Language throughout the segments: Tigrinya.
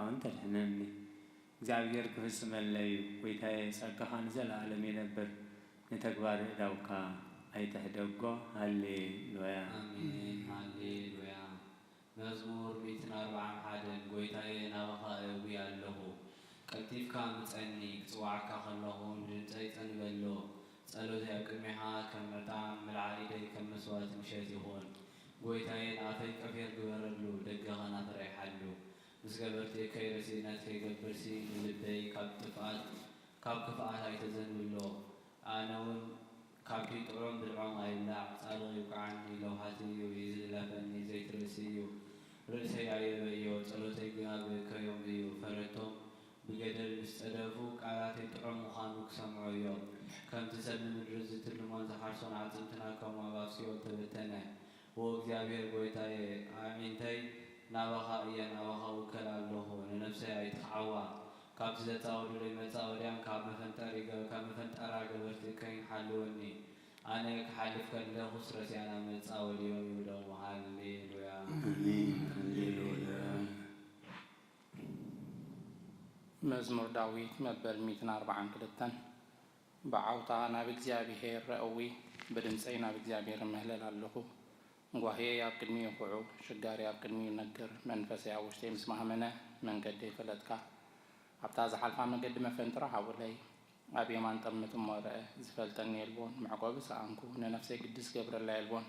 ውን ተድሕነኒ። እግዚኣብሔር ክፍጽመለይ እዩ። ጐይታየ፣ ጸጋኻ ንዘለኣለም ይነብር፣ ንተግባር እዳውካ ኣይትሕደጎ። ሃሌሉያ። ኣሜን፣ ሃሌሉያ። መዝሙር ሚእትን ኣርባዓን ሓደን። ጐይታየ፣ ናባኻ እእዊ ኣለኹ፣ ቀልጢፍካ ምጸኒ፣ ክጽውዓካ ከለኹ ንድምጸይ ጸንበሎ። ጸሎተይ ኣብ ቅድሜኻ ከም ዕጣን፣ ምልዓል ኢደይ ከም መስዋእቲ ምሸት ይኹን። ጐይታየ፣ ንኣፈይ ቀፌር ግበረሉ፣ ደገ ኸናፍረይ ሓሉ። ምስ ገበርቲ እከይ ርእሲ እምነት ከይገብርሲ፣ ንልበይ ካብ ጥፍኣት ካብ ክፍኣት ኣይተዘንብሎ። ኣነ እውን ካብቲ ጥዑም ብልዖም ኣይብላዕ፣ ጻድቕ ይውቅዓኒ፣ ለውሃቲ እዩ፣ ይዝለፈኒ፣ ዘይትርእሲ እዩ፣ ርእሰይ ኣየበዮ፣ ጸሎተይ ግና ብእከዮም እዩ። ፈረድቶም ብገደል ምስ ጸደፉ፣ ቃላተይ ጥዑም ምዃኑ ክሰምዑ እዮም። ከምቲ ሰብ ንምድሪ ዝትልሞን ዝሓርሶን ኣዕጽምትና ከምኡ ኣብ ኣፍ ሲኦል ተበተነ። ዎ እግዚኣብሔር ጐይታየ፣ ኣዒንተይ ናባኻ እየን፣ ናባኻ እውከል ኣለኹ፣ ንነፍሰይ ኣይትኽዓዋ። ካብቲ ዘጻወዱለይ መጻወድያን ካብ መፈንጠሪ ገ-፣ ካብ መፈንጠራ ገበርቲ እከይን ሓልወኒ። ኣነ ክሓልፍ ከለኹስ ረሲኣና መጻወድዮም ይብሎም። ሃሌሉያ። ኣሜን። ሃሌሉያ። መዝሙር ዳዊት መበል ሚእትን ኣርባዓን ክልተን። ብዓውታ ናብ እግዚኣብሄር ረእዊ፣ ብድምፀይ ናብ እግዚኣብሄር እምህለል ኣለኹ። ጓህየይ ኣብ ቅድሚኡ ኩዑ፣ ሽጋሪ ኣብ ቅድሚኡ ነግር። መንፈሰይ ኣብ ውሽጠይ ምስ ማህመነ፣ መንገደይ ፈለጥካ። ኣብታ ዝሓልፋ መገዲ መፈንጥራ ሃቡለይ፣ ኣብ የማን ጠምት እሞ ርአ። ዝፈልጠኒ የልቦን፣ መዕቆቢ ሰኣንኩ፣ ንነፍሰይ ግዲ ዝገብረላ የልቦን።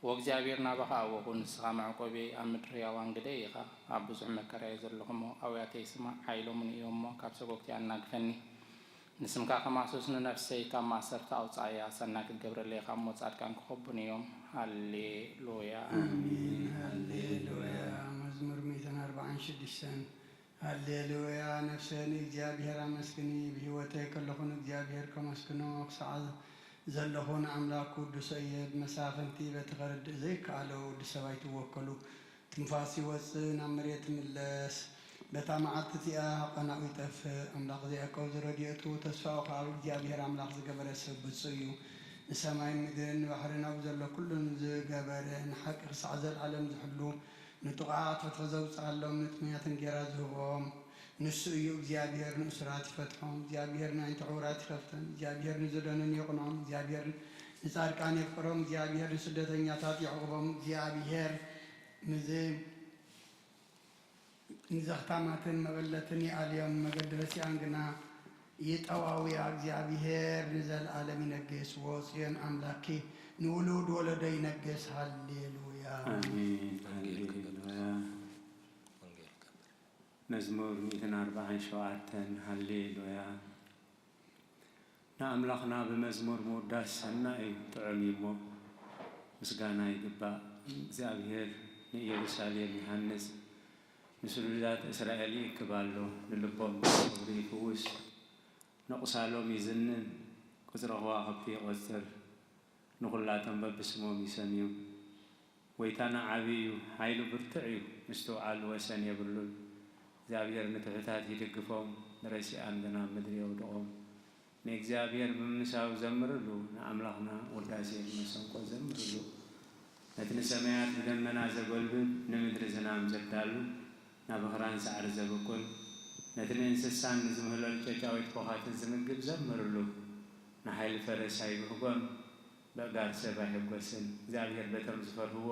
ወእግዚኣብሔር ናባኻ ኣወኹ፣ ንስኻ መዕቆብየይ፣ ኣብ ምድሪ ህያዋን ግደይ ኢኻ። ኣብ ብዙሕ መከራ እየ ዘለኹ እሞ፣ ኣውያተይ ስማዕ፣ ሓይሎም ንእዮ እሞ፣ ካብ ሰጎግተይ ኣናግፈኒ። ንስምካ ከማስስ ንነፍሰይ ካብ ማእሰርቲ ኣውጽኣያ። ሰናይ ክትገብረለይ ኢኻ እሞ፣ ጻድቃን ክኸቡኒ እዮም። ሃሌሉያ። ኣሜን። ሃሌሉያ። መዝሙር ሚእትን ኣርባዓን ሽዱሽተን። ሃሌሉያ። ነፍሰ ንእግዚኣብሔር ኣመስግኒ፣ ብህይወተይ ከለኹ ንእግዚኣብሔር ከመስግኖ ክሳዕ ዘለኹ ንኣምላኽ ክውድሶ እየ። ብመሳፍንቲ በቲ ከረድእ ዘይከኣሎ ወዲ ሰብ ኣይትወከሉ። ትንፋስ ይወጽእ፣ ናብ መሬት ይምለስ። በታ መዓልቲ እቲኣ ሃቐናኡ ይጠፍእ። ኣምላኽ ዘያዕቆብ ዝረድኤቱ ተስፋኡ ከኣ ኣብ እግዚኣብሔር ኣምላኽ ዝገበረ ሰብ ብጹእ እዩ። ንሰማይን ምድርን ንባሕርን ኣብ ዘሎ ኩሉን ዝገበረ፣ ንሓቂ ክሳዕ ዘለዓለም ዝሕሉ፣ ንጥቑዓት ፍትሒ ዘውጽኣሎም፣ ንጥሙያት እንጌራ ዝህቦም ንሱ እዩ። እግዚኣብሔር ንእሱራት ይፈትሖም፣ እግዚኣብሔር ንኣዒንቲ ዕዉራት ይኸፍተን፣ እግዚኣብሔር ንዝደነኑ የቕንዖም፣ እግዚኣብሔር ንጻድቃን የፍቅሮም፣ እግዚኣብሔር ንስደተኛታት የዕቑቦም፣ እግዚኣብሔር ንዝ-፣ ንዘኽታማትን መበለትን ይኣልዮም፣ መገዲ ረሲኣን ግና ይጠዋውያ። እግዚኣብሔር ንዘለኣለም ይነግስ። ዎ ጽዮን ኣምላኪ ንውሉድ ወለዶ ይነግስ። ሃሌሉያ። ኣሜን። ሃሌሉያ። መዝሙር ሚእትን ኣርባዓን ሸውዓተን። ሃሌሉያ። ንኣምላኽና ብመዝሙር ምውዳስ ሰናይ እዩ፣ ጥዑም እዩ እሞ ምስጋና ይግባእ። እግዚኣብሔር ንኢየሩሳሌም ይሃንጽ፣ ንስሉላት እስራኤል ይእክብ ኣሎ። ንልቦም ብሰብሪ ይፍውስ፣ ንቑሳሎም ይዝንን፣ ቁጽሪ ከዋኽብቲ ይቖጽር፣ ንኹላቶም በብስሞም ይሰምዮም። ጐይታና ዓቢ እዩ፣ ሓይሉ ብርቱዕ እዩ፣ ምስትውዓሉ ወሰን የብሉን። እግዚኣብሔር ንትሑታት ይድግፎም፣ ንረሲኣን ግና ኣብ ምድሪ የውድቖም። ንእግዚኣብሔር ብምምሳው ዘምርሉ፣ ንኣምላኽና ውዳሴ ብመሰንቆ ዘምርሉ። ነቲ ንሰማያት ብደመና ዘጎልብብ፣ ንምድሪ ዝናም ዘዳሉ፣ ናብ ኣኽራን ሳዕሪ ዘብቁል፣ ነቲ ንእንስሳን ንዝምህለሉ ጨጫዊት ኾኻትን ዝምግብ ዘምርሉ። ንሓይሊ ፈረስ ኣይብህጎን፣ በእጋር ሰብ ኣይሕጎስን። እግዚኣብሔር በቶም ዝፈርህዎ፣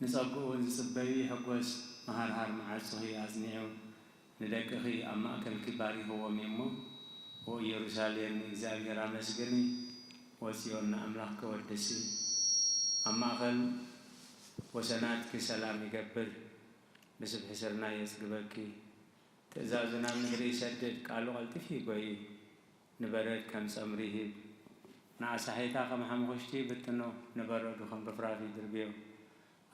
ንጸግኡ እውን ዝጽበዩ ይሕጎስ። መሃርሃር መዓጹኺ ኣጽኒዑ፣ ንደቅኺ ኣብ ማእከልኪ ባሪኽዎም እዩ እሞ፣ ኦ ኢየሩሳሌም ንእግዚኣብሔር ኣመስግኒ፣ ወጽዮን ንኣምላኽኪ ወድሲ። ኣብ ማእከል ወሰናትኪ ሰላም ይገብር፣ ብስብሒ ስርናይ የጽግበኪ። ትእዛዙ ናብ ምድሪ ይሰድድ፣ ቃሉ ቀልጢፉ ይጎዪ። ንበረድ ከም ጸምሪ ይህብ፣ ንኣሳሒታ ከም ሓሙኽሽቲ ይብትኖ፣ ንበረዱ ከም ርፍራፍ ይድርብዮ።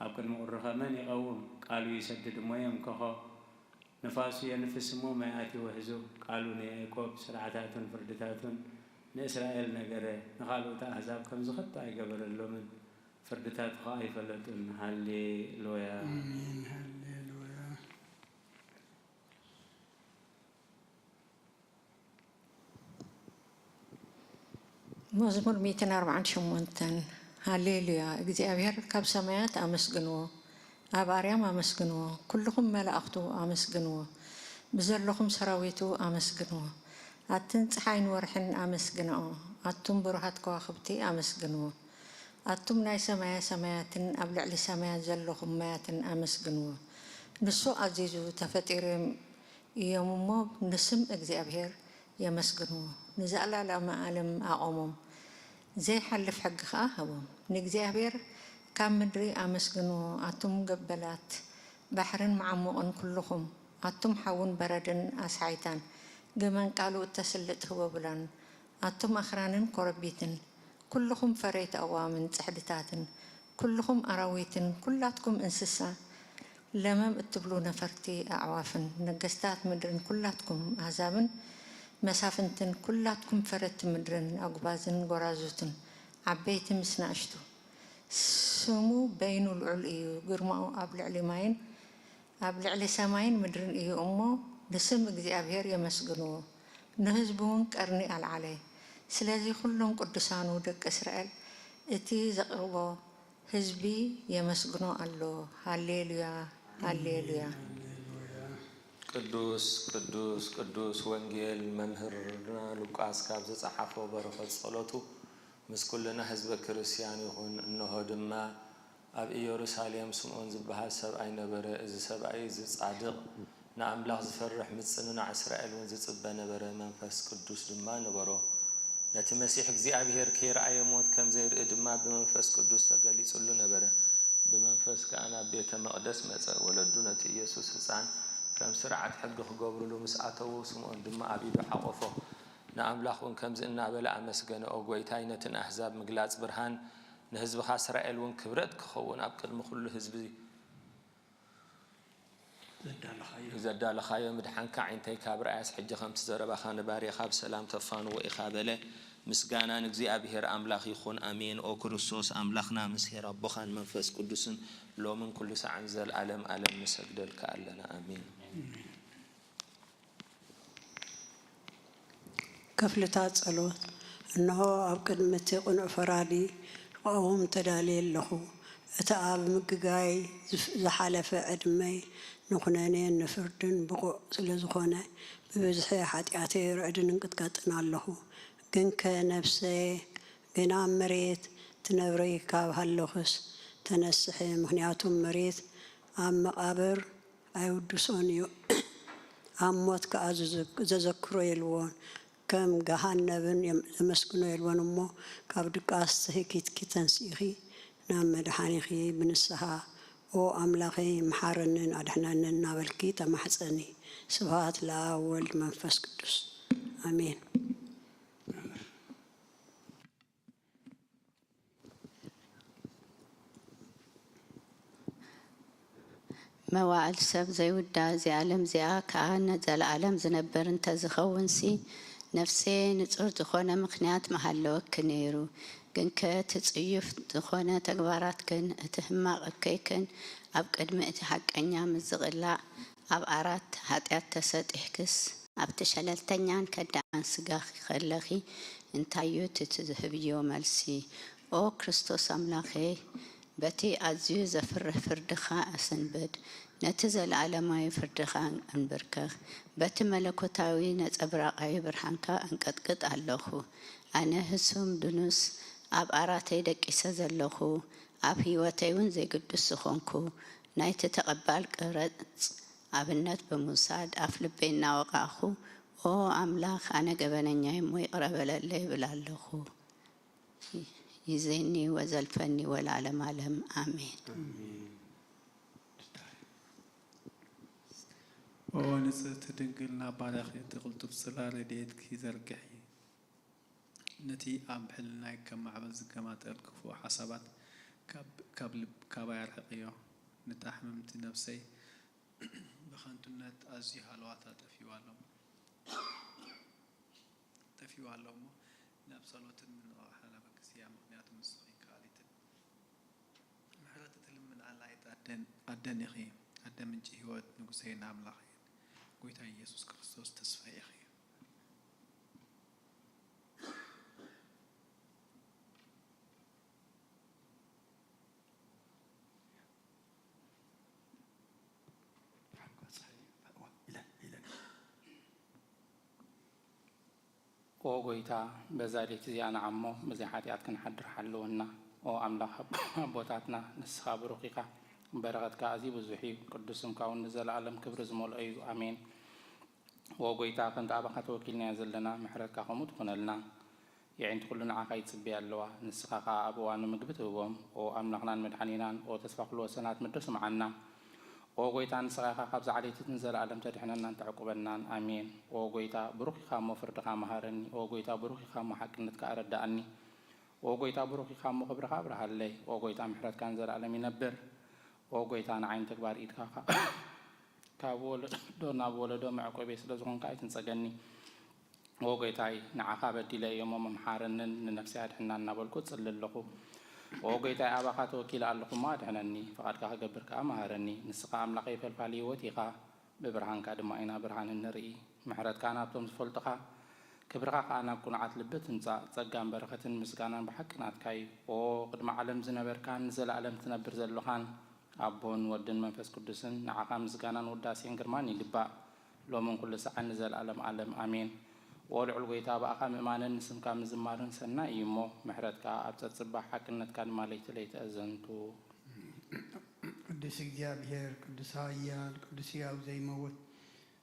ኣብ ቅድሚ ቁሪ ኸመን ይቐውም፣ ቃሉ ይሰድድ እሞ የምክኾ። ንፋሱ የንፍስ እሞ ማያት ይውሕዙ። ቃሉ ንያዕቆብ ስርዓታቱን ፍርድታቱን ንእስራኤል ነገረ። ንኻልኦት ኣህዛብ ከምዚ ኸቶ ኣይገበረሎምን፣ ፍርድታቱ ኸኣ ኣይፈለጡን። ሃሌሉያ። ኣሜን። ሃሌሉያ። መዝሙር ሚእትን ኣርባዓን ሸሞንተን። ሃሌሉያ፣ እግዚኣብሔር ካብ ሰማያት ኣመስግንዎ፣ ኣብ ኣርያም ኣመስግንዎ፣ ኩልኹም መላእኽቱ ኣመስግንዎ፣ ብዘለኹም ሰራዊቱ ኣመስግንዎ። ኣትን ጸሓይን ወርሕን ኣመስግንኦ፣ ኣቱም ብሩሃት ከዋኽብቲ ኣመስግንዎ። ኣቱም ናይ ሰማያ ሰማያትን ኣብ ልዕሊ ሰማያት ዘለኹም ማያትን ኣመስግንዎ። ንሱ ኣዚዙ ተፈጢሮም እዮም እሞ፣ ንስም እግዚኣብሔር የመስግንዎ። ንዘኣላላመ ዓለም ኣቖሞም፣ ዘይሓልፍ ሕጊ ኸኣ ሃቦም። ንእግዚኣብሔር ካብ ምድሪ ኣመስግንዎ፣ ኣቱም ገበላት ባሕርን መዓሙቕን ኩልኹም፣ ኣቱም ሓውን በረድን ኣስሓይታን፣ ግመን ቃሉ እተስልጥ ህቦብላን፣ ኣቱም ኣኽራንን ኮረቢትን፣ ኩልኹም ፈረይቲ ኣእዋምን ጽሕድታትን፣ ኩልኹም ኣራዊትን፣ ኩላትኩም እንስሳ ለመም እትብሉ ነፈርቲ ኣዕዋፍን፣ ነገስታት ምድርን ኩላትኩም ኣህዛብን መሳፍንትን፣ ኩላትኩም ፈረድቲ ምድርን ኣጉባዝን ጎራዙትን፣ ዓበይቲ ምስ ናእሽቱ። ስሙ በይኑ ልዑል እዩ፣ ግርማኡ ኣብ ልዕሊ ማይን ኣብ ልዕሊ ሰማይን ምድርን እዩ እሞ፣ ንስም እግዚኣብሔር የመስግንዎ፣ ንህዝቡ እውን ቀርኒ ኣልዓለ። ስለዚ ኩሎም ቅዱሳኑ ደቂ እስራኤል እቲ ዘቕርቦ ህዝቢ የመስግኖ ኣሎ። ሃሌሉያ፣ ሃሌሉያ። ቅዱስ ቅዱስ ቅዱስ ወንጌል መምህርና ሉቃስ ካብ ዝጸሓፎ በረኸት ጸሎቱ ምስ ኩልና ህዝበ ክርስቲያን ይኹን። እንሆ ድማ ኣብ ኢየሩሳሌም ስምዖን ዝበሃል ሰብኣይ ነበረ። እዚ ሰብኣይ እዚ ጻድቕ፣ ንኣምላኽ ዝፈርሕ፣ ምጽንናዕ እስራኤል እውን ዝጽበ ነበረ። መንፈስ ቅዱስ ድማ ነበሮ። ነቲ መሲሕ እግዚኣብሔር ከይረኣየ ሞት ከም ዘይርኢ ድማ ብመንፈስ ቅዱስ ተገሊጹሉ ነበረ። ብመንፈስ ከኣ ናብ ቤተ መቕደስ መጸ። ወለዱ ነቲ ኢየሱስ ህጻን ከም ስርዓት ሕጊ ክገብሩሉ ምስ ኣተዉ፣ ስምዖን ድማ ኣብ ኢዱ ሓቖፎ። ንኣምላኽ እውን ከምዚ እናበለ ኣመስገነ፣ ኦ ጐይታይ፣ ነቲ ንኣህዛብ ምግላጽ ብርሃን፣ ንህዝብኻ እስራኤል እውን ክብረት ክኸውን ኣብ ቅድሚ ኩሉ ህዝቢ ዘዳለኻዮ ምድሓንካ፣ ዓይንተይ ካብ ረኣያስ፣ ሕጂ ከምቲ ዘረባኻ ንባርያኻ ብሰላም ተፋንዎ ኢኻ በለ። ምስጋና ንእግዚኣብሔር ኣምላኽ ይኹን፣ ኣሜን። ኦ ክርስቶስ ኣምላኽና፣ ምስ ኄር ኣቦኻን መንፈስ ቅዱስን ሎምን ኩሉ ሳዕን ንዘለኣለም ኣለም ንሰግደልካ ኣለና፣ ኣሜን። ክፍልታት ጸሎት። እንሆ፣ ኣብ ቅድሚ እቲ ቅኑዕ ፈራዲ ክቐውም ተዳልየ ኣለኹ። እቲ ኣብ ምግጋይ ዝፍ-፣ ዝሓለፈ ዕድመይ ንኹነኔን ንፍርድን ብቑዕ ስለ ዝኾነ፣ ብብዝሒ ሓጢኣተይ ርዕድን እንቅጥቀጥን ኣለኹ። ግንከ ነፍሰየ ገና ኣብ መሬት ትነብሪ ካብ ሃለኹስ፣ ተነስሒ፣ ምኽንያቱ መሬት ኣብ መቓብር ኣይውድሶን እዩ። ኣብ ሞት ከኣ ዘዘክሮ የልዎን፣ ከም ገሃነብን ዘመስግኖ የልዎን እሞ፣ ካብ ድቃስ ተሂኪትኪ ተንሲእኺ ናብ መድሓኒኺ ብንስሓ፣ ኦ ኣምላኸይ፣ መሓረንን ኣድሕነንን እናበልኪ ተማሕጸኒ። ስብሃት ለኣብ ወወልድ መንፈስ ቅዱስ። ኣሜን። መዋእል ሰብ ዘይውዳእ፣ እዚ ዓለም እዚኣ ከኣ ንዘለኣለም ዝነብር እንተዝኸውንሲ፣ ነፍሰየ ንጹር ዝኾነ ምኽንያት ምሃለወኪ ነይሩ። ግንከ እቲ ጽዩፍ ዝኾነ ተግባራትክን እቲ ሕማቕ እከይክን ኣብ ቅድሚ እቲ ሓቀኛ ምስ ዝቕላዕ፣ ኣብ ዓራት ሓጢኣት ተሰጢሕክስ፣ ኣብቲ ሸለልተኛን ከዳዕን ስጋኺ ከለኺ፣ እንታይ እዩ እቲ ትህብዮ መልሲ? ኦ ክርስቶስ ኣምላኸይ፣ በቲ ኣዝዩ ዘፍርህ ፍርድኻ ኣሰንብድ፣ ነቲ ዘለኣለማዊ ፍርድኻ ኣንብርከኽ፣ በቲ መለኮታዊ ነጸብራቓዊ ብርሃንካ ኣንቀጥቅጥ ኣለኹ። ኣነ ህሱም ድኑስ ኣብ ኣራተይ ደቂሰ ዘለኹ፣ ኣብ ህይወተይ እውን ዘይግዱስ ዝኾንኩ፣ ናይቲ ተቐባል ቅረጽ ኣብነት ብምውሳድ ኣፍልበይ እናወቓዕኹ፣ ኦ ኣምላኽ፣ ኣነ ገበነኛ እየ እሞ ይቕረ በለለይ እብል ኣለኹ። ይዜኒ ወዘልፈኒ ወለዓለመ ዓለም ኣሜን። ኦ ንጽህቲ ድንግል፣ ናብ ባርያኺ እቲ ቅልጡፍ ጽላል ረድኤትኪ ዘርግሒ። ነቲ ኣብ ሕልናይ ከም ማዕበል ዝገማጠል ክፉእ ሓሳባት ካብ ልብ ካባይ ኣርሕቕዮ። ነታ ሕምምቲ ነፍሰይ ብኸንቱነት ኣዝዩ ሃለዋታ ጠፊኡ ኣሎ እሞ፣ ጠፊኡ ኣሎ እሞ፣ ናብ ጸሎትን ምንቕቓሕን ኣበግስያ፣ ምኽንያቱ ንስኺ ከኣሊትን ምሕረት እትልምን ኣላይት ኣደን፣ ኣደን ኢኺ። ኣደ ምንጪ ህይወት፣ ንጉሰይን ኣምላኸይን፣ ጐይታ ኢየሱስ ክርስቶስ ተስፋይ ኢኺ። ኦ ጎይታ፣ በዛ ሌት እዚኣ ንዓሞ ብዘይ ሓጢኣት ክንሓድር ሓልወና። ኦ ኣምላኽ ኣቦታትና፣ ንስኻ ብሩኽ ኢኻ፣ በረኸትካ ኣዝዩ ብዙሕ እዩ። ቅዱስ ስምካ እውን ንዘለኣለም ክብሪ ዝመልኦ እዩ። ኣሜን። ኦ ጎይታ፣ ከምቲ ኣባኻ ተወኪልናዮ ዘለና፣ ምሕረትካ ከምኡ ትኹነልና። የዒንቲ ኩሉ ንዓኻ ይጽበያ ኣለዋ፣ ንስኻ ኸኣ ኣብ እዋኑ ምግቢ ትህቦም። ኦ ኣምላኽናን መድሓኒናን፣ ኦ ተስፋ ኩሉ ወሰናት፣ ምድር ስምዓና። ኦ ጎይታ፣ ንስኻ ኢኻ ካብዛ ዓሌት እቲ ንዘለኣለም ተድሕነናን ተዕቁበናን። ኣሜን። ኦ ጎይታ፣ ብሩኽ ኢኻ እሞ ፍርድኻ መሃረኒ። ኦ ጎይታ፣ ብሩኽ ኢኻ እሞ ሓቅነትካ ኣረድኣኒ። ኦ ጎይታ፣ ብሩኽ ኢኻ እሞ ክብርኻ ኣብርሃለይ። ኦ ጎይታ፣ ምሕረትካ ንዘለኣለም ይነብር። ኦ ጎይታ፣ ንዓይ ንተግባር ኢድካ ካ-፣ ካብ ወለዶ ናብ ወለዶ መዕቆቤ ስለ ዝኾንካ ኣይትንጸገኒ። ኦ ጎይታይ፣ ንዓኻ በዲለ እየ እሞ ምሓረንን ንነፍሰይ ኣድሕና እናበልኩ እጽሊ ኣለኹ። ኦ ጎይታይ፣ ኣባኻ ተወኪለ ኣለኹ እሞ ኣድሕነኒ፣ ፍቓድካ ክገብር ከኣ መሃረኒ። ንስኻ ኣምላኸይ ፈልፋሊ ህይወት ኢኻ፣ ብብርሃንካ ድማ ኢና ብርሃን እንርኢ። ምሕረትካ ናብቶም ዝፈልጡኻ፣ ክብርኻ ከኣ ናብ ቅኑዓት ልቢ ትምጻእ። ጸጋን በረኸትን ምስጋናን ብሓቂ ናትካ እዩ። ኦ ቅድሚ ዓለም ዝነበርካን ንዘለኣለም ትነብር ዘሎኻን፣ ኣቦን ወድን መንፈስ ቅዱስን፣ ንዓኻ ምስጋናን ውዳሴን ግርማን ይግባእ፣ ሎምን ኩሉ ሰዓን ንዘለኣለም ኣለም ኣሜን። ኦ ልዑል ጐይታ፣ ብኣኻ ምእማንን ንስምካ ምዝማርን ሰናይ እዩ እሞ፣ ምሕረትካ ኣብ ጸጽባ፣ ሓቅነትካ ድማ ለይቲ ለይቲ ኣዘንቱ። ቅዱስ እግዚኣብሔር፣ ቅዱስ ኃያል፣ ቅዱስ ሕያው ዘይመውት፣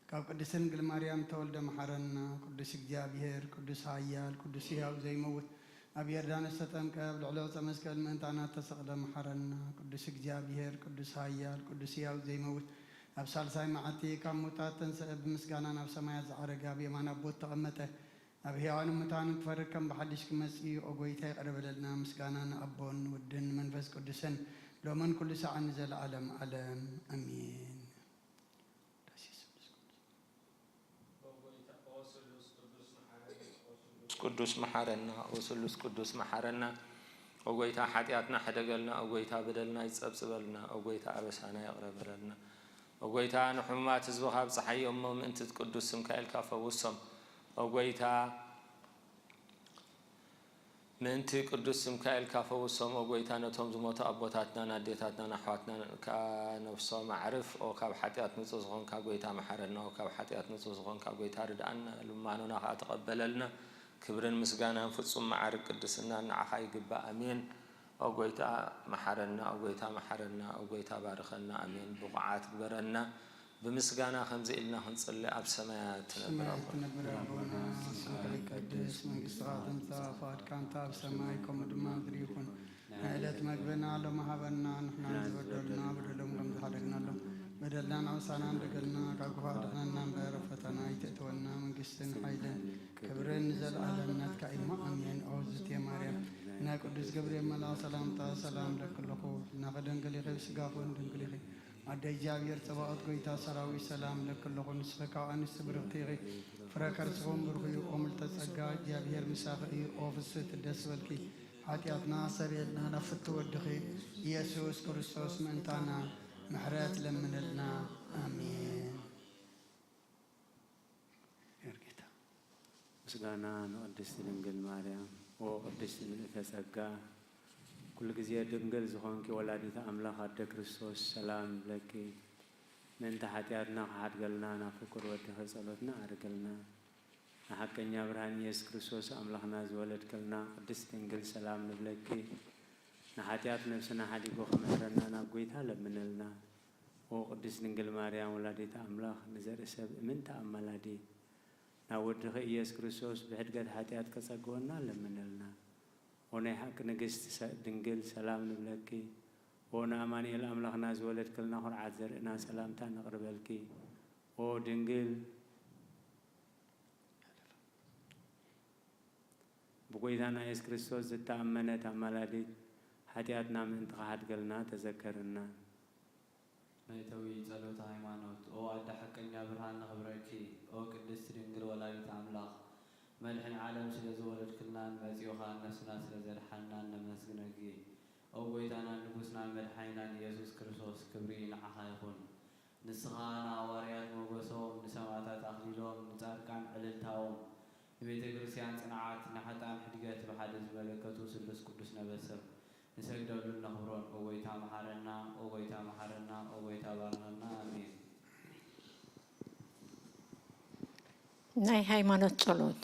ካብ ቅድስት ድንግል ማርያም ተወልደ መሓረና። ቅዱስ እግዚኣብሔር፣ ቅዱስ ኃያል፣ ቅዱስ ሕያው ዘይመውት፣ ኣብ ዮርዳኖስ ተጠምቀ፣ ኣብ ልዕሊ ዕፀ መስቀል ምእንታና ተሰቕለ መሓረና። ቅዱስ እግዚኣብሔር፣ ቅዱስ ኃያል፣ ቅዱስ ሕያው ዘይመውት፣ ኣብ ሳልሳይ መዓልቲ ካብ ሙታት ተንስአ፣ ብምስጋና ናብ ሰማያት ዝዓረገ፣ ኣብ የማን ኣቦት ተቐመጠ፣ ኣብ ሕያዋን ሙታን ክፈርድ ከም ብሓድሽ ክመጽእ እዩ። ኦ ጐይታ፣ ይቕረ በለልና። ምስጋና ንኣቦን ወድን መንፈስ ቅዱስን፣ ሎምን ኩሉ ሰዓን ንዘለዓለም ዓለም። ኣሜን። ቅዱስ መሓረና፣ ኦ ስሉስ ቅዱስ መሓረና። ኦ ጐይታ፣ ሓጢኣትና ሕደገልና። ኦ ጐይታ፣ በደልና ይጸብጽበልና። ኦ ጐይታ፣ ኣበሳና ይቕረ በለልና። ኦ ጐይታ፣ ንሕሙማት ህዝብኻ ኣብጽሓዮም እሞ፣ ምእንቲ ቅዱስ ስምካ ኢልካ ፈውሶም። ኦ ጐይታ፣ ምእንቲ ቅዱስ ስምካ ኢልካ ፈውሶም። ኦ ጐይታ፣ ነቶም ዝሞቱ ኣቦታትናን ኣዴታትናን ኣሕዋትናን ከኣ ነፍሶም ኣዕርፍ። ኦ ካብ ሓጢኣት ንጹህ ዝኾንካ ጐይታ፣ መሓረና። ኦ ካብ ሓጢኣት ንጹህ ዝኾንካ ጐይታ፣ ርድኣና። ልማኖና ከኣ ተቐበለልና። ክብርን ምስጋናን ፍጹም መዓርግ ቅድስናን ንዓኻ ይግባእ። ኣሜን። ኦ ጐይታ፣ መሓረና። ኦ ጐይታ፣ መሓረና። ኦ ጐይታ፣ ባርኸና። ኣሜን። ብቑዓት ግበረና። ብምስጋና ከምዚ ኢልና ክንጽሊ፣ ኣብ ሰማያት ትነብር ሰማያት ኣቦና። ትነብር ኣቦና፣ ስምካ ይቀደስ፣ መንግስትኻ ትምጻእ፣ ፍቓድካ እንተ ኣብ ሰማይ ከምኡ ድማ ምድሪ ይኹን። ናይ ዕለት መግብና ሎሚ ሃበና፣ ንሕና ንዝበደሉና በደሎም ከም ዝሓደግናሎም፣ በደልናን ዓመፃናን በደልና ካብ ክፉእ ኣድሕነና እምበር፣ ኣብ ፈተና ኣይተእትወና፣ መንግስትን ሓይልን ክብርን ንዘለኣለም ናትካ እዩ እሞ፣ ኣሜን። ኦ ዝትየ ማርያም፣ ናይ ቅዱስ ገብርኤል መልኣኽ ሰላምታ ሰላም እለኪ ኣለኹ፣ ብሕልናኺ ድንግል ኢኺ፣ ብስጋኺ እውን ድንግል ኢኺ። ኣደ እግዚኣብሔር ጸባኦት፣ ጐይታ ሰራዊት፣ ሰላም እለኪ ኣለኹ። ንስኺ ካብ ኣንስቲ ብርኽቲ ኢኺ፣ ፍረ ከርስኺ እውን ብሩኽ እዩ። ኦ ምልዕተ ጸጋ፣ እግዚኣብሔር ምሳኺ እዩ። ኦ ፍስሕቲ፣ ደስ በልኪ፣ ሓጢኣትና ኣስተሰርየልና፣ ናብ ፍቱ ወድኺ ኢየሱስ ክርስቶስ ምእንታና ምሕረት ለምንልና። ኣሜን። ጌታ። ምስጋና ንቅድስቲ ድንግል ማርያም። ኦ ቅድስቲ ምልእተ ጸጋ፣ ኩሉ ግዜ ድንግል ዝኾንኪ ወላዲተ ኣምላኽ ኣደ ክርስቶስ፣ ሰላም ንብለኪ። ምእንቲ ሓጢኣትና ክሓድገልና፣ ናብ ፍቁር ወድኺ ጸሎትና ኣዕርግልና። ንሓቀኛ ብርሃን ኢየሱስ ክርስቶስ ኣምላኽና ዝወለድክልና ቅድስቲ ድንግል፣ ሰላም ንብለኪ። ንሓጢኣት ነፍስና ሓዲጉ ክምሕረና ናብ ጐይታ ለምንልና። ኦ ቅድስት ድንግል ማርያም ወላዲተ ኣምላኽ፣ ንዘርኢ ሰብ እምንቲ ኣማላዲ፣ ናብ ወድኺ ኢየሱስ ክርስቶስ ብሕድገት ሓጢኣት ከጸግወና ለምንልና። ኦ ናይ ሓቂ ንግስቲ ሰ-፣ ድንግል ሰላም ንብለኪ። ኦ ንኣማኑኤል ኣምላኽና ዝወለድክልና ኩርዓት ዘርእና ሰላምታ ነቕርበልኪ። ኦ ድንግል ብጎይታና ኢየሱስ ክርስቶስ ዝተኣመነት ኣማላዲት፣ ሓጢኣትና ምእንቲ ክሓድገልና ተዘከርና። መእተዊ ጸሎተ ሃይማኖት። ኦ ኣደ ሓቀኛ ብርሃን ነኽብረኪ። ኦ ቅድስት ድንግል ወላዲት ኣምላኽ፣ መድሕን ዓለም ስለ ዝወለድክልናን መጺኡ ኸኣ ነፍስና ስለ ዘድሓንናን ነመስግነኪ። ኦ ጎይታናን ንጉስናን መድሓኒናን ኢየሱስ ክርስቶስ፣ ክብሪ ንዓኻ ይኹን። ንስኻ ንሃዋርያት ሞገሶም፣ ንሰማዕታት ኣኽሊሎም፣ ንጻድቃን ዕልልታኦም፣ ንቤተ ክርስቲያን ጽንዓት፣ ንሓጥኣን ሕድገት ብሓደ ዝመለከቱ ስሉስ ቅዱስ ነበሰብ ንሰግደሉን ነኽብሮን። ኦ ጐይታ መሓረና፣ ኦ ጐይታ መሓረና፣ ኦ ጐይታ ባርኸና። ኣሜን። ናይ ሃይማኖት ጸሎት።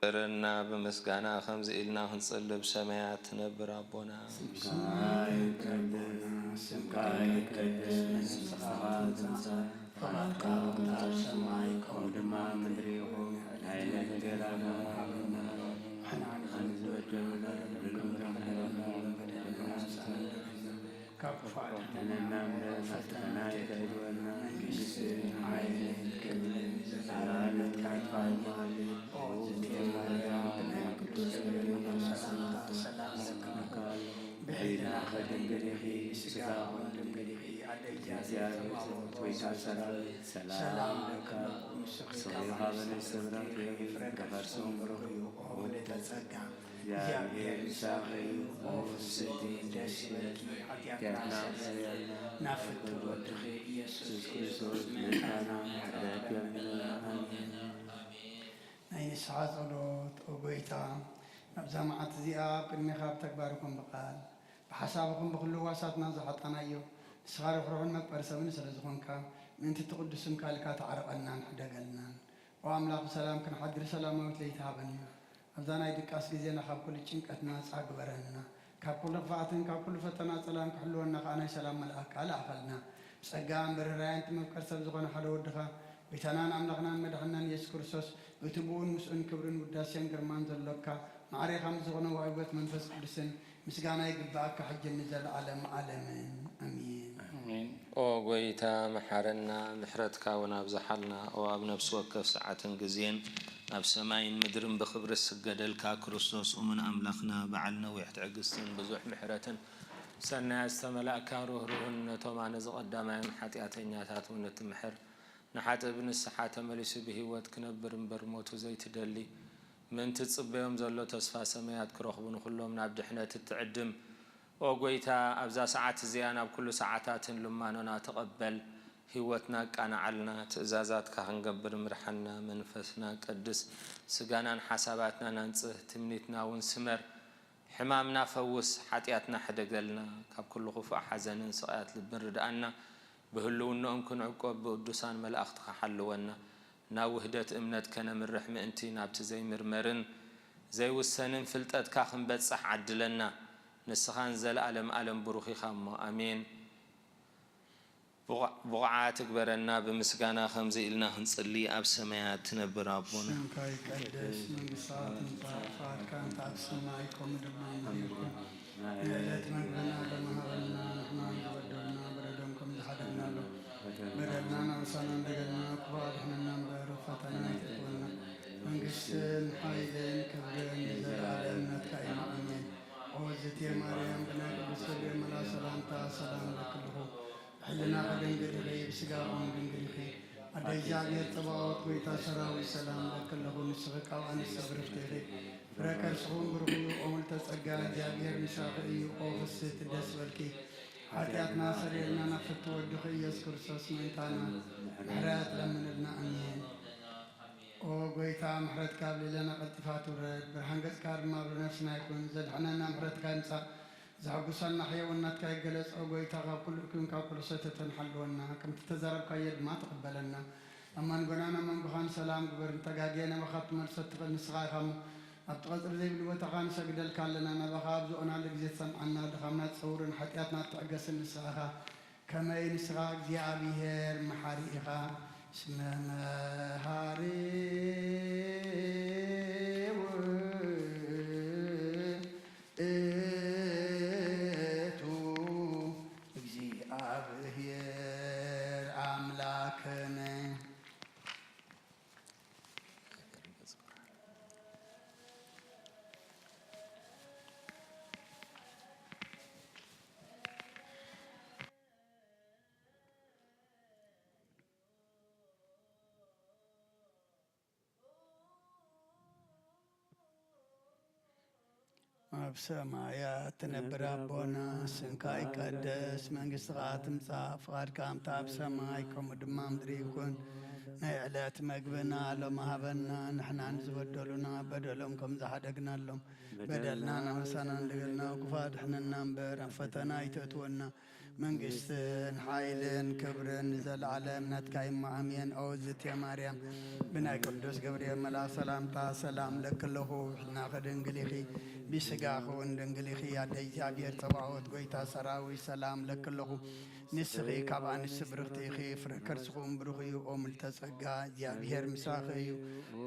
በረና ብምስጋና ከምዚ ኢልና ክንጽልብ ሰማያት ትነብር ኣቦና። ስምካ ይቀደስ፣ ስምካ ይቀደስ፣ መንግስትኻ ትምጻእ፣ ፍቓድካ ከምቲ ኣብ ሰማይ ከምኡ ድማ ኣብ ምድሪ ይኹን። ናይ ዕለት እንጀራና ሃበና፣ ንሕና ንዝበደሉና ንበድለኩም ከም ንበድል፣ በደልና ንስኣለና፣ ካብ ክፉእ ኣድሕነና እምበር፣ ፈተና ኣይተእትወና፣ መንግስትን ሓይልን ክብርን ንዘለኣለም ናትካ ይኹን። ኦ ዝቴ ማርያም፣ ብናይ ቅዱስ ገብርኤል ሰላምታ ሰላም እብለኪ፣ ብሕልናኺ ድንግል ኢኺ፣ ብስጋኺ እውን ድንግል ኢኺ። ኣደ እግዚኣብሔር፣ ጸባኦት፣ ጎይታ ሰራዊት፣ ሰላም ለኪ፣ ንስኺ ካብ ኣንስቲ ብሩኽቲ ኢኺ፣ ፍረ ከርስኺ እውን ብሩኽ እዩ። ኦ ምልእተ ጸጋ፣ እግዚኣብሔር ምሳኺ እዩ። ኦ ፍስሕቲ ደስ ይበልኪ፣ ሓጢኣትና ኣስተሰርየልና፣ ናብ ፍትው ወድኺ ኢየሱስ ክርስቶስ መጻና፣ ምሕረት ለምንልና። ኣሜን። ናይ ንስሓ ጸሎት። ኦ ጎይታ፣ ናብዛ መዓልቲ እዚኣ ኣብ ቅድሜኻ ብተግባር ይኹን ብቓል፣ ብሓሳብ ይኹን ብኹሉ ህዋሳትና ዝሓጣናዮ፣ ንስኻ ርሕሩሕን መቅበር ሰብን ስለ ዝኾንካ፣ ምእንቲ እቲ ቅዱስ ስምካ ኢልካ ተዓረቐልናን ሕደገልናን። ኦ ኣምላኽ፣ ብሰላም ክንሓድር ሰላማዊት ለይቲ ሃበና። ኣብዛ ናይ ድቃስ ግዜና ካብ ኩሉ ጭንቀት ናጻ ግበረና። ካብ ኩሉ ክፍኣትን ካብ ኩሉ ፈተና ጸላእን ክሕልወና ከኣ ናይ ሰላም መልኣክካ ልኣኸልና። ብጸጋን ብርህራሄን እቲ መፍቀር ሰብ ዝኾነ ሓደ ወድኻ፣ ጎይታናን ኣምላኽናን መድሓንናን ኢየሱስ ክርስቶስ፣ በቲ ብኡን ምስኡን ክብርን ውዳሴን ግርማን ዘሎካ፣ ማዕሬኻ ምስ ዝኾነ ወሃቢ ህይወት መንፈስ ቅዱስን፣ ምስጋና ይግብኣካ፣ ሕጂ ንዘለኣለም ዓለምን። ኣሜን። ኣሜን። ኦ ጎይታ፣ መሓረና፣ ምሕረትካ እውን ኣብዝሓልና። ኦ ኣብ ነፍሲ ወከፍ ሰዓትን ግዜን፣ ኣብ ሰማይን ምድርን ብኽብሪ ዝስገደልካ ክርስቶስ፣ እሙን ኣምላኽና፣ በዓል ነዊሕ ትዕግስትን ብዙሕ ምሕረትን፣ ብሰናያት ዝተመላእካ ርህሩህን፣ ነቶም ኣነ ዝቐዳማዮም ሓጢኣተኛታት እውን እትምሕር፣ ንሓጥእ ብንስሓ ተመሊሱ ብህይወት ክነብር እምበር ሞቱ ዘይትደሊ፣ ምእንቲ ዝጽበዮም ዘሎ ተስፋ ሰማያት ክረኽቡ ንኹሎም ናብ ድሕነት እትዕድም፣ ኦ ጐይታ፣ ኣብዛ ሰዓት እዚኣን ኣብ ኩሉ ሰዓታትን ልማኖና ተቐበል። ህይወትና ኣቃንዓልና፣ ትእዛዛትካ ክንገብር ምርሓና፣ መንፈስና ቀድስ፣ ስጋናን ሓሳባትናን ኣንጽህ፣ ትምኒትና እውን ስመር። ሕማምና ፈውስ፣ ሓጢኣትና ሕደገልና፣ ካብ ኩሉ ክፉእ ሓዘንን ስቓያት ልብን ርድኣና፣ ብህልውናኦም ክንዕቆብ ብቅዱሳን መላእኽትኻ ሓልወና፣ ናብ ውህደት እምነት ከነምርሕ ምእንቲ ናብቲ ዘይምርመርን ዘይውሰንን ፍልጠትካ ክንበጽሕ ዓድለና፣ ንስኻ ንዘለኣለም ኣለም ብሩኽ ኢኻ እሞ፣ ኣሜን። ብቑዓ-፣ ብቑዓት እግበረና፣ ብምስጋና ከምዚ ኢልና ክንጽሊ፣ ኣብ ሰማያት ትነብር ኣቦና። ስምካ ይቀደስ፣ መንግስትኻ ትምጻእ፣ ፍቓድካ እንተ ኣብ ሰማይ ከምኡ ድማ ኣብ ምድሪ ይኹን። ናይ ዕለት መግብና ሎሚ ሃበና፣ ንሕና ንዝበደሉና በደሎም ከም ዝሓደግናሎም፣ በደልና ናብ ምሳና እንደገና፣ ክፉእ ኣድሕነና እምበር፣ ኣብ ፈተና ኣይተእትወና። መንግስትን ሓይልን ክብርን ንዘለኣለም ናትካ እዩ። ኣሜን። ኦ ዝቴ ማርያም፣ ብናይ ቅዱስ ገብርኤል መልኣኽ ሰላምታ ሰላም እብለኪ ኣለኹ። ብሕልናኺ ድንግል ኢኺ፣ ብስጋኺ እውን ድንግል ኢኺ። ኣደ እግዚኣብሔር ጸባኦት፣ ጐይታ ሰራዊት፣ ሰላም እብለኪ ኣለኹ። ንስኺ ካብ ኣንስቲ ብርኽቲ ኢኺ፣ ፍረ ከርስኺ እውን ብሩኽ እዩ። ኦ ምልዕተ ጸጋ፣ እግዚኣብሔር ምሳኺ እዩ። ኦ ፍስህቲ፣ ደስ በልኪ፣ ሓጢኣትና ሰሪልና ናብ ፍትው ወድኺ ኢየሱስ ክርስቶስ ምእንታና ምሕረት ለምንልና። ኣሜን። ኦ ጐይታ፣ ምሕረትካ ኣብ ልዕሌና ቀልጢፋ ትውረድ፣ ብርሃን ገጽካ ድማ ኣብ ነፍስና ይኹን። ዘድሕነና ምሕረትካ ይምጻእ፣ ዘሐጉሰና ሕያውነትካ ይገለጽ። ኦ ጐይታ፣ ካብ ኩሉ እኩይን ካብ ኩሉ ሰተተን ሓልወና፣ ከምቲ ተዛረብካዮ ድማ ተቐበለና። ኣብ መንጎናን ኣብ መንጎኻን ሰላም ግበር። ንተጋግየ ናባኻ ክትመልሶ እትኽእል ንስኻ ኢኻ እሞ፣ ኣብቲ ቀጽሪ ዘይብሉ ቦታኻ ንሰግደልካ ኣለና። ናባኻ ኣብ ዝኦናሉ ግዜ ትሰምዓና፣ ድኻምና ትጸውርን ሓጢኣትና እትዕገስን ንስኻ ኢኻ። ከመይ ንስኻ እግዚኣብሄር መሓሪ ኢኻ፣ እስመ መሃሪ ውእቱ እግዚኣብሄር ኣምላክነ። ኣብ ሰማያት ትነብር ኣቦና፣ ስምካ ይቀደስ፣ መንግስትኻ ትምጻእ፣ ፍቓድካ ከምቲ ኣብ ሰማይ ከምኡ ድማ ምድሪ ይኹን። ናይ ዕለት መግብና ሎሚ ሃበና፣ ንሕና ንዝበደሉና በደሎም ከም ዝሓደግናሎም፣ በደልና ናብ ምሳና እንደገልና፣ ክፉእ ኣድሕነና እምበር፣ ኣብ ፈተና ኣይተእትወና፣ መንግስትን ሓይልን ክብርን ንዘለዓለም ናትካ እሞ ኣሜን። ኦ ዝትየ ማርያም፣ ብናይ ቅዱስ ገብርኤል መልኣኽ ሰላምታ ሰላም ለኪ ኣለኹ። ብሕልናኺ ድንግል ኢኺ፣ ብስጋኺ እውን ድንግል ኢኺ። ኣደ እግዚኣብሔር ጸባኦት፣ ጎይታ ሰራዊት፣ ሰላም ለኪ ኣለኹ። ንስኺ ካብ ኣንስቲ ብርኽቲ ኢኺ፣ ፍረ ከርስኺ እውን ብሩኽ እዩ። ኦ ምልዕተ ጸጋ፣ እግዚኣብሔር ምሳኺ እዩ።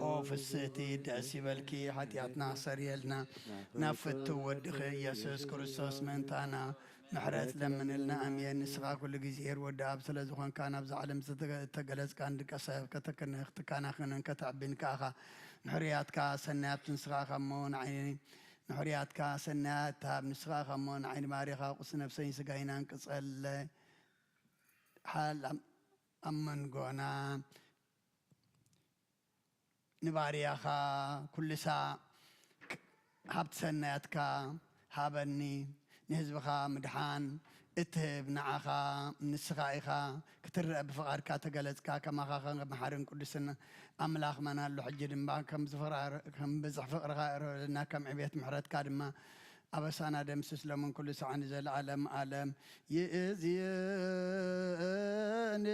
ኦ ፍስህቲ፣ ደስ ይበልኪ፣ ሓጢኣትና ሰሪየልና፣ ናብ ፍትው ወድኺ ኢየሱስ ክርስቶስ ምእንታና ምሕረት ለምንልና። ኣሜን። ንስኻ ኩሉ ግዜ ሄር ወዲ ኣብ ስለ ዝኾንካ፣ ናብዛ ዓለም ዝተገ-፣ እተገለጽካን ደቂ ሰብ ከተክንኽ፣ ትካናኽንን ከተዕብን ከኣኻ። ንሕርያትካ ሰናያት ንስኻ ኻሞ ንዓይኒ፣ ንሕርያትካ ሰናያት ሃብ። ንስኻ ኻሞ ንዓይኒ ባሪኻ ቁስ ነፍሰይን ስጋይናን ቅጸለ ሓል ኣብ፣ ኣብ መንጎና ንባርያኻ ኩሉ ሳዕ ሃብቲ ሰናያትካ ሃበኒ። ንህዝብኻ ምድሓን እትህብ ንዓኻ ንስኻ ኢኻ ክትረአ ብፍቓድካ ተገለጽካ። ከማኻ ከም መሓርን ቅዱስን ኣምላኽ መን ኣሎ? ሕጂ ድማ ከም ዝፍራ-፣ ከም ብዝሒ ፍቕርኻ እርህልና፣ ከም ዕቤት ምሕረትካ ድማ ኣበሳና ደምስስ ሎምን ኩሉ ሳዕ ንዘለዓለም ዓለም። ይእዝየኒ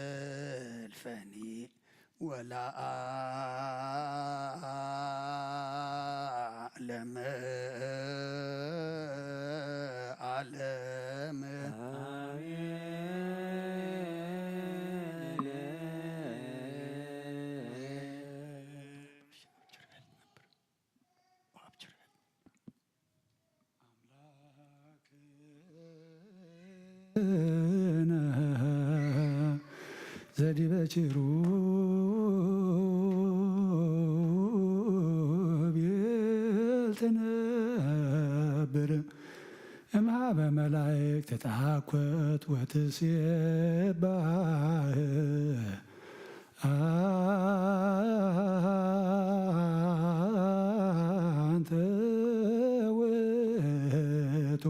ወዘልፈኒ ወለዓለመ ዓለም። ዘዲበ ኪሩቤል ትነብር፣ እምሃበ መላእክት ተአኮት ወትሴባህ። አንተ ውእቱ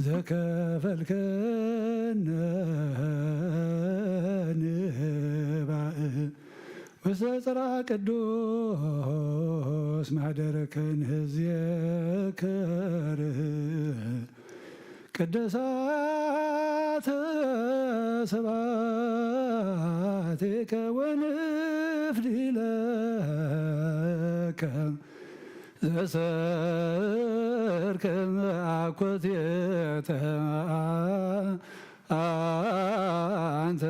ዘከፈልከነ ንባእ ውስተ ጽርሐ ቅዱስ ማህደርከ ንዜክር ቅዱሳተ ስብሐቲከ ወንፍዲ ለከ ዘሰርክ አኮቴተ አንተ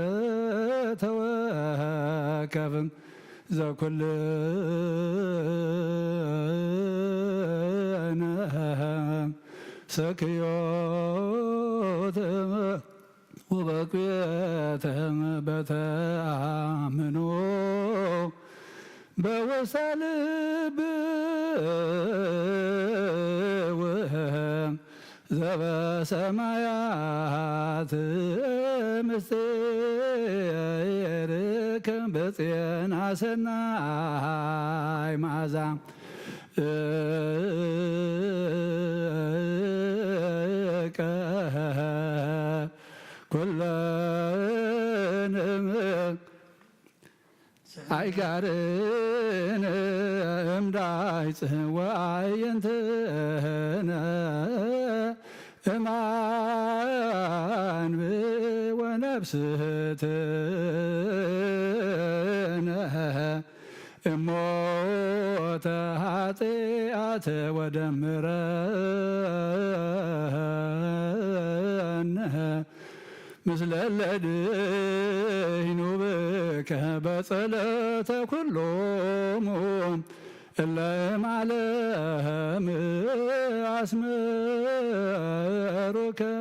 ተወከፍ ዘኩልነ ሰክዮት ወበኩየተ በተአምኖ በወሳ ልብ ዘበሰማያት ምስጢር ከም በጽየና ሰናይ መዓዛ እቀ ኩለን ኣይጋርን እምዳይ ጽህዋ ኣየንትነ እማን ወነብስህትነ እሞተ ኃጢአት ወደምረነ ምስለ ለድይኑ ብከ በጸለተ ኩሎሙ እለ እምዓለም አስመሩከ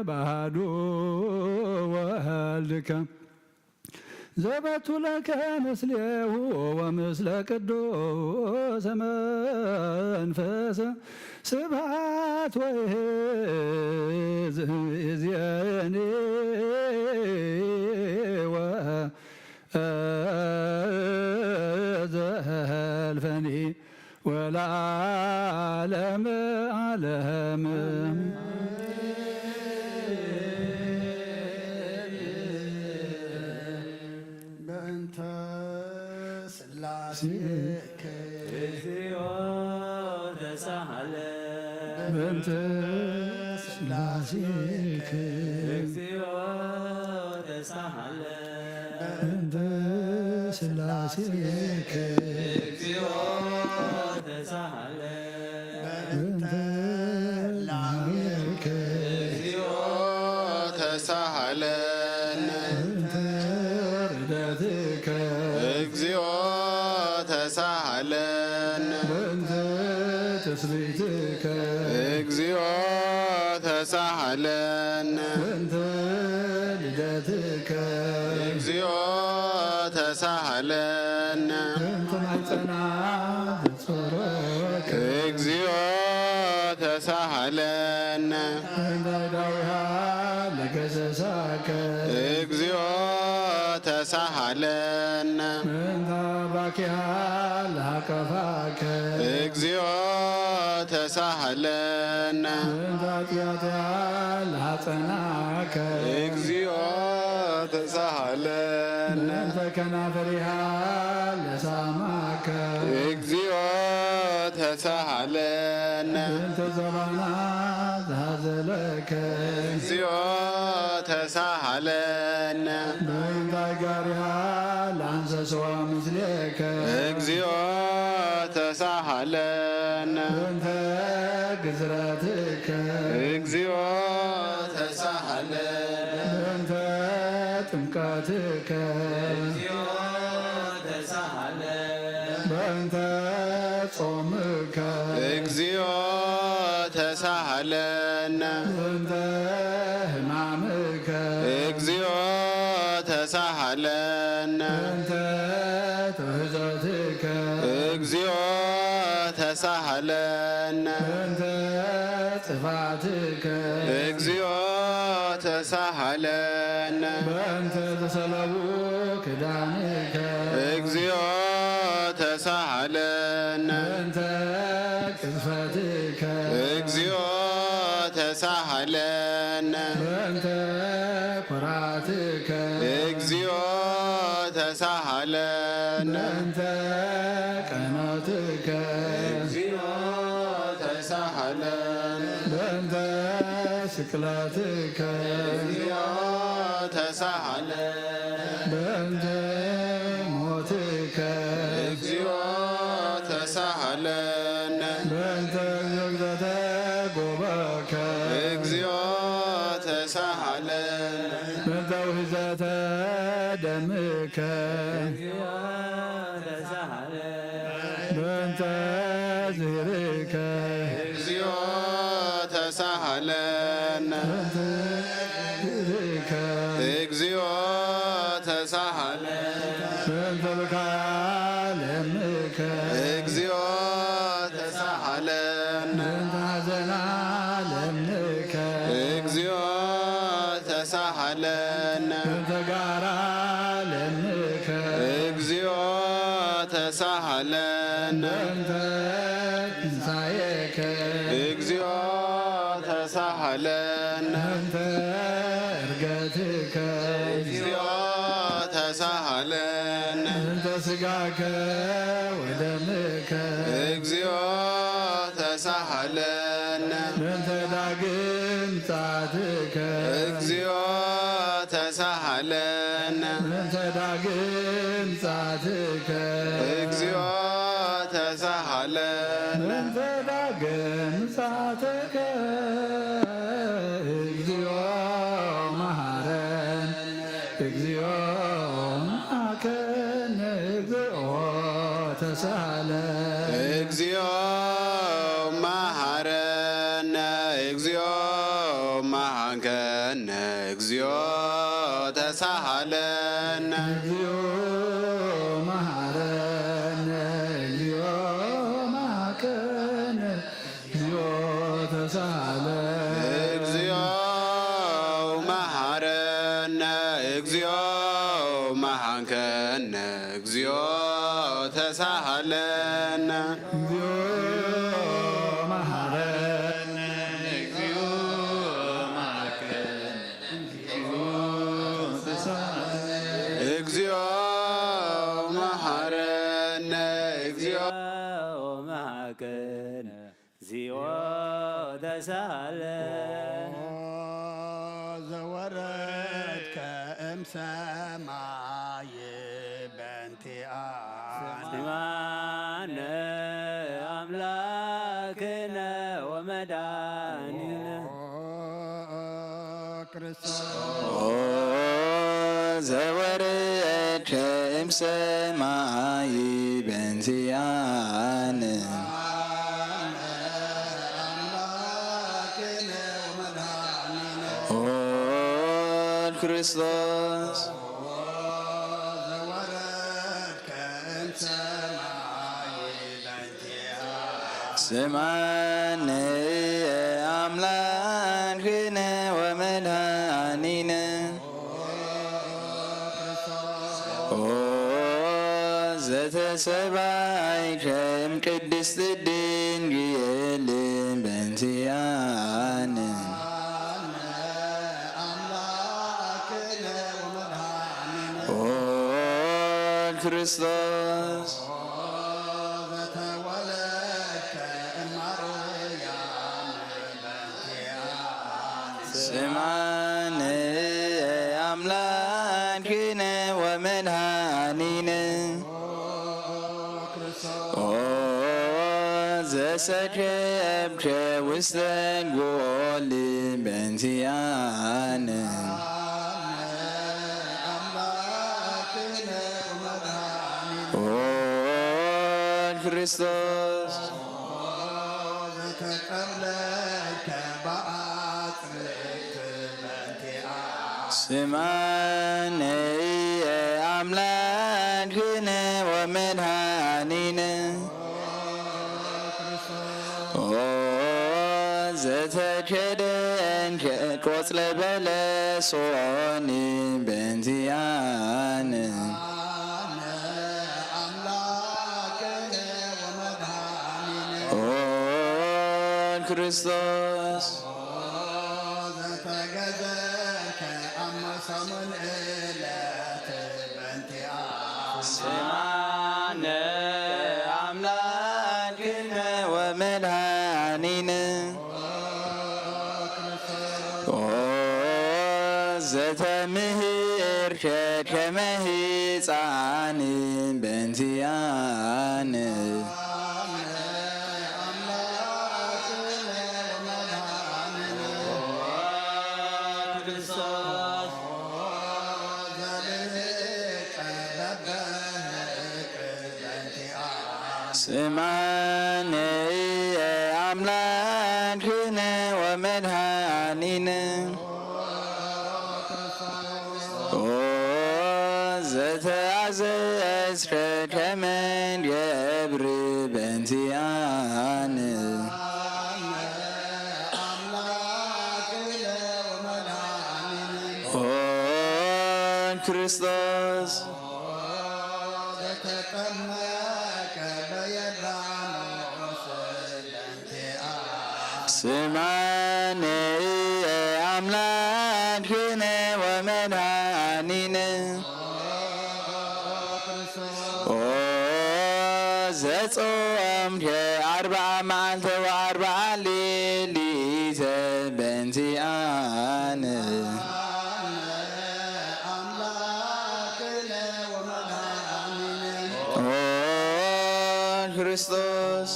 በአሐዱ ወልድከ ዘበቱ ለከ ምስሌሁ ወምስለ ቅዱስ መንፈስ ስብሐት ወይእዜኒ ወዘልፈኒ ወለዓለመ ዓለም። በእንተ ስላሴከ እግዚኦ ተሳሃለ። በእንተ ስላሴከ እግዚኦ ተሳሃለ። በእንተ ላሜከ እግዚኦ ተሳሃለነ። በእንተ ርደትከ እግዚኦ ተሳሃለነ። በእንተ ትስብእትከ እግዚኦ ተሳሃለነ። በእንተ ልደትከ እግዚኦ ተሳሃለነ። በእንተ ማይጸና ጾረከ እግዚኦ ተሳሃለነ። በእንተ ዳዊሃ ለገሰሳከ እግዚኦ ተሳሃለነ። በእንተ ባኪሃ ለሃቀፋከ እግዚኦ ተሳሃለነ። በእንተ ኃጢአትሃ ለሃጸናከ እግዚኦ ተሳሃለነ። በእንተ ከናፍሪሃ ለሳማከ እግዚኦ ተሳሃለነ። በእንተ ዘባና ዝሃዘለከ እግዚኦ ተሳሃለነ። በእንተ ጋሪሃ ለአንሰስዋ ምስሌከ እግዚኦ ተሳሃለነ። በእንተ ግዝረትከ እግዚኦ ተሳሃለነ። በእንተ ጥምቀትከ እግዚኦ ተሳሃለነ። በእንተ ጾምከ እግዚኦ ተሳሃለነ። በእንተ ሕማምከ እግዚኦ ተሳሃለነ። በእንተ ትውህዘትከ እግዚኦ ተሳሃለነ። በእንተ ጽፋትከ እግዚኦ ተሳሃለነ። በእንተ ተሰለቡ ክዳንከ እግዚኦ ተሳሃለነ። በእንተ ቅዝፈትከ እግዚኦ ተሳሃለነ። በእንተ ኩራትከ እግዚኦ ተሳሃለነ። በእንተ ቀኖትከ እግዚኦ ተሳሃለነ። በእንተ ስቅለትከ እግዚኦ ተሳሃለነ። በእንተ ሞትከ እግዚኦ ተሳሃለነ። በእንተ ዘግዘተ ጎበከ እግዚኦ ተሳሃለነ። በእንተ ውህዘተ ደምከ እግዚኦ ተሳሃለነ። በእንተ ዝህርከ እግዚኦ ተሳሃለነ። በእንተ ዝህርከ እግዚኦ ተሳሃለነ። በእንተ ብካያ ለምከ እግዚኦ ተሳሃለነ። በእንተ ሐዘና ለምከ እግዚኦ ተሳሃለነ። በእንተ ጋራ ለምከ እግዚኦ ተሳሃለነ። በእንተ ትንሳኤከ እግዚኦ ተሳሃለነ። በእንተ ዕርገትከ እግዚኦ ተሳሃለነ። በእንተ ስጋከ ወደምከ እግዚኦ ተሳሃለነ። በእንተ ዳግም ምጽአትከ እግዚኦ ተሳሃለነ። በእንተ ዳግም ምጽአትከ እግዚኦ ተሳሃለነ። በእንተ ዳግም ምጽአትከ እግዚኦ መሐረነ። እግዚኦ መሐከነ። እግዚኦ ተሳለ። እግዚኦ መሐረነ። እግዚኦ መሐከነ። እግዚኦ ተሳሃለነ። እግዚኦ መሐረነ። እግዚኦ መሐከነ። እግዚኦ ተሳለ። እግዚኦ መሐረነ። እግዚኦ መሐከነ። እግዚኦ ተሳሃለነ። እግዚኦ መሐረነ። እግዚኦ መሐከነ። እግዚኦ ተሳሃለነ። እግዚኦ መሐረነ። እግዚኦ መሐከነ። እግዚኦ ተሳለ። ዘወረድከ እምሰማይ በእንቲኣነ ስማነ ኣምላክነ ወመድኃኒነ። ክርስቶስ ኦ ዘወረድከ እምሰማይ በእንቲኣነ ኦ ክርስቶስ ስማነ ኣምላክነ ወመድኃኒነ ኦ ዘተሰባይከ እምቅድስት ድንግል በእንቲኣነ ኦ ክርስቶስ ስማነ ኣምላክነ ወመድኃኒነ ኦ ዘሰከብከ ውስተ ጎል በእንቲኣነ ኦ ክርስቶስ ስማነ ኣምላክነ ወመድኃኒነ ኦ ዘተከደንከ ቆጽለ በለሶን በእንቲኣነ ኦ ክርስቶስ ዘተገዘከ ኣብ ሰሙን ዕለት በእንቲኣ ስማነ ኣምላክነ ወመድኃኒነ ኦ ዘተምህርከ ከመ ህፃን በእንቲኣነ ስማነ ኣምላክነ ወመድኃኒነ ኦ ዘተኣዘዝከ ከመ ንገብር በእንቲኣነ ኦ ክርስቶስ ስማነ ኣምላክነ ወመድኃኒነ ኦ ዘጾምከ ኣርብዓ መዓልተ ወኣርብዓ ሌሊተ በእንቲኣነ ኦ ክርስቶስ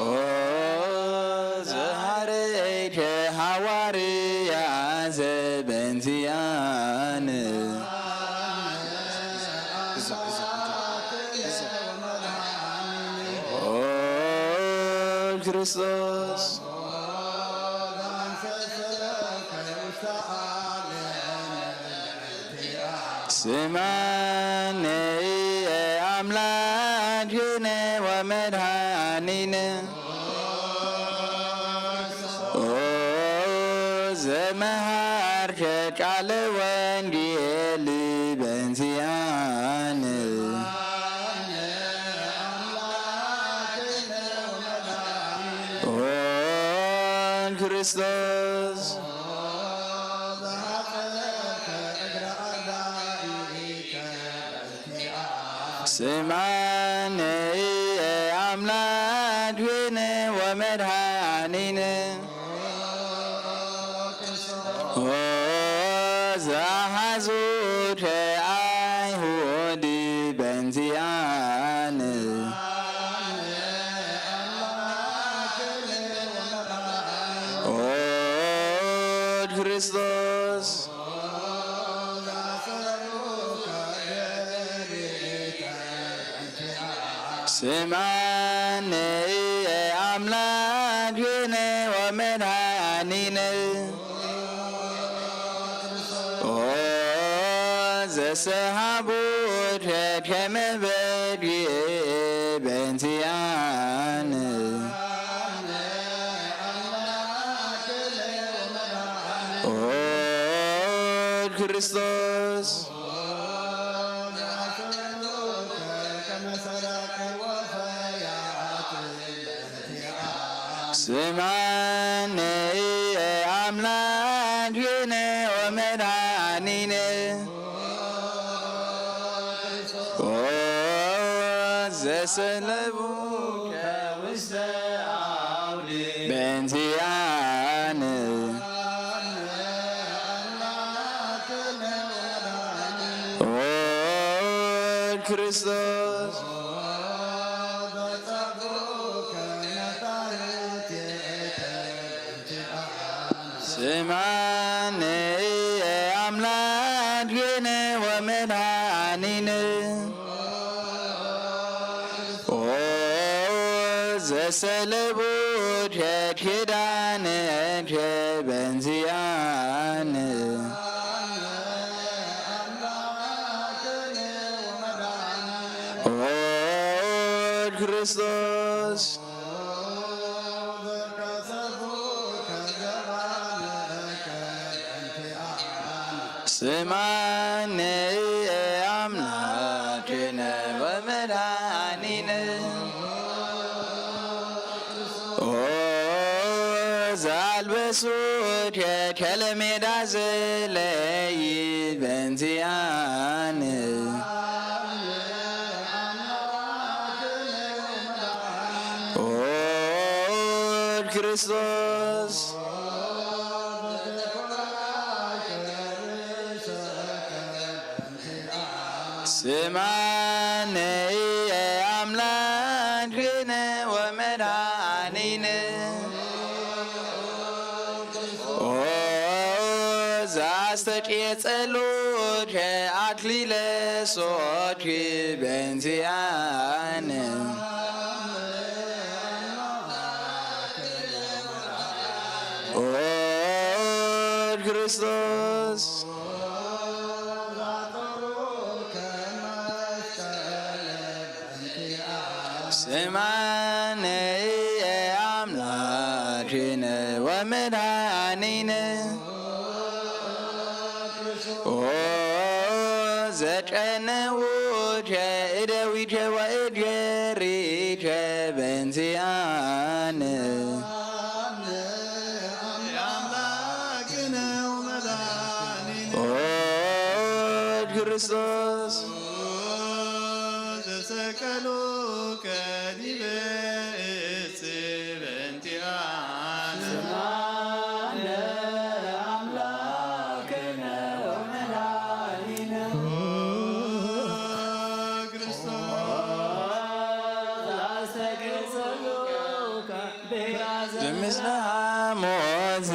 ኦ ዘሃረይከ ሃዋርያ ዘበንቲኣነ ኦ ክርስቶስ ስማነ ኣምላክነ ወመድኃኒነ ኦ ዘመሃርከ ቃለ ወንጌል በእንቲኣነ ክርስቶስ። ስማኒ ኣምላክን ወመድኃኒን። ኦ ዘሐዙተ ኣይሁድ በንዚኣን። ኦ ክርስቶስ። ስማኒ ኣምላክን ወመድኃኒን። ኦ ዘሰሃቡ ከመ በድዊ በንቲኣን። ኦ ክርስቶስ። ስማኒ ኣምላክን ወመድኃኒን። ኦ ዘሰለቡ ውስተ አውድ በንቲኣን። ኦ ክርስቶስ። ስማኒ ኣምላክን ወመድኃኒን። ኦ ዘሰለቡ ኪዳን በንዚኣን። ኦ ክርስቶስ። ስማኒ ኣምላክነ ወመድኃኒነ። ኦ ዘአልበሱ ከለሜዳ ዘለይ በንዚኣን። ኦ ክርስቶስ። ስማኒ ኣምላክነ ወመድኃኒነ። ኦ ዘአስተቅየ ጸሎት አክሊለ ሶት በንዚኣን። ኦ ክርስቶስ። ስማኒ ኣምላክነ ወመድኃኒነ። ኦ ዘጨነውከ እደዊከ ወእገሪከ በንዚኣን። ኦ ክርስቶስ። ዘሰቀሉከ ዲበ እጽ በንቲኣነ። ስማነ ኣምላክነ ወመድኃኒነ። ኦ ክርስቶስ። ዘምስለ ሞት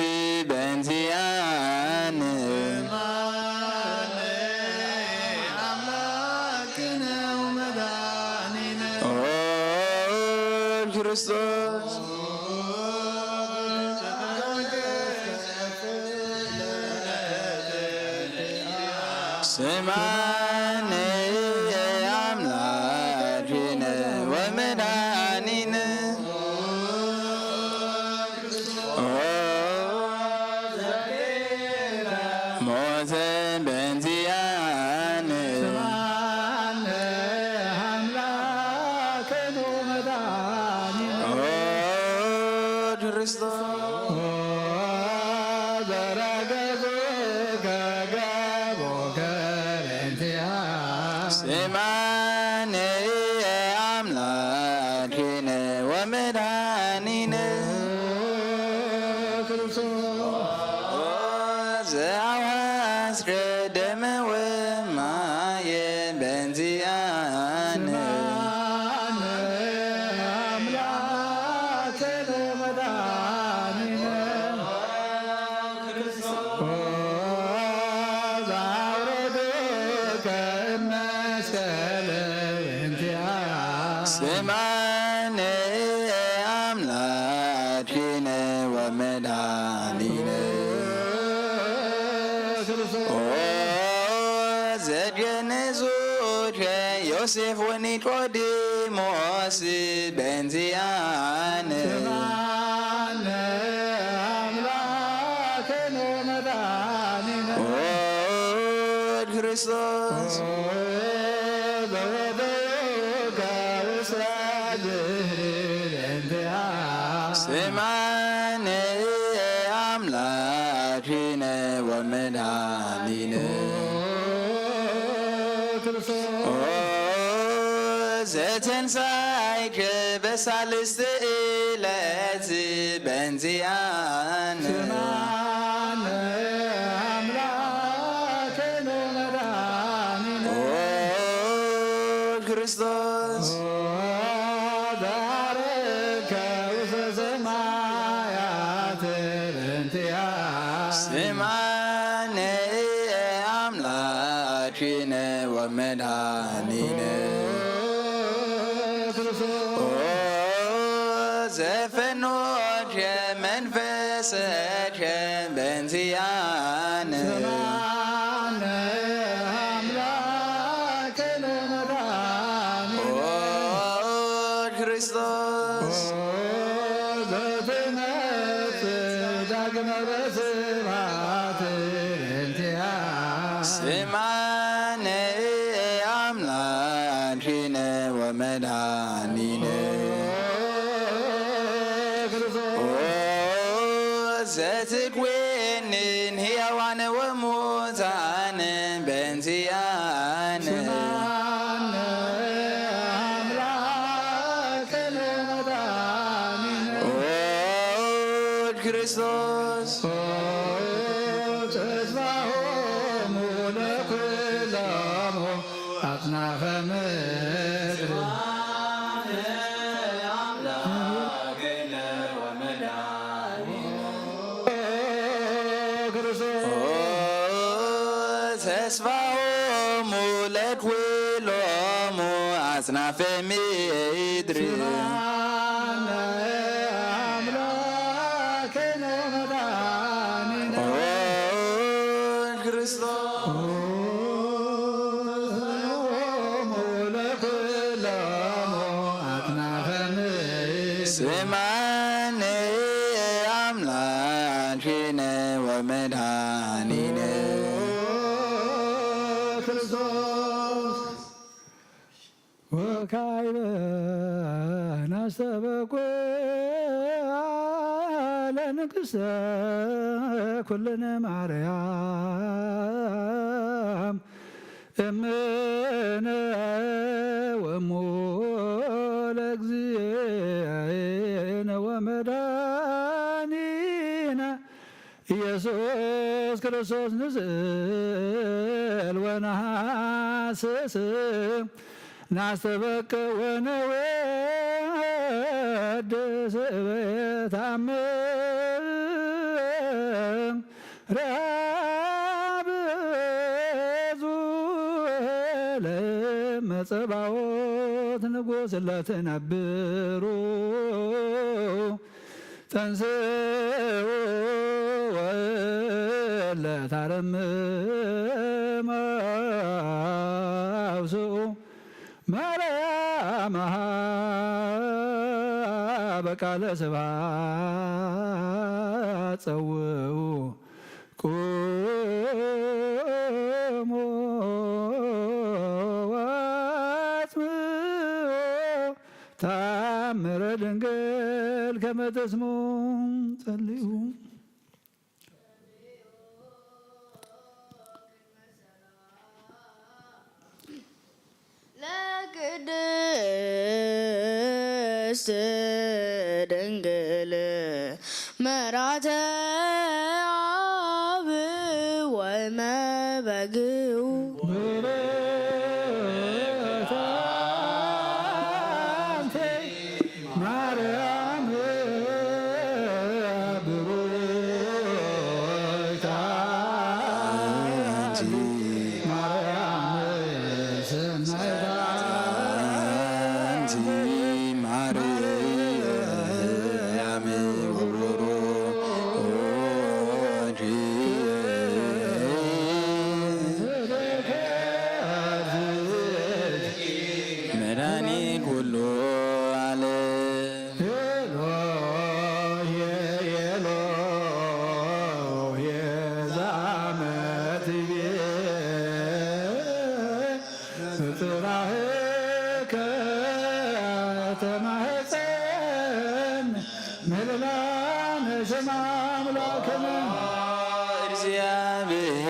በንዚኣን። ኦ ክርስቶስ። ስማኒ ኣምላክነ ወመድኃኒነ። ኦ ሞተ በንዚኣን። ኦ ክርስቶስ። ተገዙከ ገቦከ በእንቲያ ስማነ አምላኪነ ወመድኃኒነ ክርስቶስ ዘአዋስከ ደመ ወማየ በእንቲአነ አምላክነ መድኃኒነ ክርስቶስ አውረድከ እመስቀል በእንቲአነ ስማነ አምላኪነ ወመድኃኒነ ክርስቶስ ኦ ዘገነዙከ ዮሴፍ ወኒቆዲሞስ በእንቲአነ ስማነ አምላክነ መድኃኒነ ኦ ክርስቶስ ኦ ዘወደዩከ ውስተ ግህድ በእንቲአነ ስማነ አምላኪነ ወመድኃኒነ ክርስቶስ ኦ ዘተንሳይከ በሳልስት ዕለት በእንቲአነ ስማነ አምላክነ መድኃኒነ ኦ ክርስቶስ ኦ ዛረከ ውስተ ሰማያት በእንቲአነ ስማነ አምላኪነ ወመድኃኒነ ክርስቶስ ኦ ዘፈኖከ መንፈሰከ በእንቲአነ ስማነ አምላክነ መድኃኒነ ኦ ክርስቶስ ኦ ዘትመጽእ ዳግመ በስብሐት በእንቲአነ ስማነ አምላኪነ ወመድኃኒነ ኦ ዘትኮንን ሕያዋን ወሙታን በእንቲአነ ስማነ አምላክነ መድኃኒነ ኦ ክርስቶስ ኦ ተስፋሆሙ ለኩሎሙ አጽናፈ ምድር ክርስቶስ ኦ ተስፋሆሙ ለኩሎሙ አጽናፈ ምድር ስማነ አምላክነ መድኃኒነ ኦ ክርስቶስ ሆሙ ለኩሎሙ አጽናፈ ምድር ስማነ አምላክነ ወመድኃኒነ ክርስቶስ ወካዕበ ናስተበቁ ለንግሥተ ኩልነ ማርያም እምነ ወእሙ ለእግዚእነ ወመድኃኒነ ኢየሱስ ክርስቶስ ንስእል ወነሃስስ ናስተበቅ ወነወድስ በታምር ረሃብ ለመጸባዖት ንጉሥ ለትነብሩ ተንሥኡ ወእለ ታረምም አውስኡ ማርያም በቃለ ስብሐት ጸውኡ ቁሙ ወአስምዑ ተአምረ ድንግል ከመ ተስምዑ ጸልዩ። ቅድስት ድንግል መራተ አብ ወመበግኡ። መድኃኒት ኩሉ ዓለም። ኤሎሄ፣ ኤሎሄ፣ ዛመትቤ ጽራህከ ተማህፀን ምህልላነ ስም አምላክነ። እግዚአብሔር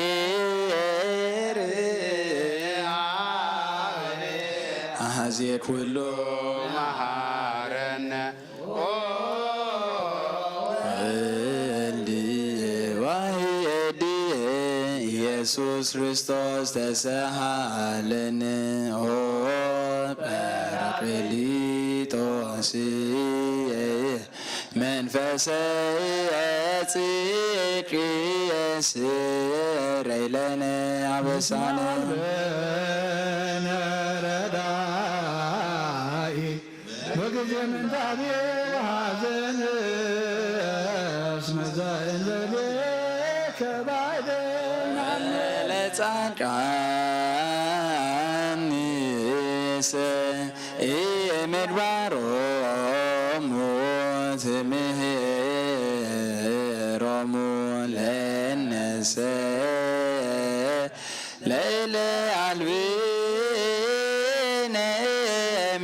አሐዜ ኩሉ መሐረነ። ወልድ ዋሕድ ኢየሱስ ክርስቶስ ተሰሃለነ። ኦ ጳራቅሊጦስ መንፈሰ ጽድቅ ስረይ ለነ አበሳነ። በነ ረዳኢ በጊዜ ምንታቤ ወሐዘን እስመ ዘእንበሌከ ባዕደ ናነ። ለጻድቃን ኢምድባሮሙ ትምህሮሙ ለነሰ ለእለ አልብነ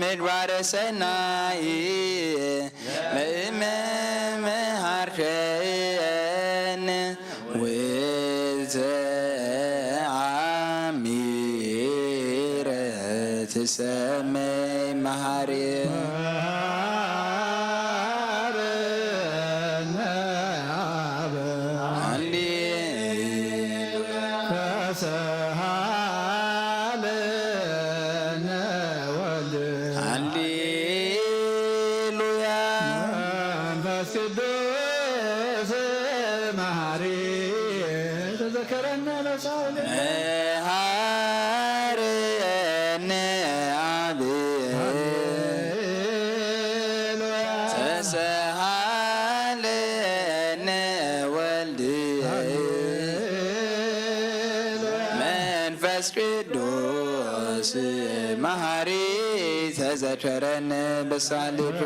ምግባረ ሰናይ ለእመ መሃርከነ ውእተ አሚረ ትሰመይ መሃሪ። መሃረነ አብ። ሃሌ ተሰሃለነ ወልድ። ሃሌሉያ። መንፈስ ቅዱስ መሃሪ ተዘከረነ ለሳሌ። መሃረነ አብ። ሃሌሉያ። ተሰሃለነ ወልድ። ሃሌሉያ። መንፈስ ቅዱስ መሃሪ ተዘከረነ በሳሌከ።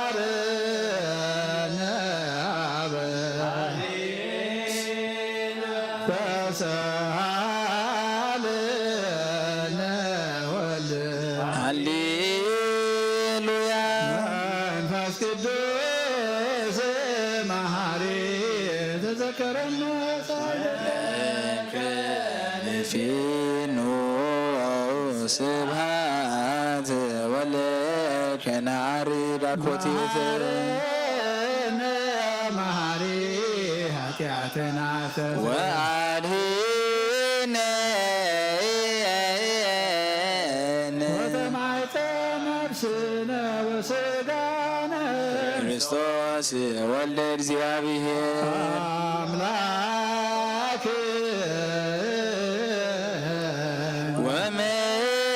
መሃረነ አብ። ተሰሃለነ ወልድ። ሃሌሉያ። መንፈስ ቅዱስ መሃሪ ተዘከረነ ሳይለከ። ፊኑ ስብሃት ወለከ ናሪ ዳኮቴት። መሃረነ መሃሪ ኃጢአትና ተዘ- ወአድህነነ ወተማይፀ ነፍስነ ወስጋነ ክርስቶስ ወልደ እግዚአብሔር አምላክ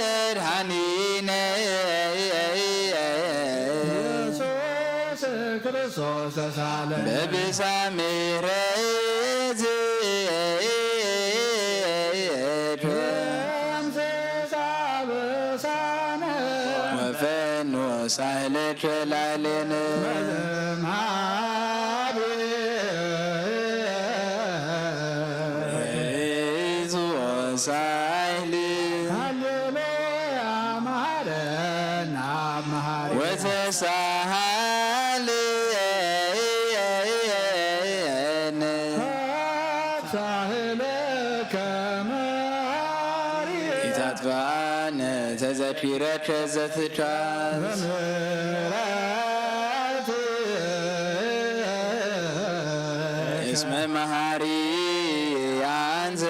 ወመድኃኒነ ኢየሱስ ክርስቶስ ተሳለ በብሳ ምሕረት ደምስስ አበሳነ ወፈኑ ሳህለከ ላዕሌነ። መዝማቤ ርዙ ሳህል ሃሌሉያ መሃረነ አብ መሃሪ ወተሳሃለነ ሳህለከ መሃሪ ኢታጥፋ ዘትካዝ በምህረት እስመ መሃሪ አንተ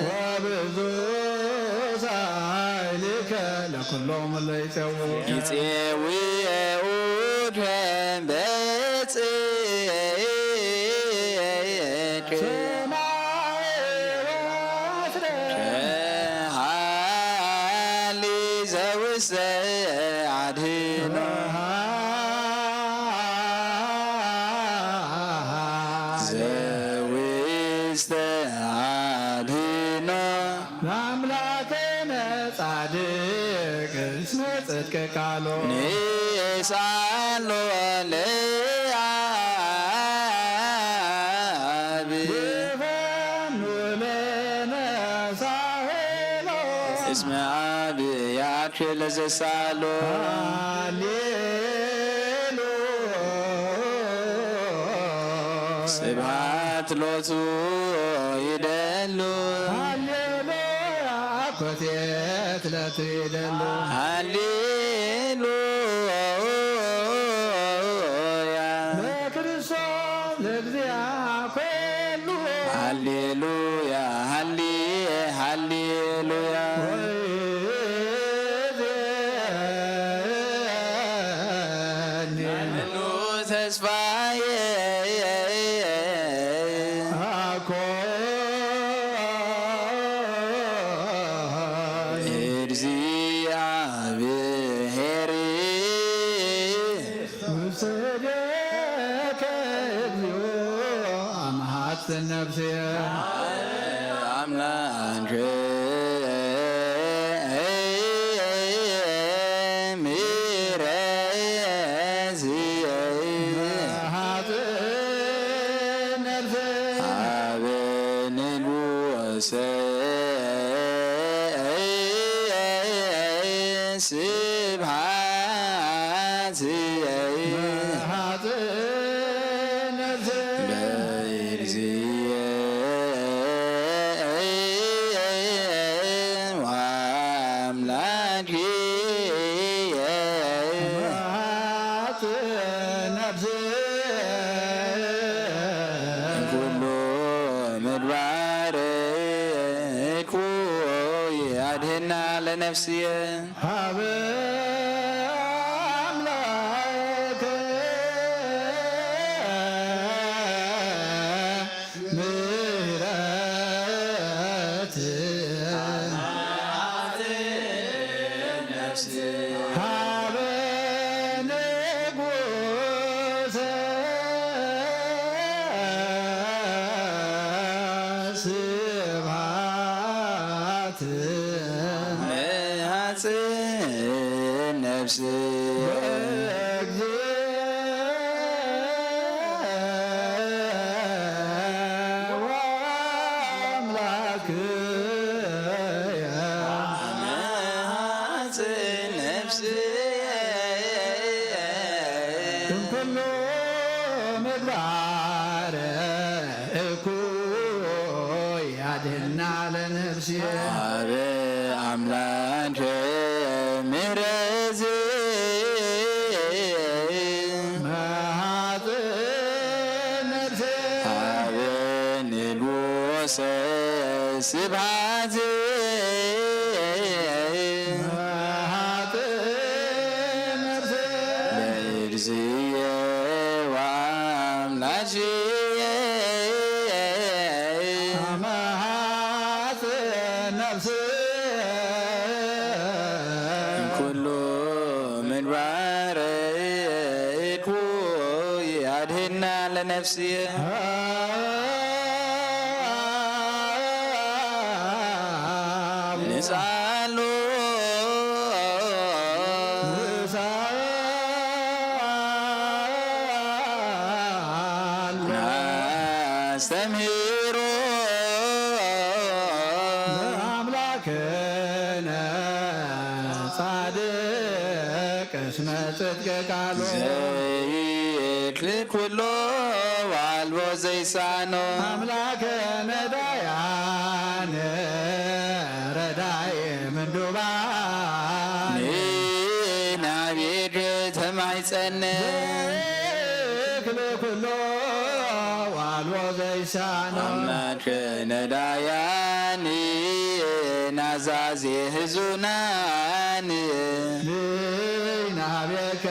ወብዙ ሳይልከ ለኩሎም ለይጸው ይጼውኡ ከም በጽ ሰማይ ወፍረ ሃሊ ዘውስተ አድህኖ ዘውስተ አድህኖ ለአምላክነ ጻድቅ እስመ ጽድቅ ቃሉ ንስአሎ ለአብ ይፈኑ ለነ ሳህሎ እስመ አብ ያክል ዘሳሎ ሃሌሉ ስብሐት ሎቱ ይደሉ ሃሌሉያ ኮቴት ለቱ ይደሉ ሃሌሉያ ለክርስቶስ ለእግዚአ ኮሉ ሃሌሉያ ሃሌ ሃሌሉያ ወይዜኒ ተስፋዬ አኮ እግዚአብሔር ውስተ እዴከ እግዚኦ አምሃት ነፍሴ አምላክ ምሕረት ኃጥእ ነፍስ ሀበ ንጉሰ ስብሐት ኃጥእ ነፍስ በእግዚእ ወአምላክ መሃጽ ነፍስ ኩሉ ምግባር እኩይ አድህና ለነፍስየ ሀበ አምላክ ምሕረት ሀበ ንጉሰ ስብሐት መሃጽን ነፍስ ወአምላክየ መሃጽን ነፍስ እምኩሉ ምግባር እኩይ አድህና ለነፍስየ ሀበ አምላክ ምሕረት መሃጽ ነፍስ ሀበ ንጉሰ ስብሐት መሃጽ ነፍስ ለእግዚእየ ወአምላክየ መሃጽ ነፍስ ኩሉ ምግባር እኩይ አድህና ለነፍስየ ንስአሉ ናስተምህሮ ለአምላክነ ጻድቅ እስመ ጽድቅ ቃሉ ዘይክል ኩሎ ዋልቦ ዘይሳኖ አምላከ ነዳያን ረዳይ ምንዱባን ተማይጸን። ዘይክል ኩሎ ዋልዎ ዘይሳኖ። ኣምላክ ነዳያን ናዛዜ ህዙናን። ንሕና ናቤከ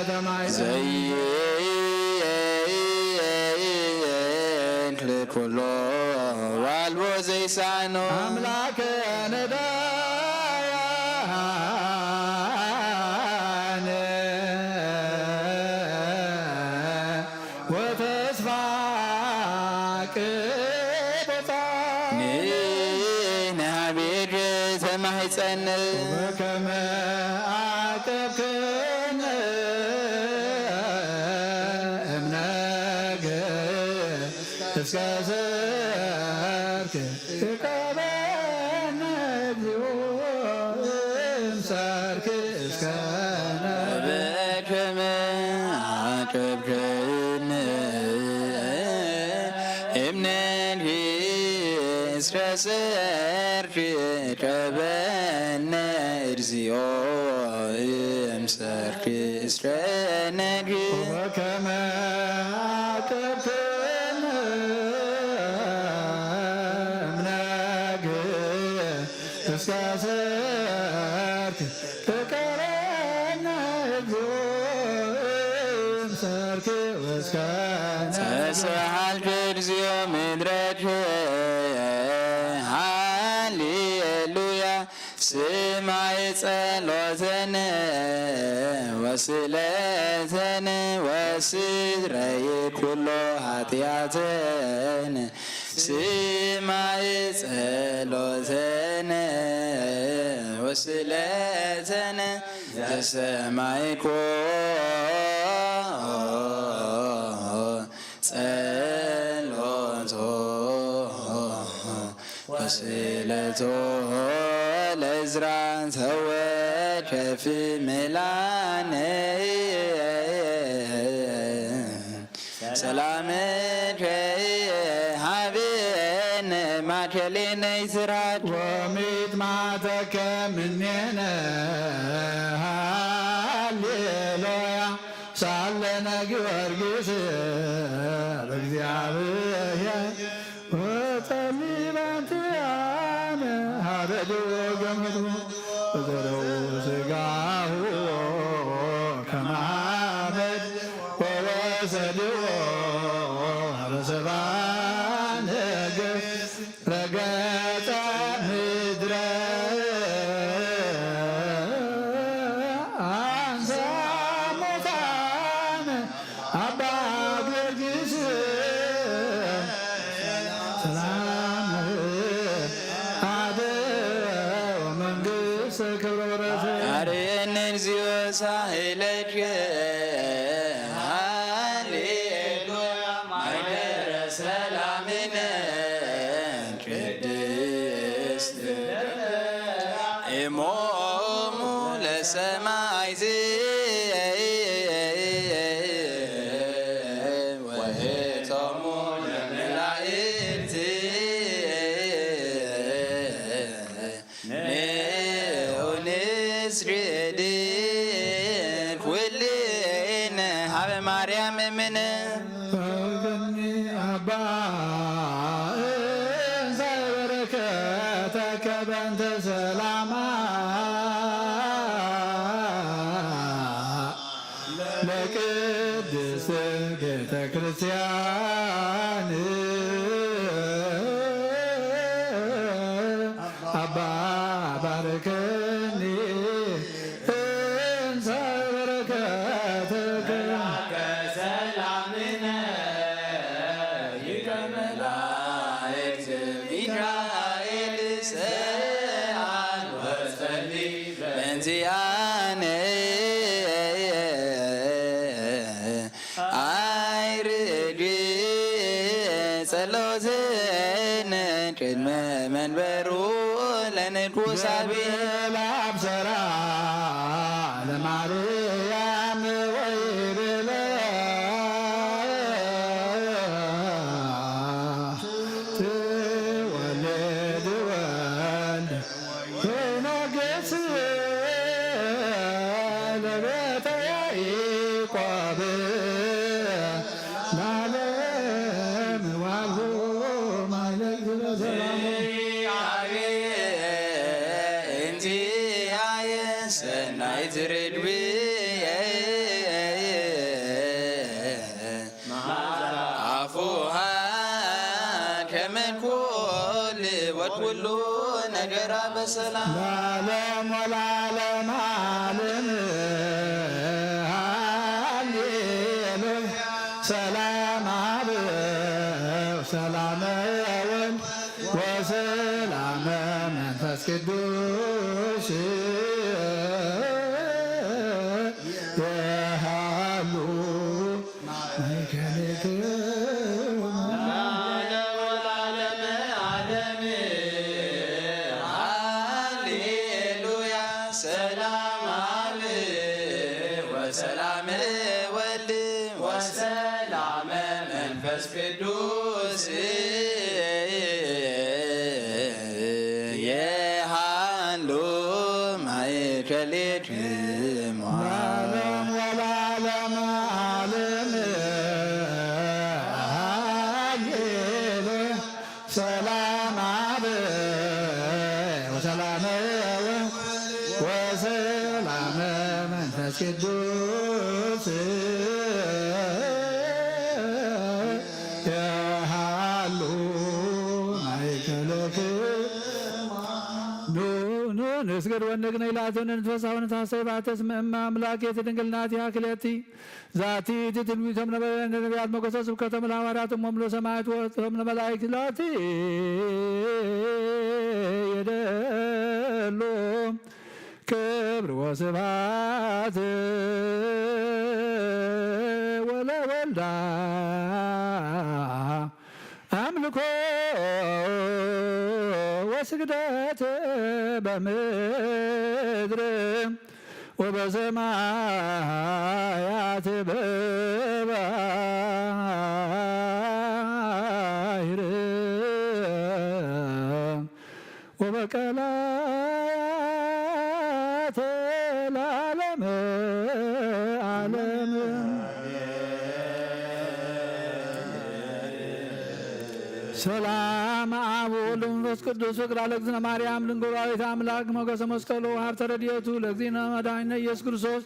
ተማይጸን። ዘይክል ኩሎ ዋልዎ ዘይሳኖ። ኣምላክ ነዳያን ወተስፋ ቅዱሳን። ንሕና ቤት ተማህፀን። ወበከመ ዓቀብክን እምነግ እስከ ሰርክ። እቀበነ እግዚኦ እምሰርክ እስከ በከመ አቅብከነ እምነኒ እስከ ሰርክ። እቀበነ እግዚኦ እምሰርክ እስከ ነግህ። ወበከመ አቅብክን እምነግ እስከ ሰርክ። እቀበነ እግዚኦ እምሰርክ እስከ ነግህ። ተሰሃልክ እግዚኦ ምድረክ። ሃሌሉያ። ስማይ ጸሎተነ ወስለተነ ወስረይ ኩሎ ኃጢአተነ። ስማይ ጸሎተነ ወስለተነ ዘሰማይኮ ጸሎቶ ወስእለቶ ለእዝራ ተወከፍ ምላነ። ሰላምከ ሃበነ ማእከሌነ ይስራድ። ወሚጥማተከ ምኔነ ሃሌሉያ። ሳለነ ጊዮርጊስ በእግዚአብሔር ወጸልይ በእንቲአነ ሀበ ድዎ ገምቱ ወዘረው ስጋሁ ከመ አመድ ወወሰድዎ ሀበ ሰብአ ነገሥት። ረገጸ ምድረ አንሳ ሞታነ አባ ጊዮርጊስ ሰላም አደ ወመንግስት ክብረ ወረስ። አርየነ እግዚኦ ሳህለከ ሃሌሉያ ማይደረ ሰላምነ ቅድስት እሞሙ ለሰማይት ወህቶሙ ለመላእክት። ንዑ ንስግድ ኩልነ ሀበ ማርያም እምነ። እግኒ አባ እንዘ በረከተከ በእንተ ሰላማ ለቅድስት ቤተ ክርስቲያን አባ ባርከኒ እንዘ በረከትከ። ሰላምነ ሊቀ መላእክት ሚካኤል ሰአል ወጸሊ በእንቲአነ። አይርግ ጸሎትነ ቅድመ መንበሩ ለንጉሳዊ። ገብርኤል አብሰራ ለማርያም ወይቤላ ትወልድ ወልድ ወይነግስ ለቤተ ያሬድ። ለዓለም ዋልቦ ማይለቅ ዝብለ ሰላም። እንቲያየ ሰናይ ትርድዊ ኣፉሃ ከመ ኩል ወኩሉ ነገራ በሰላም። ለዓለም ወለዓለም ዓለም ሃሌሉያ። ሰላም አብ ሰላም ወልድ ወሰላም መንፈስ ቅዱስ የሃሉ ማእከሌክሙ። ለዓለም ወለዓለመ ዓለም። ሃሌሉያ። ሰላም አብ ወሰላም ወልድ ወሰላም መንፈስ ቅዱስ የሃሉ ማእከሌክሙ። ለዓለም ወለዓለመ ዓለም ሃሌሉያ። ሰላም አብ ወሰላም ወሰላም መንፈስ ቅዱስ የሃሉ ማእከለክሙ። ኑ ኑ ንስገድ ወንግነይ ላተነ ንትፈሳሁ ንታሰይ ባተስመ እመ አምላክ የትድንግል ናቲሃ ክልኤቲ ዛቲ እቲ ትንቢቶም ነበረ እንደ ነቢያት ሞገሰ ስብከቶም ለሐዋርያት እሞም ለሰማዕት ወእቶም ለመላእክት ላቲ የደሉ ክብር ወስብሐት ወለወልዳ አምልኮ ወስግደት በምድር ወበሰማያት በባሕር ወበቀላያት ለዓለመ ዓለም። ሰላም አብ ወወልድ ወመንፈስ ቅዱስ ፍቅር ለእግዝእትነ ማርያም ድንግል ወላዲተ አምላክ ሞገሰ መስቀሉ ሀብተ ረድኤቱ ለእግዚእነ መድኃኒነ ኢየሱስ ክርስቶስ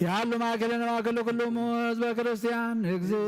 የሃሉ ማእከሌነ ማእከለ ኩሎሙ ህዝበ ክርስቲያን። እግዚእ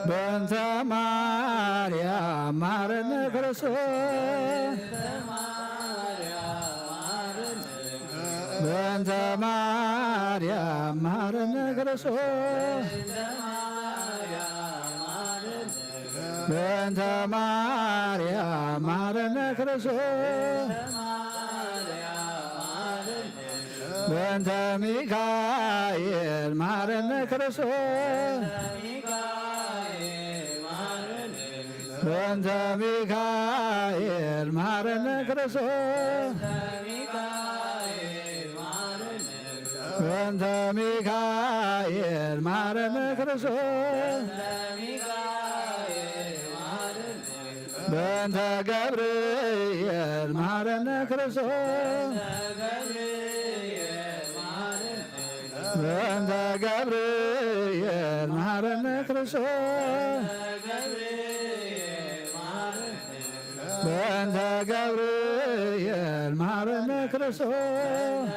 በእንተ ማርያም ማረነ ክርስቶስ። በእንተ ማርያም ማረነ ክርስቶስ። በእንተ ማርያም ማረነ ክርስቶስ። በእንተ ሚካኤል ማረነ ክርስቶስ። በእንተ ሚካኤል ማረነ ክርስቶስ። በእንተ ሚካኤል ማረነ ክርስቶስ። በእንተ ገብርኤል ማረነ ክርስቶስ። በእንተ ገብርኤል ማረነ ክርስቶስ። በእንተ ገብርኤል ማረነ ክርስቶስ።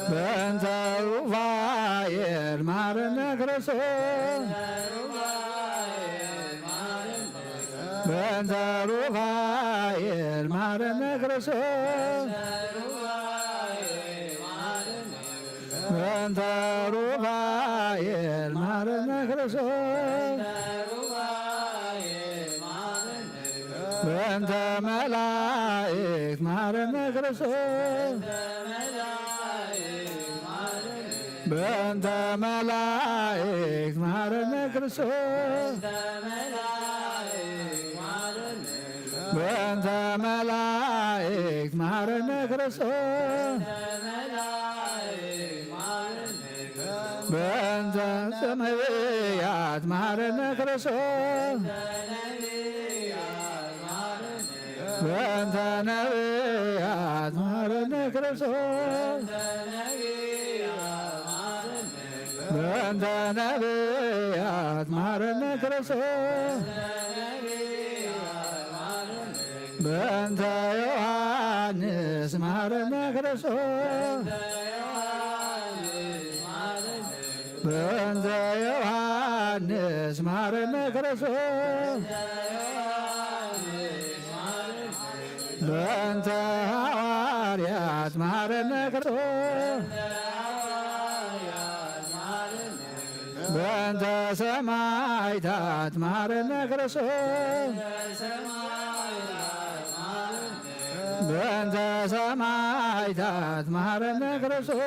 በእንተ ሩፋኤል ማረነ ክርስቶስ። በእንተ ሩፋኤል ማረነ ክርስቶስ። በእንተ ሩፋኤል ማረነ ክርስቶስ። በእንተ መላእክት ማረነ ክርስቶስ። በእንተ መላእክት ማረነ ክርስቶስ። በእንተ መላእክት ማረነ ክርስቶስ። በእንተ ነቢያት ማረነ ክርስቶስ። በእንተ ነቢያት ማረነ ክርስቶስ። በእንተ ነቢያት ማረነ ክርስቶስ። በእንተ ዮሐንስ ማረነ ክርስቶስ። በእንተ ዮሐንስ ማረነ ክርስቶስ። በእንተ ሐዋርያት ማረነ ክርስቶስ። በእንተ ሰማዕታት ማረነ ክርስቶስ። በእንተ ሰማዕታት ማረነ ክርስቶስ።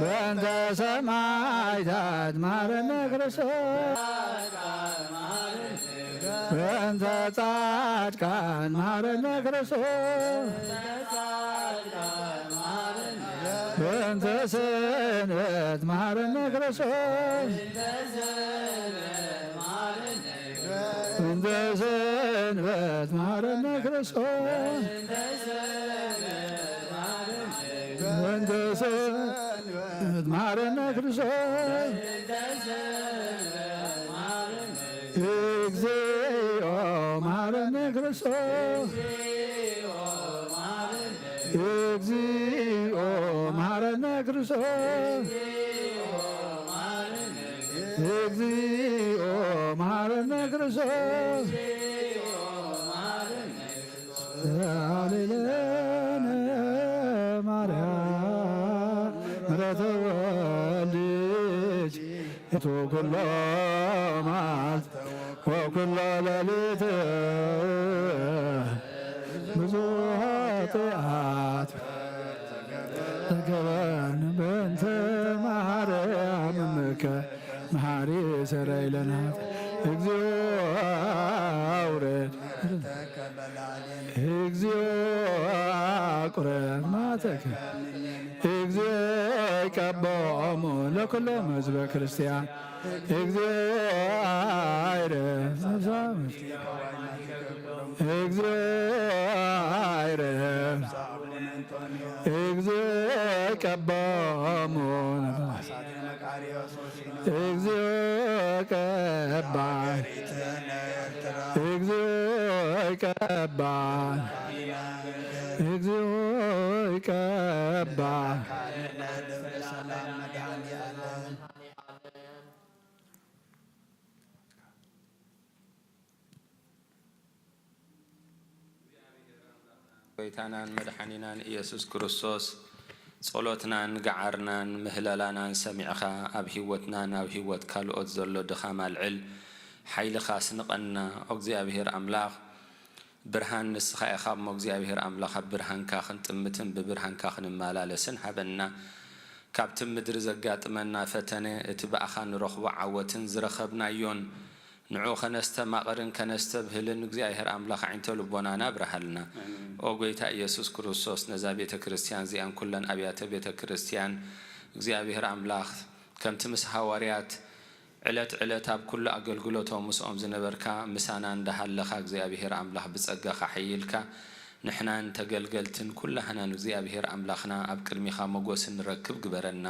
በእንተ ሰማዕታት ማረነ ክርስቶስ። በእንተ ጻድቃን ማረነ ክርስቶስ። በእንተ ሰንበት ማረነ ክርስቶስ። በእንተ ሰንበት ማረነ ክርስቶስ። በእንተ ሰንበት ማረነ ክርስቶስ። እግዚኦ ማረነ ክርስቶስ። እግዚኦ ማረነ ክርስቶስ። እግዚኦ ማረነ ክርስቶስ። ሃሌሉያ ማርያም ምሕረተ ወልድኪ እቱ ኩሎ መዓልት ወኩሎ ሌሊት ብዙ ኃጢአት ተገበን በእንተ ማርያም እምከ መሐሪ ሠራይ ለናት እግዚኦ አውረድ እግዚኦ ቁረብ ማተከ እግዚኦ ይቀበኦሙ ለኩሎም ህዝበ ክርስቲያን እግዚኦ አይረፍ ነፍሳ እግዚኦ አይረፍ እግዚኦ ይቀበኦሙ እግዚኦ ይቀባል። እግዚኦ ይቀባል። እግዚኦ ይቀባል። ጎይታናን መድሓኒናን ኢየሱስ ክርስቶስ ጸሎትናን ገዓርናን ምህለላናን ሰሚዕኻ ኣብ ህይወትናን ኣብ ህይወት ካልኦት ዘሎ ድኻም ኣልዕል፣ ሓይልኻ ኣስንቐና። ኦ እግዚኣብሔር ኣምላኽ፣ ብርሃን ንስኻ ኢኻ እሞ እግዚኣብሔር ኣምላኽ፣ ኣብ ብርሃንካ ክንጥምትን ብብርሃንካ ክንመላለስን ሃበና። ካብቲ ምድሪ ዘጋጥመና ፈተነ፣ እቲ ብኣኻ ንረኽቦ ዓወትን ዝረኸብናዮን ንዑ ከነስተማቕርን ከነስተብህልን እግዚኣብሔር ኣምላኽ ኣዒንተ ልቦናና ኣብርሃልና። ኣሜን። ኦ ጎይታ ኢየሱስ ክርስቶስ፣ ነዛ ቤተ ክርስቲያን እዚኣን ኩለን ኣብያተ ቤተ ክርስቲያን እግዚኣብሔር ኣምላኽ ከምቲ ምስ ሃዋርያት ዕለት ዕለት ኣብ ኩሉ ኣገልግሎቶም ምስኦም ዝነበርካ ምሳና እንዳሃለኻ እግዚኣብሔር ኣምላኽ ብጸጋኻ ሓይልካ ንሕናን ተገልገልትን ኩላህናን እግዚኣብሔር ኣምላኽና ኣብ ቅድሚኻ ሞጎስ ንረክብ ግበረና።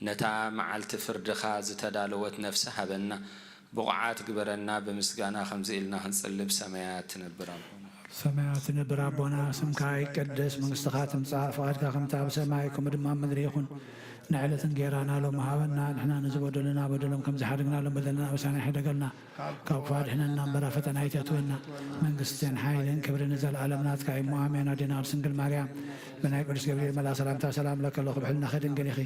ነታ መዓልቲ ፍርድኻ ዝተዳለወት ነፍሲ ሃበና። ብቑዓት ግበረና፣ ብምስጋና ከምዚ ኢልና ክንጽሊ፣ ብሰማያት ትነብር ኣቦና። ሰማያት ትነብር ኣቦና፣ ስምካ ይቀደስ፣ መንግስትኻ ትምጻእ፣ ፍቓድካ ከምታ ኣብ ሰማይ ከምኡ ድማ ኣብ ምድሪ ይኹን። ንዕለት እንጌራና ሎሚ ሃበና፣ ንሕና ንዝበደሉና በደሎም ከም ዝሓደግና ሎም በደልና ኣበሳና ይሕደገልና፣ ካብ ክፉእ ኣድሕነና እምበር ኣብ ፈተና ኣይተእትወና። መንግስትን ሓይልን ክብርን ንዘለኣለም ናትካ እዩ። እሞ ኣሜን። ኣዴና ቅድስት ድንግል ማርያም ብናይ ቅዱስ ገብርኤል መልኣኽ ሰላምታ ሰላም ለኪ ኣለኹ፣ ብሕልናኺ ድንግል ኢኺ፣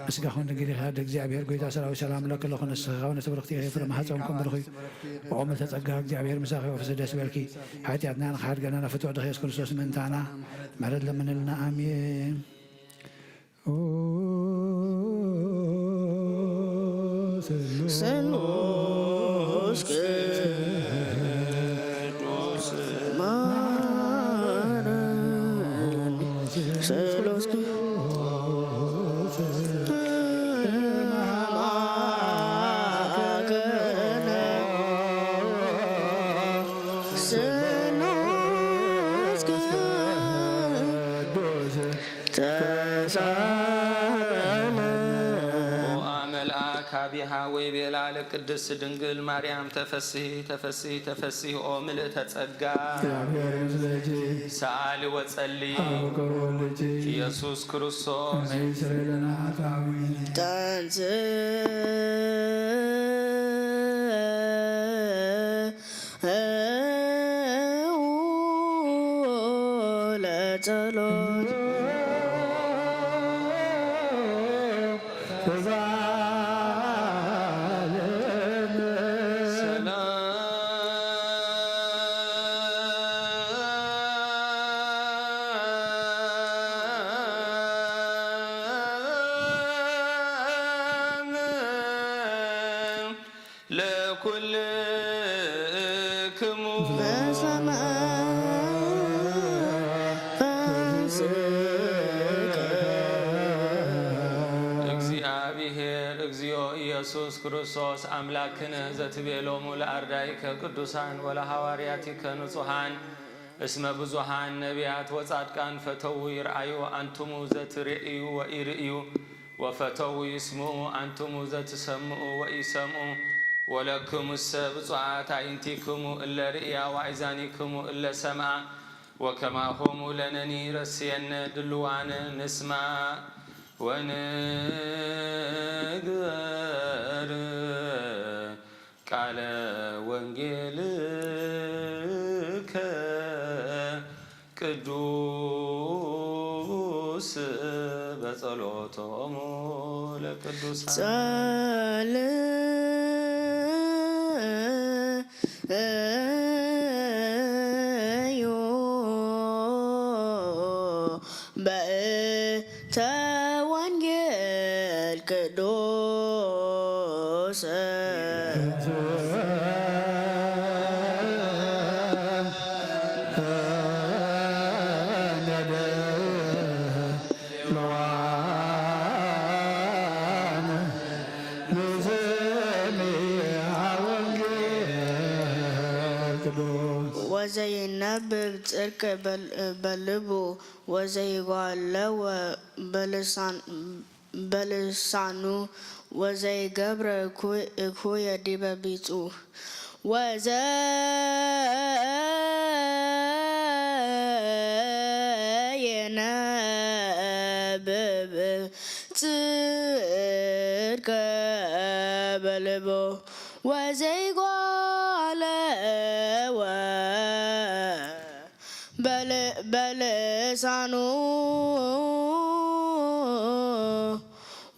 ብስጋኺ እውን ድንግል ኢኺ። ኣደ እግዚኣብሔር ጎይታ ሰራዊት ሰላም ለኪ ኣለኹ፣ ንስኺ ከኣ ነቲ ብርኽቲ ኢኺ፣ ፍረ ማሕፀንኩም ብሩኽ እዩ። ብቆመ ተጸጋ እግዚኣብሔር ምሳኺ ወፍሲ ደስ በልኪ። ሓጢኣትና ንኽሓድገና ናብ ፍትወ ድኺ የሱስ ክርስቶስ ምእንታና ምሕረት ለምንልና። ኣሜን። ስሉስ ቅዱስ ማረን። ስሉስ ስሉስ ቅዱስ ተሳለነ። ኦ መልአክ አቢሃ ወይቤላ ለቅድስት ድንግል ማርያም ተፈስሂ ተፈስሂ ተፈስሂ ኦ ምልእተ ጸጋ እግዚአብሔር ምስሌኪ ሰአሊ ወጸሊ አብ ፍቅር ወልድኪ ኢየሱስ ክርስቶስ ከመ ይስረይ ለነ ኃጣውኢነ። ተንሥእ ለጸሎት። ለኩልክሙ በሰማይ ፈስከ። እግዚአብሔር እግዚኦ ኢየሱስ ክርስቶስ አምላክነ ዘትቤሎሙ ለአርዳኢከ ቅዱሳን ወለሐዋርያቲከ ንጹሐን እስመ ብዙኃን ነቢያት ወጻድቃን ፈተዉ ይርአዩ አንትሙ ዘትርእዩ ወኢርእዩ ወፈተዉ ይስምዑ አንትሙ ዘትሰምዑ ወኢሰምዑ ወለክሙሰ ብፁዓት አዕይንቲክሙ እለ ርእያ ወአእዛኒክሙ እለ ሰምዓ ወከማሆሙ ለነኒ ረስየነ ድልዋነ ንስማዕ ወንግበር ቃለ ወንጌልከ ቅዱስ በጸሎቶሙ ለቅዱሳን። ጸልዩ በእንተ ወንጌል ቅዱስ ዘይነብብ ጽድቅ በል-፣ በልቡ ወዘይጓለወ በልሳን-፣ በልሳኑ ወዘይገብረ እኩይ-፣ እኩየ ዲበ ቢጹ። ወዘየነብብ ጽድቀ በልቦ ወዘይጓለወ በል-፣ በልሳኑ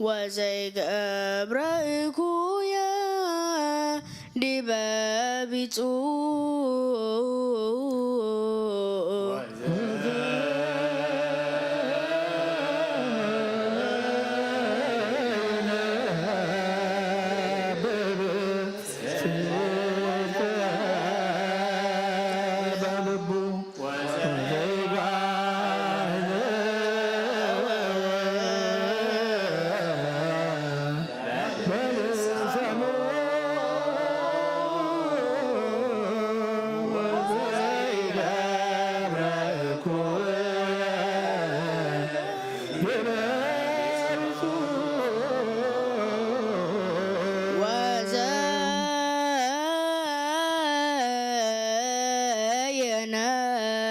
ወዘይገብረ እኩየ ዲበ ቢጹ።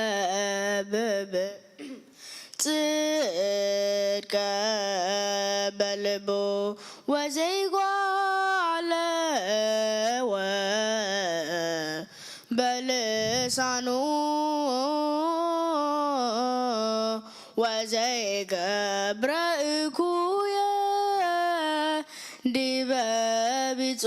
ወዘየነብብ ጽድቀ በልቡ ወዘይጓለወ በልሳኑ ወዘይገብረ እኩየ ዲበ ቢጹ።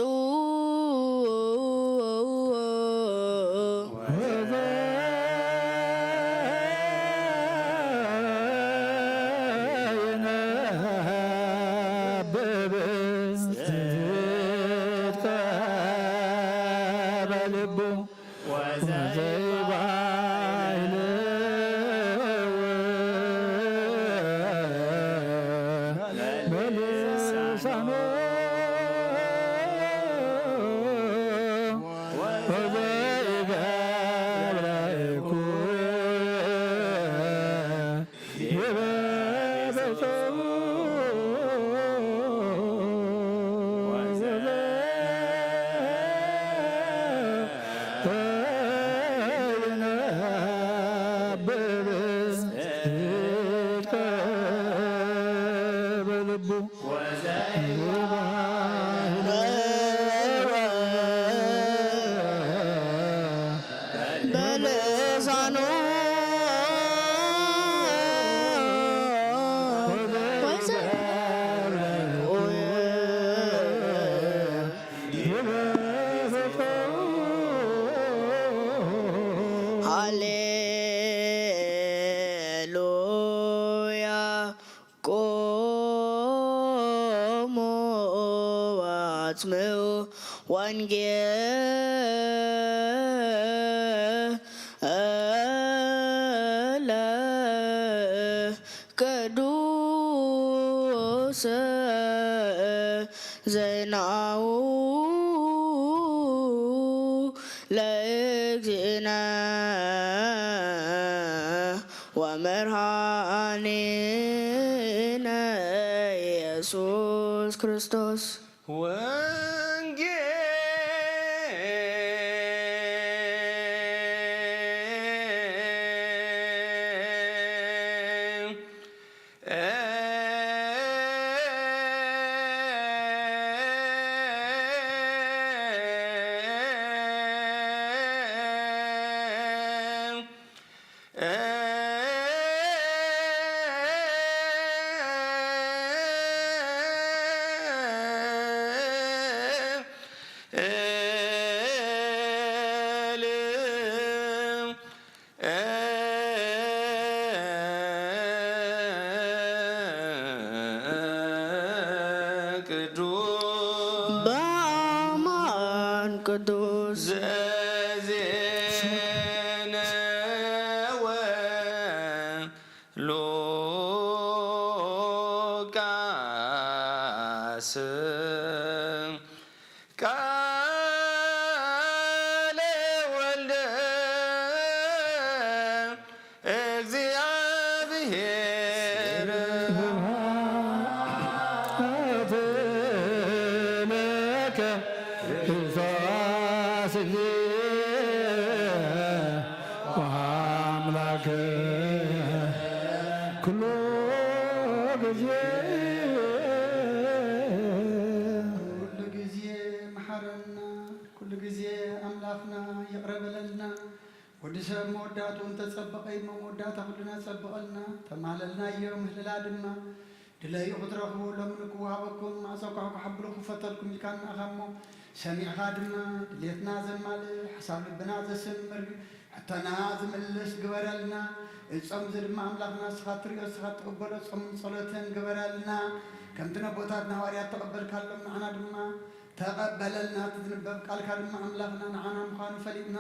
ሃሌሉያ። ቆሙ ወአጽምዑ ወንጌለ ቅዱስ ዜናሁ ለእግዚእነ ወመድኃኒነ ኢየሱስ ክርስቶስ። ወንጌል ቅዱስ በአማን ቅዱስ ዘዜነወ ሉቃስ ቃለ ወልደ ኩሉ ግዜ ኩሉ ግዜ መሓረና፣ ኩሉ ግዜ ኣምላኽና ይቕረ በለልና። ወዲ ሰብ መወዳእትኡ እንተጸበቐ እሞ መወዳእታ ኩልና ጸብቐልና። ተማለልናዮ ምህልላ ድማ ድለዩ ክትረኽቡ ሎሚ ንክወሃበኩም፣ ማዕጾ ኳሕኳሕ ኣብሉ ክፈተልኩም ኢልካ ንኣኻ እሞ፣ ሰሚዕኻ ድማ ድሌትና ዘማልእ፣ ሓሳብ ልብና ዘስምር፣ ሕቶና ዝምልስ ግበረልና። እዚ ጾም እዚ ድማ ኣምላኽና ንስኻ ትርእዮ፣ ንስኻ ትቕበሎ ጾምን ጸሎትን ግበረልና። ከምቲ ነቦታትና ሃዋርያት ተቐበልካሎም ንዓና ድማ ተቐበለልና። እቲ ዝንበብ ቃልካ ድማ ኣምላኽና ንዓና ምዃኑ ፈሊጥና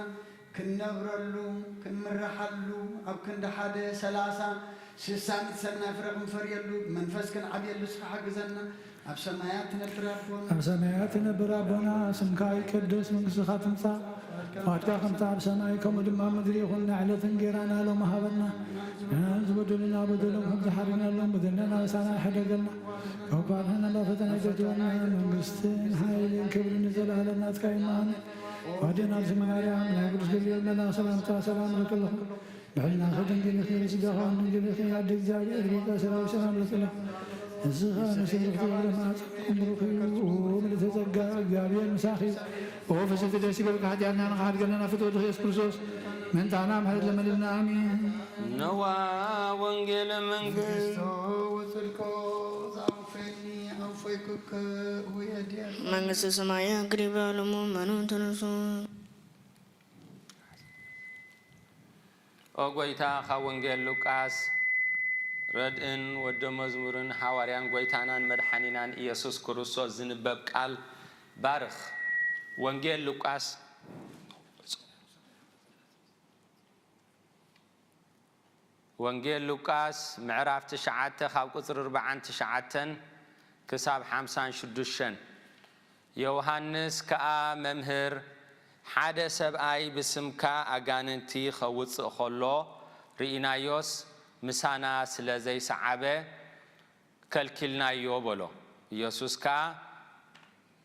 ክንነብረሉ፣ ክንምርሓሉ፣ ኣብ ክንዲ ሓደ ሰላሳ፣ ስሳ፣ ሚእቲ ሰብ ናይ ፍረ ክንፈርየሉ፣ ብመንፈስ ክንዓብየሉ ንስኻ ሓግዘና። ኣብ ሰማያት ትነብር ኣቦና። ኣብ ሰማያት ትነብር ኣቦና፣ ስምካ ይቀደስ፣ መንግስትኻ ትምጻእ፣ ፍቓድካ ከምቲ ኣብ ሰማይ ከምኡ ድማ ኣብ ምድሪ ይኹን። ናይ ዕለት እንጌራና ሎሚ ሃበና። ንሕና ዝበደሉና በደሎም ከም ዝሓረናሎም በደልና ኣበሳና ኣይሕደገልና። ካብ ክፉእ ኣድሕነና፣ ናብ ፈተና ኣይተእትወና። መንግስትን ሓይልን ክብርን ንዘለኣለም ናትካ እዩ። ኣሜን። ወደና ኣብዚ ማርያም ናይ ቅዱስ ገብርኤል መልኣኽ ሰላምታ ሰላም እልክልኹ። ብሕልናኺ ድንግል ኢኺ፣ ስጋኺ እውን ድንግል ኢኺ። ኣደ እግዚኣብሔር ሊቀ ሰራዊት ሰላም እልክልኹ። ንስኻ ንስብርክቲ ጓል ማህፀንኩም ብሩኽ እዩ። ምልዕተ ጸጋ፣ እግዚኣብሔር ምሳኺ እዩ። ኦ ፍስሕቲ ደስ ይበልኪ፣ ሓጢኣትና ንኽሓድገልና ፍትወ ወልድኺ ኢየሱስ ክርስቶስ ምእንታና ምሕረት ለመልልና። ኣሜን። ነዋ ወንጌለ መንግስት። መንግስቶ ወጽድቆ ዘአውፈኒ አውፈይኩከ ወየድየከ። መንግስተ ሰማይ አቅሪባ ለሙ መኑ ተነሱ። ኦ ጐይታ፣ ካብ ወንጌል ሉቃስ ረድእን ወደ መዝሙርን ሃዋርያን ጐይታናን መድሓኒናን ኢየሱስ ክርስቶስ ዝንበብ ቃል ባርኽ። ወንጌል ሉቃስ ወንጌል ሉቃስ ምዕራፍ ትሽዓተ ካብ ቁጽሪ ኣርብዓን ትሽዓተን ክሳብ ሓምሳን ሽዱሽተን። ዮሃንስ ከኣ፣ መምህር፣ ሓደ ሰብኣይ ብስምካ ኣጋንንቲ ኸውጽእ ኸሎ ርኢናዮስ፣ ምሳና ስለ ዘይሰዓበ፣ ከልኪልናዮ በሎ። ኢየሱስ ከኣ፣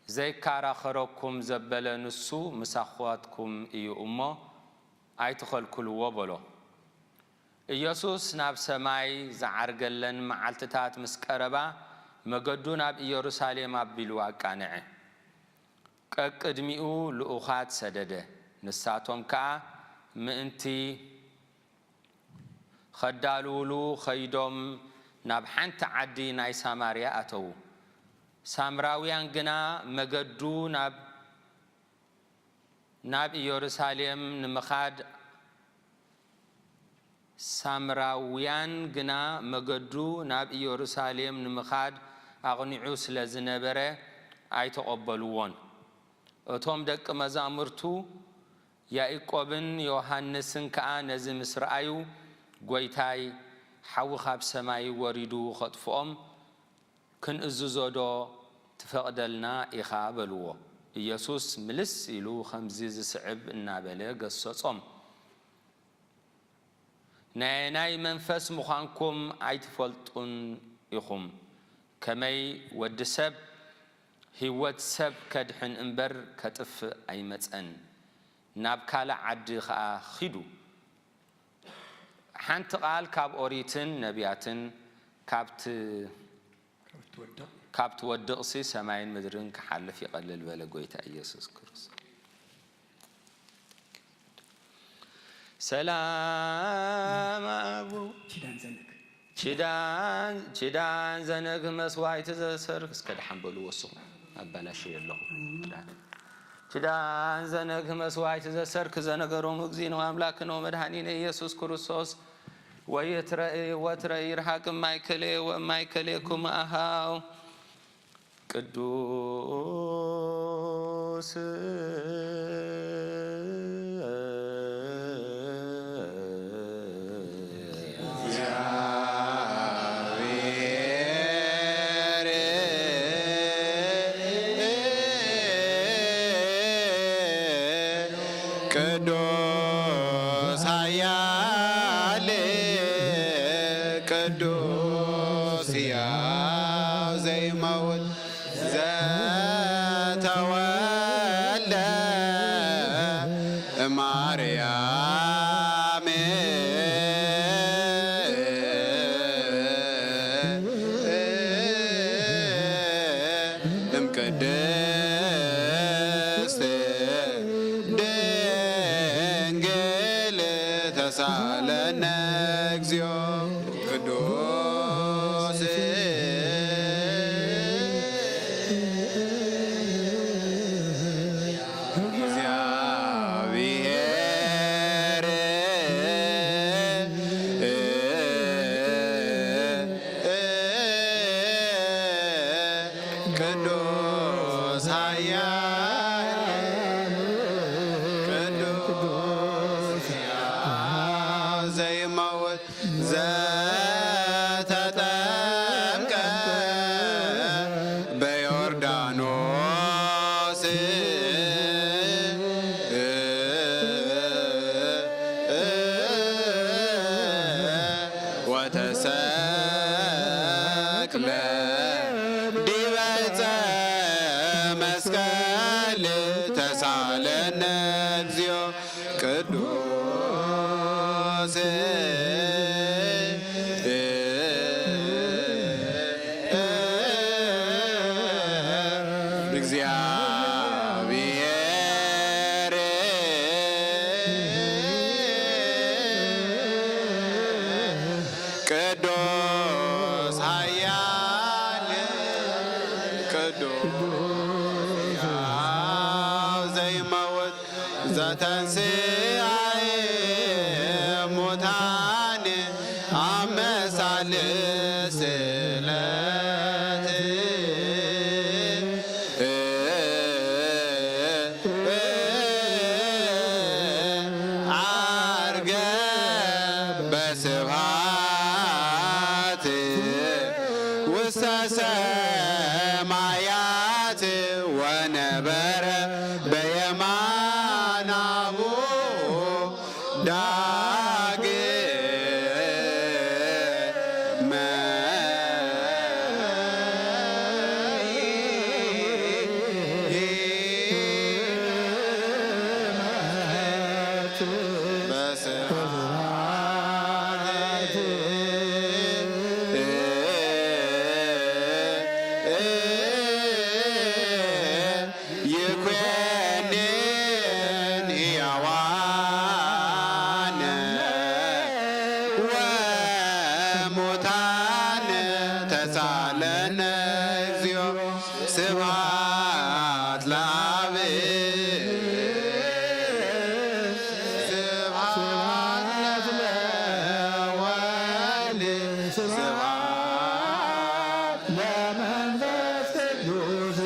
ዘይከራኸረኩም ዘበለ ንሱ ምሳኻትኩም እዩ እሞ፣ ኣይትኸልክልዎ በሎ። ኢየሱስ ናብ ሰማይ ዝዓርገለን መዓልትታት ምስ ቀረባ፣ መገዱ ናብ ኢየሩሳሌም ኣቢሉ ኣቃንዐ። ቀቅድሚኡ ልኡኻት ሰደደ፣ ንሳቶም ከኣ ምእንቲ ኸዳልውሉ ኸይዶም ናብ ሓንቲ ዓዲ ናይ ሳማርያ ኣተዉ። ሳምራውያን ግና መገዱ ናብ፣ ናብ ኢየሩሳሌም ንምኻድ፣ ሳምራውያን ግና መገዱ ናብ ኢየሩሳሌም ንምኻድ ኣቕኒዑ ስለ ዝነበረ ኣይተቐበልዎን። እቶም ደቂ መዛሙርቱ ያእቆብን ዮሃንስን ከኣ ነዚ ምስ ረኣዩ፣ ጐይታይ፣ ሓዊ ካብ ሰማይ ወሪዱ ኸጥፍኦም ክንእዝዞዶ ትፈቕደልና ኢኻ? በልዎ። ኢየሱስ ምልስ ኢሉ ኸምዚ ዝስዕብ እናበለ ገሰጾም። ናይ ኣየናይ መንፈስ ምዃንኩም ኣይትፈልጡን ኢኹም። ከመይ ወዲ ሰብ ህይወት ሰብ ከድሕን እምበር ከጥፍእ ኣይመጸን። ናብ ካልእ ዓዲ ኸኣ ኺዱ። ሓንቲ ቃል ካብ ኦሪትን ነቢያትን ካብ ት-፣ ካብ ትወድቕ። ካብ ትወድቕሲ ሰማይን ምድርን ክሓልፍ ይቐልል በለ ጐይታ ኢየሱስ ክርስቶስ። ሰላም ኣቡ ኪዳን ዘነግ። ኪዳን፣ ኪዳን ዘነግ መስዋዕቲ ዘሰርክ። እስከ ደሓን በሉ ወስኹም። ኣባላሽዮ ኣለኹ። ኪዳን። ኪዳን ዘነግ መስዋዕቲ ዘሰርክ ዘነገሮም እግዚእነ ወኣምላክነ ወመድኃኒነ ኢየሱስ ክርስቶስ ወይትረኢ ወትረኢ ይርሃቅ እማይከሌ ወእማይከሌኩም ኣሃው። ቅዱስ ቅዱስ ኃያል ቅዱስ ሕያው ዘይመውት ዘተወልደ እግዚኦ ቅዱስ እግዚአብሔር ቅዱስ ኃያል ቅዱስ ዘይመውት ዘተጠምቀ በዮርዳኖስ ወተሰቅለ ዲበ ዕፀ መስቀል ተሳለነ እግዚኦ ቅዱስ እግዚአብሔር ቅዱስ ኃያል ቅዱስ ዘይመውት ዘተንሥአ እሙታን አመሳልስለት አርገ በስብሐት ውስተ ሰማያት ወነበረ በየማነ አቡሁ ዳግመ ይኩንን ሕያዋነ ወሙታነ ተሳለነ እግዚኦ። ስብሐት ለአብ ስብሐት ለወልድ ስብሐት ለመንፈስ ቅዱስ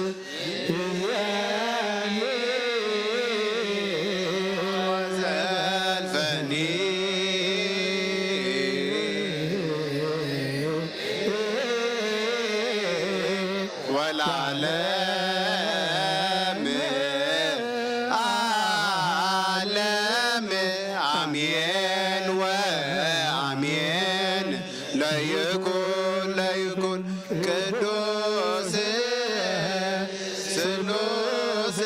ወለዓለመ ዓለም አሜን ወአሜን። ለይኩን ለይኩን ቅዱስ ስሉስ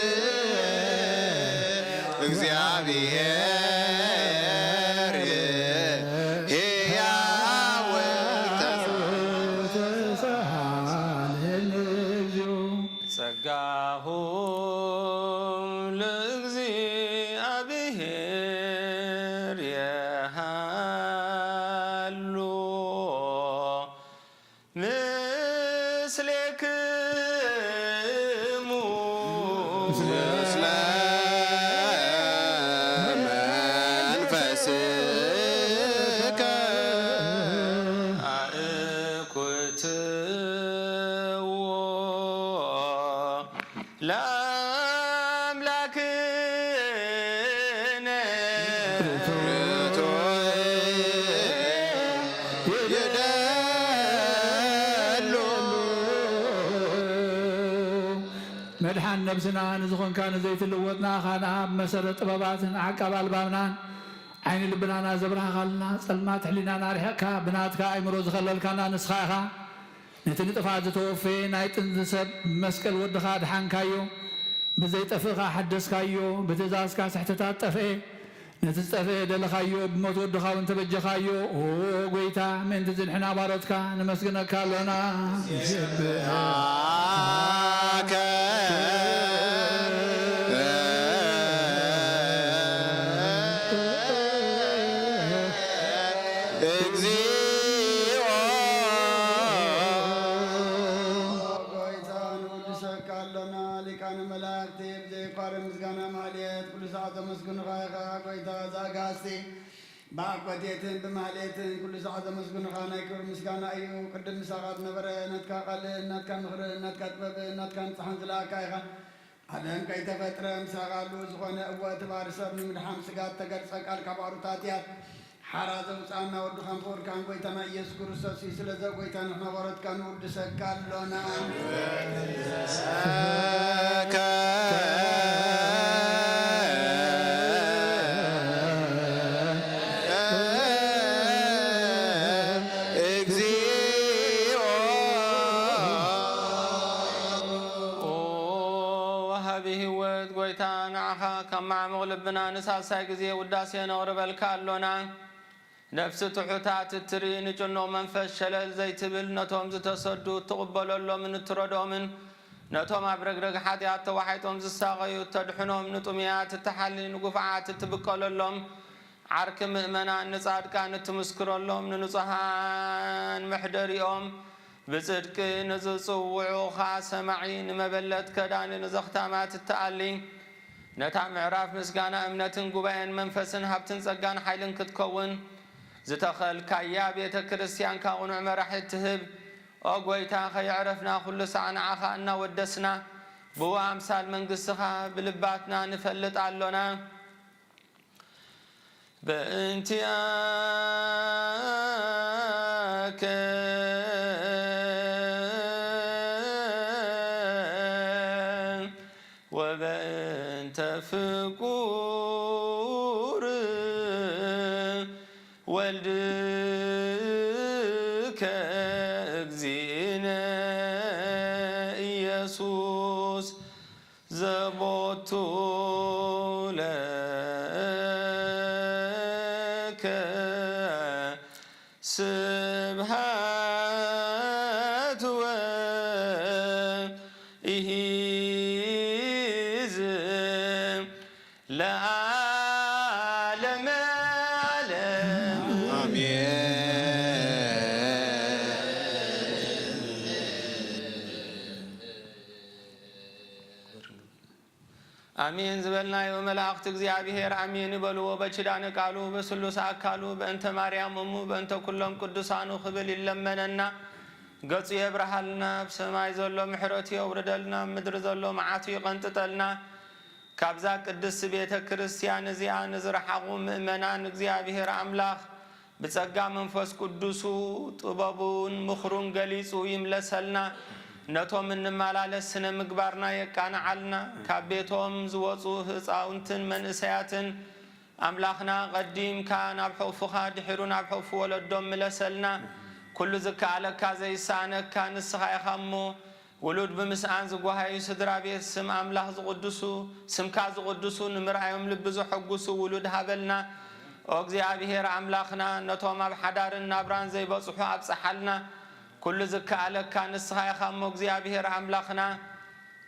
እግዚአብሔር ሕያው ተሳለነ እግዚኦ። ጸጋሁ ለእግዚአብሔር የሃሉ ምስሌክሙ ምስለ መንፈስከ አእኩትዎ ለአምላክነ ርቱዕ ይደሉ። መድሓን ነብስና ንዝኾንካ ንዘይትልወጥ ንኣኻ ንኣብ መሰረት ጥበባትን ዓቃብ ኣልባብናን ዓይኒ ልብናና ዘብራህኻልና ጸልማት ሕሊናና ኣርሒቕካ ብናትካ ኣእምሮ ዝኸለልካና ንስኻ ኢኻ። ነቲ ንጥፋት ዝተወፈየ ናይ ጥንቲ ሰብ ብመስቀል ወድኻ ኣድሓንካዮ፣ ብዘይጠፍእ ኸኣ ሓደስካዮ፣ ብትእዛዝካ ስሕተታት ጠፍኤ፣ ነቲ ዝጠፍኤ ደለኻዮ፣ ብሞት ወድኻ እውን ተበጀኻዮ። ኦ ጐይታ፣ ምእንቲ ዝንሕና ባሮትካ ነመስግነካ ኣሎና። ንስብሐካ እግዚኦ። ጎይታ ንውድሰካ ኣሎና። ሊቃነ መላእክቲ ብዘይቋርም ምስጋና ማህሌት ኩሉ ሰዓት ዘመስግኑኻ ኢኻ። ጎይታ ዘኣጋስቲ ብኣኮቴትን ብማህሌትን ኩሉ ሰዓት ዘመስግኑኻ ናይ ክብሪ ምስጋና እዩ። ቅድም ምሳኻ ዝነበረ ናትካ ቃልን ናትካ ምኽርን ናትካ ጥበብን ናትካ ንጽሓን ዝለኣካ ኢኻ። ዓለም ከይተፈጥረ ምሳኻ ኣሉ ዝኾነ እወ እቲ ባህሪ ሰብ ንምድሓን ስጋ እተገልጸ ቃል ካብ ኣሩታት እያት ሓራ ዘውፅኣና ወድኻን ፍቕርካን ጎይታና ኢየሱስ ክርስቶስ እዩ። ስለዚ ጎይታ ንሕና በረትካ ንውድሰካ ኣሎና። ሰከ እግዚኦ። ኦ ወሃቢ ህይወት ጎይታ ንዓኻ ካብ ማዕሙቕ ልብና ንሳልሳይ ግዜ ውዳሴ ነቕርበልካ ኣሎና። ነፍሲ ትሑታት እትርኢ ንጭኑቕ መንፈስ ሸለል ዘይትብል ነቶም ዝተሰዱ እትቕበለሎምን እትረድኦምን ነቶም ኣብ ረግረግ ሓጢኣት ተዋሒጦም ዝሳቐዩ እተድሕኖም ንጥሙያት እትሓሊ ንጉፍዓት እትብቀለሎም ዓርኪ ምእመናን ንጻድቃን እትምስክረሎም ንንጹሃን መሕደሪኦም ብጽድቂ ንዝጽውዑኻ ሰማዒ ንመበለት ከዳኒ ንዘኽታማት እትኣሊ ነታ ምዕራፍ ምስጋና እምነትን ጉባኤን መንፈስን ሃብትን ጸጋን ሓይልን ክትከውን ዝተኸልካያ ቤተ ክርስቲያንካ ቅኑዕ መራሒ እትህብ ኦ ጎይታ ከየዕረፍና ኩሉ ሳዕ ንዓኻ እናወደስና ብኡ ኣምሳል መንግስትኻ ብልባትና ንፈልጥ ኣሎና። በእንቲኣከ ወበእንተ ፍቁር ወልድከ እግዚእነ ኢየሱስ ዘቦቱ ለከ ስብሃት ወኢሂዝ ለዓለመ ዓለም። ኣሜን። ኣሜን ዝበልናዮ መላእኽቲ እግዚኣብሔር ኣሜን ይበልዎ። በኪዳነ ቃሉ በስሉስ ኣካሉ በእንተ ማርያም እሙ በእንተ ኩሎም ቅዱሳኑ ክብል ይለመነና። ገጹ የብርሃልና። ኣብ ሰማይ ዘሎ ምሕረቱ የውርደልና፣ ኣብ ምድሪ ዘሎ መዓቱ ይቐንጥጠልና። ካብዛ ቅድስቲ ቤተ ክርስቲያን እዚኣ ንዝረሓቑ ምእመናን እግዚኣብሔር ኣምላኽ ብጸጋ መንፈስ ቅዱሱ ጥበቡን ምኽሩን ገሊጹ ይምለሰልና። ነቶም እንመላለስ ስነ ምግባርና የቃንዓልና። ካብ ቤቶም ዝወጹ ህፃውንትን መንእሰያትን ኣምላኽና ቀዲምካ ናብ ሕቑፍኻ ድሒሩ ናብ ሕቑፊ ወለዶም ምለሰልና። ኩሉ ዝከኣለካ ዘይሰኣነካ ንስኻ ኢኻ እሞ ውሉድ ብምስኣን ዝጓሃዩ ስድራ ቤት ስም ኣምላኽ ዝቕድሱ ስምካ ዝቕድሱ ንምርኣዮም ልቢ ዘሐጉሱ ውሉድ ሃበልና። ኦ እግዚኣብሔር ኣምላኽና ነቶም ኣብ ሓዳርን ናብራን ዘይበጽሑ ኣብጽሓልና። ኩሉ ዝከኣለካ ንስኻ ኢኻ እሞ እግዚኣብሔር ኣምላኽና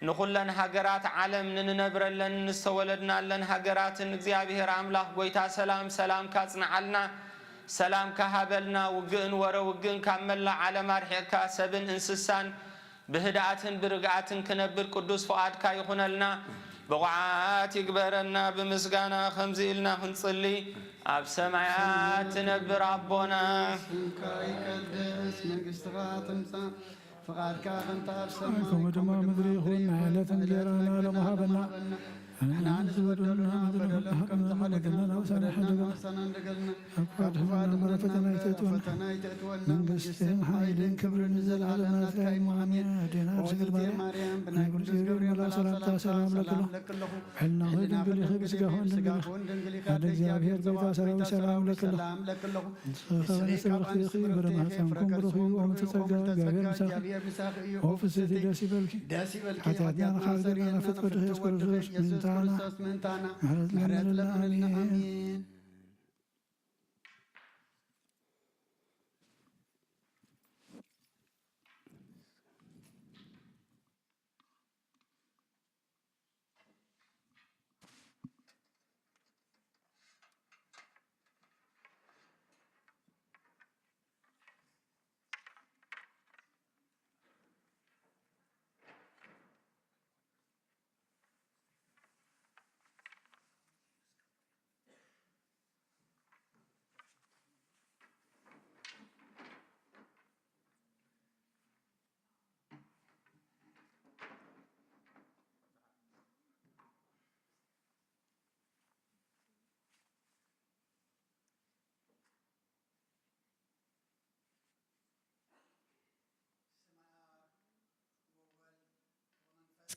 ንኹለን ሃገራት ዓለም ንንነብረለን ንዝተወለድናለን ሃገራትን እግዚኣብሔር ኣምላኽ ጎይታ ሰላም ሰላምካ ኣጽንዓልና። ሰላምካ ሃበልና። ውግእን ወረ ውግእን ካብ መላእ ዓለም ኣርሒቕካ ሰብን እንስሳን ብህድኣትን ብርግኣትን ክነብር ቅዱስ ፍቓድካ ይኹነልና። ብቑዓት ይግበረና። ብምስጋና ከምዚ ኢልና ክንጽሊ፣ ኣብ ሰማያት ትነብር ኣቦና፣ ስምካ ይቀደስ፣ መንግስትኻ ትምጻእ፣ ፍቓድካ ከምቲ ኣብ ሰማይ ከምኡ ድማ ምድሪ ይኹን። ናይ ዕለት እንጀራና ሎሚ ሃበና። ንሕና ንዝበደሉና በደሎም ከም ዝሓለፍና በደልና ንኣሳና ሓደገና። ኣብ ክፉ ኣድሕነና እምበር ፈተና ኣይተእትወና። ፈተና ኣይተእትወና። መንግስትን ሓይልን ክብርን ንዘለዓለም ናትካ እዩ። ኣሜን። ኣዴና ርሴል ማርያም ብናይ ቅዱስ ገብርኤል መልኣክ ሰላምታ ሰላም ለክሎ። ሕልና ሆይ ድንግል ኢኺ ብስጋኹን ድንግል ኢኺ። ኣደ እግዚኣብሔር ጎይታ ሰራዊት ሰላም ለክሎ። ንስኺ ከበነ ስብርኽቲ ኢኺ፣ ፍረ ማህፀንኩም ብሩኽ እዩ። ኦም ተጸጋ እግዚኣብሔር ምሳኺ። ኦ ፍስሕቲ ደስ ይበልኪ። ሓጢኣትና ንኻሕር ገድና ፍጥረት ወድኺ የሱስ ክርስቶስ ምእንታና ምሕረት ለምንልና። ኣሜን።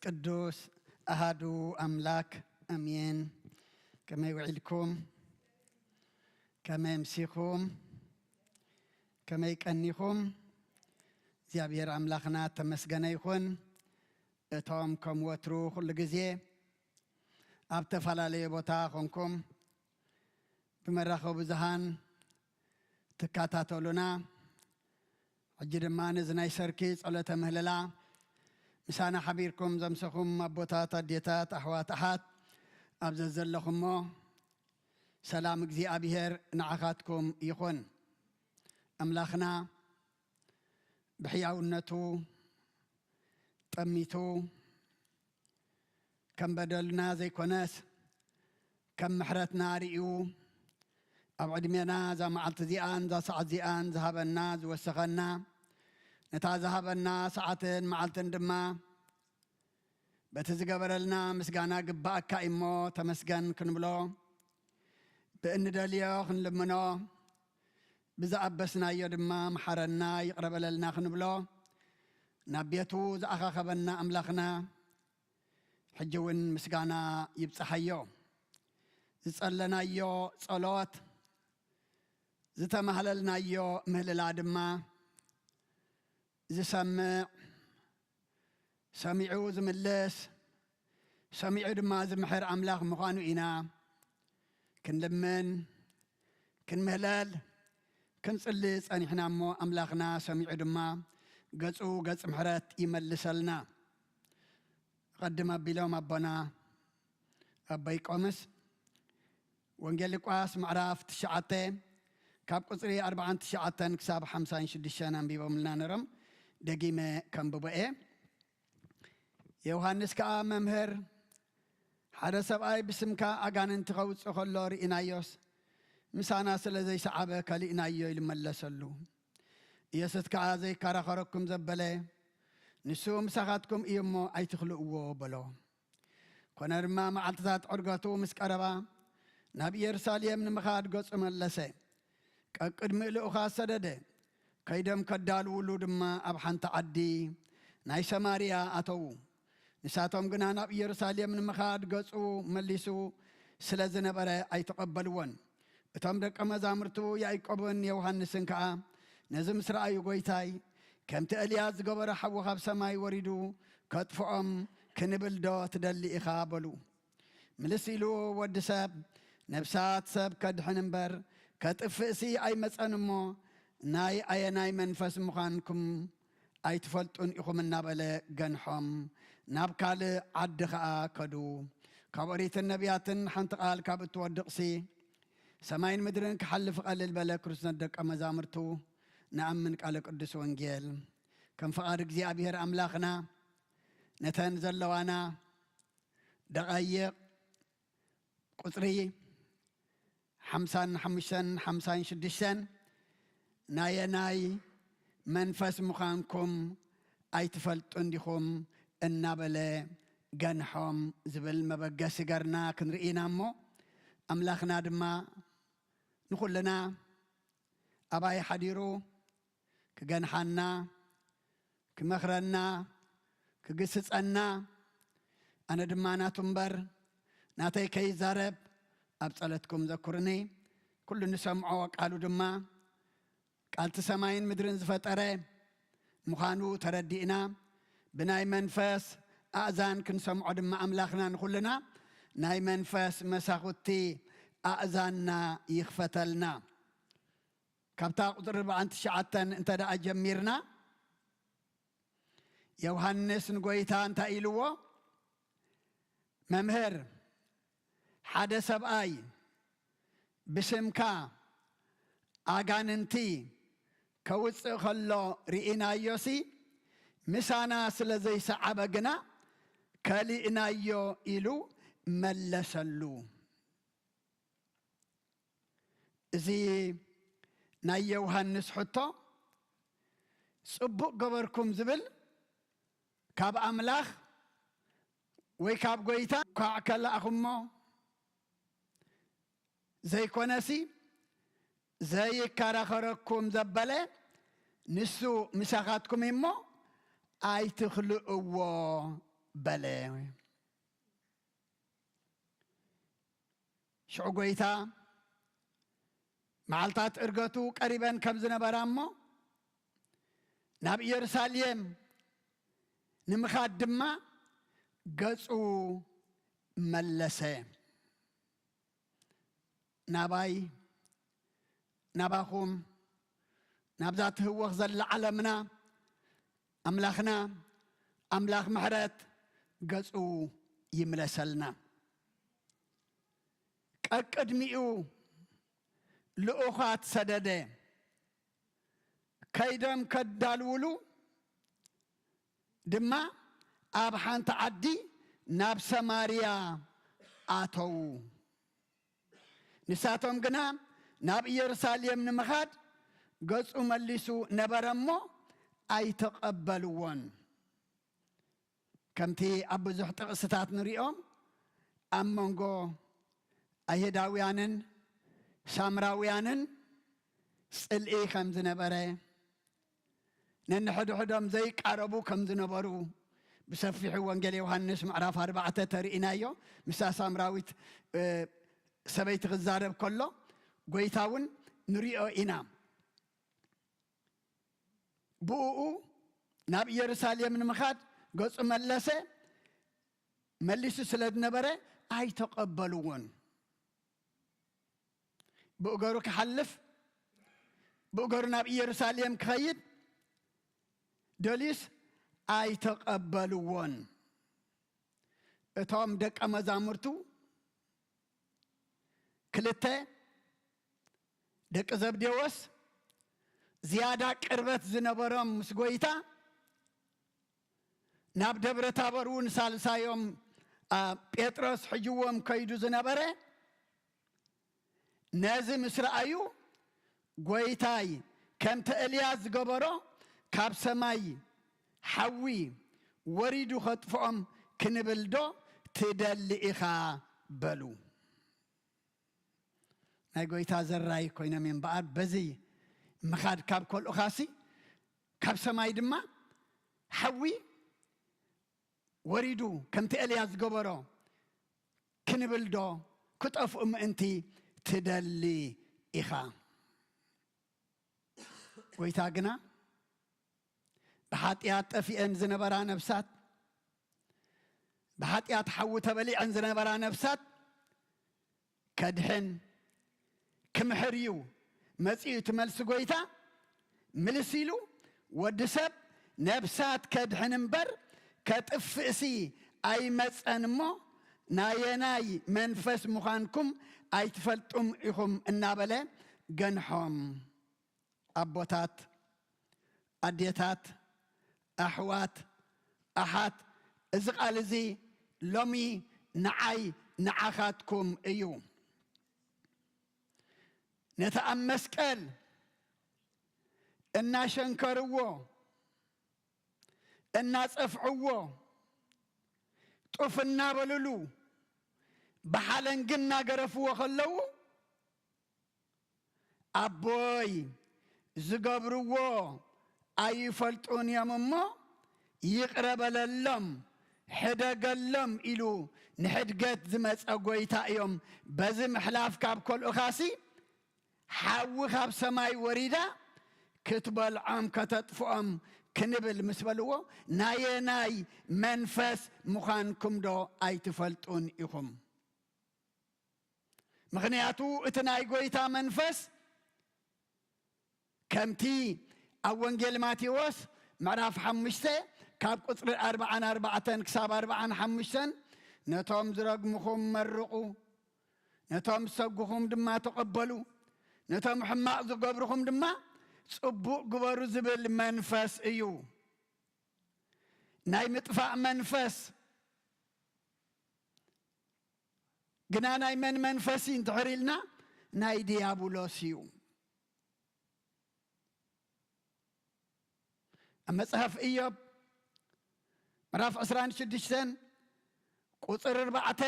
ቅዱስ ኣሃዱ ኣምላክ ኣሜን። ከመይ ውዒልኩም? ከመይ ኣምሲኹም? ከመይ ቀኒኹም? እግዚኣብሔር ኣምላኽና ተመስገነ ይኹን። እቶም ከም ወትሩ ኩሉ ግዜ ኣብ ተፈላለየ ቦታ ኾንኩም ብመራኸቢ ብዙሃን ትከታተሉና፣ ሕጂ ድማ ነዚ ናይ ሰርኪ ጸሎተ ምህለላ ምሳና ሓቢርኩም ዘምሰኹም ኣቦታት፣ ኣዴታት፣ ኣሕዋት፣ ኣሓት ኣብ ዘዘለኹሞ ሰላም እግዚኣብሔር ንዓኻትኩም ይኹን። ኣምላኽና ብሕያውነቱ ጠሚቱ ከም በደልና ዘይኮነስ ከም ምሕረትና ርእዩ ኣብ ዕድሜና እዛ መዓልቲ እዚኣን እዛ ሰዓት እዚኣን ዝሃበና ዝወሰኸና፣ ነታ ዝሃበና ሰዓትን መዓልትን ድማ በቲ ዝገበረልና ምስጋና ግባኣካ እሞ ተመስገን ክንብሎ፣ ብእንደልዮ ክንልምኖ፣ ብዝኣበስናዮ ድማ መሓረና ይቕረ በለልና ክንብሎ፣ ናብ ቤቱ ዝኣኻኸበና ኣምላኽና ሕጂ እውን ምስጋና ይብጽሓዮ። ዝጸለናዮ ጸሎት፣ ዝተማህለልናዮ ምህልላ ድማ ዝሰምዕ፣ ሰሚዑ ዝምልስ፣ ሰሚዑ ድማ ዝምሕር ኣምላኽ ምዃኑ ኢና ክንልምን፣ ክንምህለል፣ ክንጽሊ ጸኒሕና እሞ፣ ኣምላኽና ሰሚዑ ድማ ገጹ ገጽ ምሕረት ይመልሰልና። ቀድም ኣቢሎም ኣቦና ኣቦይ ቆምስ ወንጌል ሉቃስ ምዕራፍ ትሽዓተ ካብ ቁጽሪ ኣርብዓን ትሽዓተን ክሳብ ሓምሳን ሽዱሽተን ኣንቢቦምልና ነይሮም። ደጊመ ከንብቦ እየ። ዮሃንስ ከኣ፣ "መምህር፣ ሓደ ሰብኣይ ብስምካ ኣጋንንቲ ከውጽእ ከሎ ርኢናዮስ፣ ምሳና ስለ ዘይሰዓበ ከሊእናዮ" ኢሉ መለሰሉ። ኢየሱስ ከኣ ዘይከራኸረኩም ዘበለ፣ ንሱ ምሳኻትኩም እዩ እሞ ኣይትኽልእዎ በሎ። ኮነ ድማ መዓልትታት ዕርገቱ ምስ ቀረባ፣ ናብ ኢየሩሳሌም ንምኻድ ገጹ መለሰ። ቀቅድሚኡ ልኡኻት ሰደደ፣ ከይዶም ከዳልውሉ ድማ ኣብ ሓንቲ ዓዲ ናይ ሰማርያ ኣተዉ። ንሳቶም ግና ናብ ኢየሩሳሌም ንምኻድ ገጹ መሊሱ ስለ ዝነበረ ኣይተቐበልዎን። እቶም ደቀ መዛሙርቱ ያዕቆብን ዮሃንስን ከኣ ነዚ ምስ ረኣዩ፣ "ጐይታይ፣ ከምቲ ኤልያስ ዝገበሮ ሓዊ ካብ ሰማይ ወሪዱ ከጥፍኦም ክንብል ዶ ትደሊ ኢኻ?" በሉ። ምልስ ኢሉ፣ "ወዲ ሰብ ነብሳት ሰብ ከድሕን እምበር ከጥፍእሲ ኣይመጸን እሞ፣ ናይ ኣየናይ መንፈስ ምዃንኩም ኣይትፈልጡን ኢኹም" እናበለ ገንሖም፣ ናብ ካልእ ዓዲ ኸኣ ከዱ። ካብ ኦሪትን ነቢያትን ሓንቲ ቃል ካብ እትወድቕሲ፣ ሰማይን ምድርን ክሓልፍ እቐልል በለ። ክርስቶስ ደቀ መዛሙርቱ ንኣምን ቃለ ቅዱስ ወንጌል። ከም ፍቓድ እግዚኣብሔር ኣምላኽና፣ ነተን ዘለዋና ደቓይቕ ቁጽሪ ሓምሳን ሓሙሽተን ሓምሳን ሽዱሽተን፣ "ናየናይ መንፈስ ምዃንኩም ኣይትፈልጡን ዲኹም?" እናበለ ገንሖም ዝብል መበገሲ ገርና ክንርኢ ኢና እሞ፣ ኣምላኽና ድማ ንኹልና ኣባይ ሓዲሩ ክገንሓና፣ ክመኽረና፣ ክግስጸና፣ ኣነ ድማ ናቱ እምበር ናተይ ከይዛረብ ኣብ ጸሎትኩም ዘኩርኒ። ኩሉ ንሰምዖ ቃሉ ድማ ቃልቲ ሰማይን ምድርን ዝፈጠረ ምዃኑ ተረዲእና፣ ብናይ መንፈስ ኣእዛን ክንሰምዖ ድማ ኣምላኽና ንኹልና ናይ መንፈስ መሳኹቲ ኣእዛንና ይኽፈተልና። ካብታ ቁጽሪ ኣርባዓን ትሽዓተን እንተ ደኣ ጀሚርና፣ ዮሃንስ ንጎይታ እንታይ ኢልዎ? "መምህር፣ ሓደ ሰብኣይ ብስምካ ኣጋንንቲ ከውጽእ ከሎ ርኢናዮሲ፣ ምሳና ስለ ዘይሰዓበ ግና ከሊእናዮ" ኢሉ መለሰሉ። እዚ ናይ ዮሃንስ ሕቶ፣ "ጽቡቕ ገበርኩም" ዝብል ካብ ኣምላኽ ወይ ካብ ጎይታ ኳዕ ከለኣኹሞ ዘይኮነሲ፣ ዘይከራኸረኩም ዘበለ ንሱ ምሳኻትኩም እሞ ኣይትኽልእዎ በለ። ሽዑ ጐይታ፣ መዓልታት ዕርገቱ ቀሪበን ከም ዝነበራ እሞ፣ ናብ ኢየሩሳሌም ንምኻድ ድማ ገጹ መለሰ። ናባይ፣ ናባኹም፣ ናብዛ ትህወኽ ዘላ ዓለምና፣ ኣምላኽና፣ ኣምላኽ ምሕረት ገጹ ይምለሰልና። ቀቅድሚኡ ልኡኻት ሰደደ። ከይዶም ከዳልውሉ ድማ ኣብ ሓንቲ ዓዲ ናብ ሰማርያ ኣተዉ። ንሳቶም ግና ናብ ኢየሩሳሌም ንምኻድ ገጹ መሊሱ ነበረ እሞ ኣይተቐበልዎን። ከምቲ ኣብ ብዙሕ ጥቕስታት ንሪኦም፣ ኣብ መንጎ ኣይሁዳውያንን ሳምራውያንን ጽልኢ ከም ዝነበረ፣ ነንሕድሕዶም ዘይቃረቡ ከም ዝነበሩ ብሰፊሑ ወንጌል ዮሃንስ ምዕራፍ ኣርባዕተ ተርኢናዮ። ምስታ ሳምራዊት፣ እ፣ ሰበይቲ ክዛረብ ከሎ፣ ጐይታ እውን ንሪኦ ኢና። ብእኡ ናብ ኢየሩሳሌም ንምኻድ ገጹ መለሰ። መሊሱ ስለ ዝነበረ ኣይተቐበልዎን። ብእገሩ ክሓልፍ፣ ብእገሩ ናብ ኢየሩሳሌም ክኸይድ ደልዩስ ኣይተቐበልዎን። እቶም ደቀ መዛሙርቱ ክልተ ደቂ ዘብዴዎስ ዝያዳ ቅርበት ዝነበሮም ምስ ጐይታ፣ ናብ ደብረ ታቦር እውን ሳልሳዮም፣ አ፣ ጴጥሮስ ሒጅዎም ከይዱ ዝነበረ፣ ነዚ ምስ ረኣዩ፣ ጐይታይ፣ ከምቲ ኤልያስ ዝገበሮ፣ ካብ ሰማይ ሓዊ ወሪዱ ኸጥፍኦም ክንብል ዶ ትደሊ ኢኻ? በሉ። ናይ ጐይታ ዘራይ ኮይኖም እዮም እምበኣር፣ በዚ ምኻድ ካብ ከልኡኻሲ፣ ካብ ሰማይ ድማ ሓዊ ወሪዱ፣ ከምቲ ኤልያስ ዝገበሮ ክንብል ዶ ክጠፍኡ ምእንቲ ትደሊ ኢኻ? ጐይታ ግና፣ ብሓጢኣት ጠፊአን ዝነበራ ነፍሳት፣ ብሓጢኣት ሓዊ ተበሊዐን ዝነበራ ነፍሳት ከድሕን ክምሕር እዩ መጺኡ። እቲ መልሲ ጐይታ ምልስ ኢሉ፣ "ወዲ ሰብ ነፍሳት ከድሕን እምበር ከጥፍእሲ ኣይመጸን እሞ፣ ናየናይ መንፈስ ምዃንኩም ኣይትፈልጡም ኢኹም" እናበለ ገንሖም። ኣቦታት፣ ኣዴታት፣ ኣሕዋት፣ ኣሓት፣ እዚ ቃል እዚ ሎሚ ንዓይ ንዓኻትኩም እዩ። ነቲ ኣብ መስቀል እናሸንከርዎ፣ እናጸፍዕዎ፣ ጡፍ እናበሉሉ፣ ብሓለንጊ እናገረፍዎ ከለዉ፣ ኣቦይ፣ ዝገብርዎ ኣይፈልጡን እዮም እሞ ይቕረ በለሎም፣ ሕደገሎም ኢሉ ንሕድገት ዝመጸ ጐይታ እዮም። በዚ ምሕላፍ ካብ ከልኡኻሲ፣ ሓዊ ካብ ሰማይ ወሪዳ ክትበልዖም ከተጥፍኦም ክንብል ምስ በልዎ፣ ናየናይ መንፈስ ምዃንኩም ዶ ኣይትፈልጡን ኢኹም? ምኽንያቱ እቲ ናይ ጐይታ መንፈስ ከምቲ ኣብ ወንጌል ማቴዎስ ምዕራፍ ሓሙሽተ ካብ ቁጽሪ ኣርብዓን ኣርባዕተን ክሳብ ኣርብዓን ሓሙሽተን፣ "ነቶም ዝረግምኹም መርቑ፣ ነቶም ዝሰጉኹም ድማ ተቐበሉ፣ ነቶም ሕማቕ ዝገብርኹም ድማ ጽቡቕ ግበሩ" ዝብል መንፈስ እዩ። ናይ ምጥፋእ መንፈስ ግና ናይ መን መንፈስ እዩ እንድሕር ኢልና፣ ናይ ድያብሎስ እዩ። ኣብ መጽሓፍ ኢዮብ ምዕራፍ ዕስራን ሽዱሽተን ቁጽሪ ኣርባዕተ፣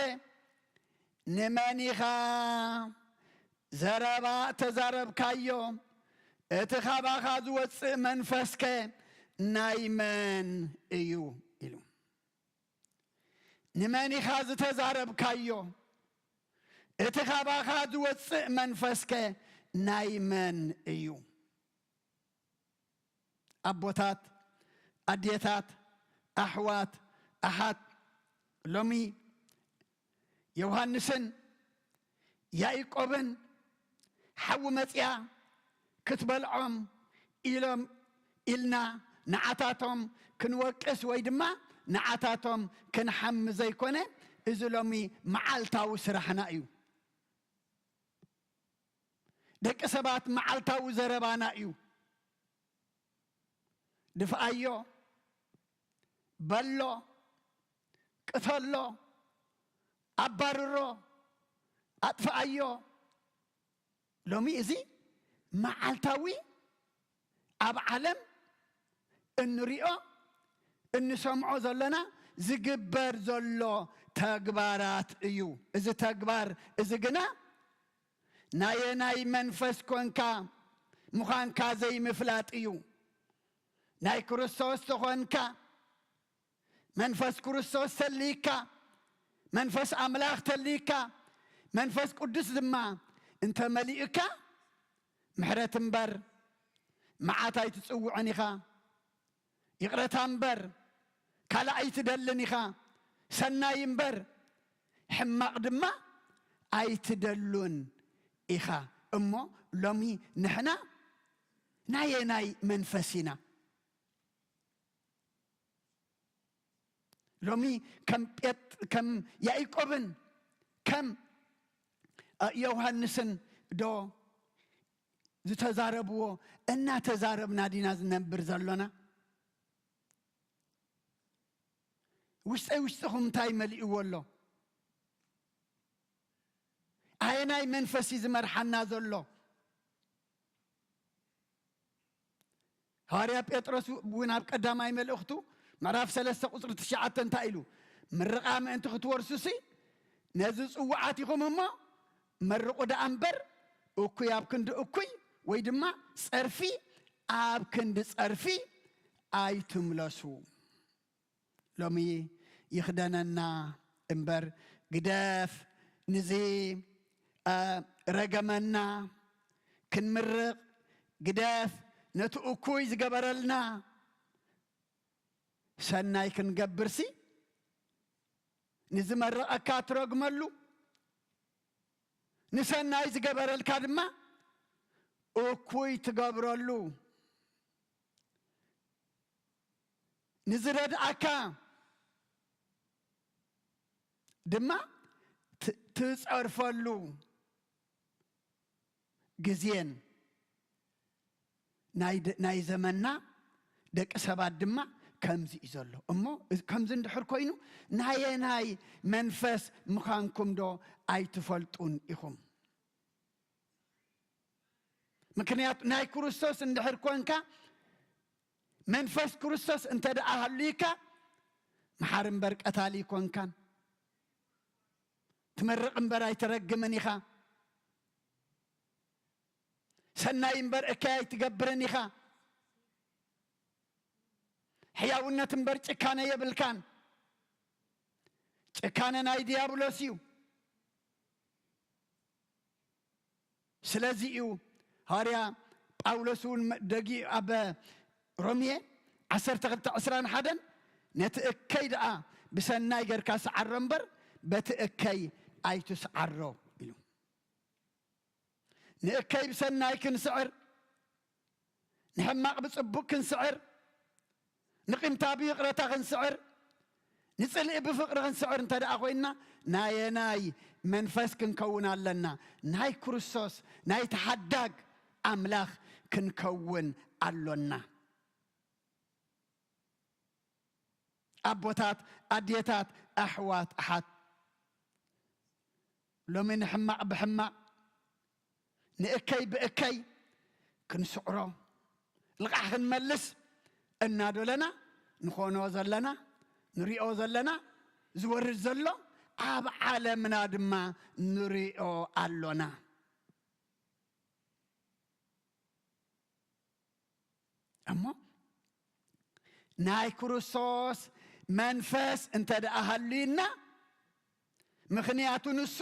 "ንመን ኢኻ ዘረባ ተዛረብካዮ? እቲ ካባኻ ዝወጽእ መንፈስከ ናይ መን እዩ?" ኢሉ። ንመን ኢኻ ዝተዛረብካዮ? እቲ ካባኻ ዝወጽእ መንፈስከ ናይ መን እዩ? ኣቦታት፣ ኣዴታት፣ ኣሕዋት፣ ኣሓት፣ ሎሚ ዮሃንስን ያዕቆብን ሓዊ መጺኣ ክትበልዖም ኢሎም ኢልና ንዓታቶም ክንወቅስ ወይ ድማ ንዓታቶም ክንሓሚ ዘይኮነ፣ እዚ ሎሚ መዓልታዊ ስራሕና እዩ። ደቂ ሰባት መዓልታዊ ዘረባና እዩ። ድፍኣዮ፣ በሎ፣ ቅተሎ፣ ኣባርሮ፣ ኣጥፍኣዮ። ሎሚ እዚ መዓልታዊ ኣብ ዓለም እንሪኦ እንሰምዖ ዘለና ዝግበር ዘሎ ተግባራት እዩ። እዚ ተግባር እዚ ግና ናየናይ መንፈስ ኮንካ ምዃንካ ዘይምፍላጥ እዩ። ናይ ክርስቶስ ተኾንካ፣ መንፈስ ክርስቶስ ተልይካ፣ መንፈስ ኣምላኽ ተልይካ፣ መንፈስ ቅዱስ ድማ እንተመሊኡካ፣ ምሕረት እምበር መዓት ኣይትጽውዕን ኢኻ። ይቕረታ እምበር ካልእ ኣይትደልን ኢኻ። ሰናይ እምበር ሕማቕ ድማ ኣይትደሉን ኢኻ። እሞ ሎሚ ንሕና ናየናይ መንፈስ ኢና? ሎሚ ከም ጴጥ-፣ ከም ያዕቆብን ከም፣ እ፣ ዮሃንስን ዶ ዝተዛረብዎ እናተዛረብና ዲና ዝነብር ዘሎና? ውሽጠይ ውሽጥኹም እንታይ መሊእዎ ኣሎ? ኣየናይ መንፈስ እዩ ዝመርሓና ዘሎ? ሃዋርያ ጴጥሮስ እውን ኣብ ቀዳማይ መልእኽቱ ምዕራፍ ሰለስተ ቁጽሪ ትሽዓተ እንታይ ኢሉ? ምርቓ ምእንቲ ክትወርሱሲ ነዚ ጽዉዓት ኢኹም እሞ መርቑ ደኣ እምበር፣ እኩይ ኣብ ክንዲ እኩይ ወይ ድማ ጸርፊ ኣብ ክንዲ ጸርፊ ኣይትምለሱ። ሎሚ ይኽደነና እምበር ግደፍ፣ ንዚ፣ እ፣ ረገመና ክንምርቕ፣ ግደፍ፣ ነቲ እኩይ ዝገበረልና ሰናይ ክንገብርሲ፣ ንዝመረቐካ ትረግመሉ፣ ንሰናይ ዝገበረልካ ድማ እኩይ ትገብረሉ። ንዝረድኣካ ድማ ት-፣ ትጸርፈሉ ግዜን ናይ ደ-፣ ናይ ዘመንና ደቂ ሰባት ድማ ከምዚ እዩ ዘሎ። እሞ እዚ ከምዚ እንድሕር ኮይኑ ናየናይ መንፈስ ምዃንኩም ዶ ኣይትፈልጡን ኢኹም? ምክንያቱ ናይ ክርስቶስ እንድሕር ኮንካ፣ መንፈስ ክርስቶስ እንተ ደኣ ሃልዩካ፣ መሓሪ እምበር ቀታሊ ኣይኮንካን። ትመርቕ እምበር ኣይትረግምን ኢኻ። ሰናይ እምበር እከይ ኣይትገብርን ኢኻ። ሕያውነት እምበር ጭካነ የብልካን። ጭካነ ናይ ዲያብሎስ እዩ። ስለዚ እዩ ሃዋርያ ጳውሎስ እውን መ-፣ ደጊ ኣብ ሮሜ ዓሰርተ ክልተ ዕስራን ሓደን፣ "ነቲ እከይ ደኣ ብሰናይ ጌርካ ስዓሮ እምበር፣ በቲ እከይ ኣይትስዓሮ" ኢሉ። ንእከይ ብሰናይ ክንስዕር፣ ንሕማቕ ብጽቡቕ ክንስዕር፣ ንቂምታ ብይቕረታ ክንስዕር፣ ንጽልኢ ብፍቕሪ ክንስዕር እንተ ደኣ ኮይንና፣ ናየናይ መንፈስ ክንከውን ኣለና? ናይ ክርስቶስ፣ ናይ ተሓዳግ ኣምላኽ ክንከውን ኣሎና። ኣቦታት፣ ኣዴታት፣ ኣሕዋት፣ ኣሓት፣ ሎሚ ንሕማቕ ብሕማቕ፣ ንእከይ ብእከይ ክንስዕሮ፣ ልቓሕ ክንመልስ እናደለና ንኾኖ ዘለና፣ ንሪኦ ዘለና፣ ዝወርድ ዘሎ፣ ኣብ ዓለምና ድማ ንሪኦ ኣሎና። እሞ ናይ ክርስቶስ መንፈስ እንተ ደኣ ሃልዩና፣ ምኽንያቱ ንሱ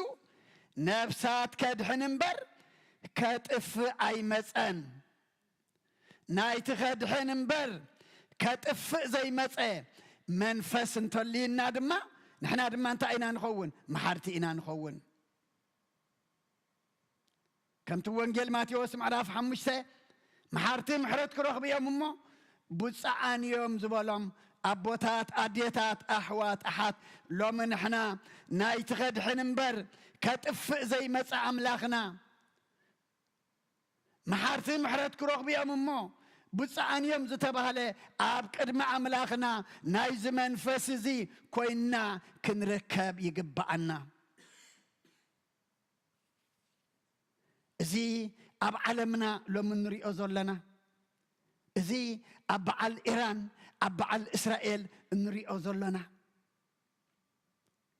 ነፍሳት ከድሕን እምበር ከጥፍእ ኣይመጸን። ናይቲ ከድሕን እምበር ከጥፍእ ዘይመጸ መንፈስ እንተልዩና ድማ፣ ንሕና ድማ እንታይ ኢና ንኸውን? መሓርቲ ኢና ንኸውን። ከምቲ ወንጌል ማቴዎስ ምዕራፍ ሓሙሽተ፣ መሓርቲ ምሕረት ክረኽቡ እዮም እሞ ብፁዓን እዮም ዝበሎም ኣቦታት፣ ኣዴታት፣ ኣሕዋት፣ ኣሓት፣ ሎሚ ንሕና ናይቲ ከድሕን እምበር ከጥፍእ ዘይመጽእ ኣምላኽና፣ መሓርቲ ምሕረት ክረኽቡ እዮም እሞ ብፁዓን እዮም ዝተባህለ፣ ኣብ ቅድሚ ኣምላኽና ናይዚ መንፈስ እዚ ኮይንና ክንርከብ ይግብኣና። እዚ ኣብ ዓለምና ሎሚ እንሪኦ ዘለና፣ እዚ ኣብ በዓል ኢራን፣ ኣብ በዓል እስራኤል እንሪኦ ዘለና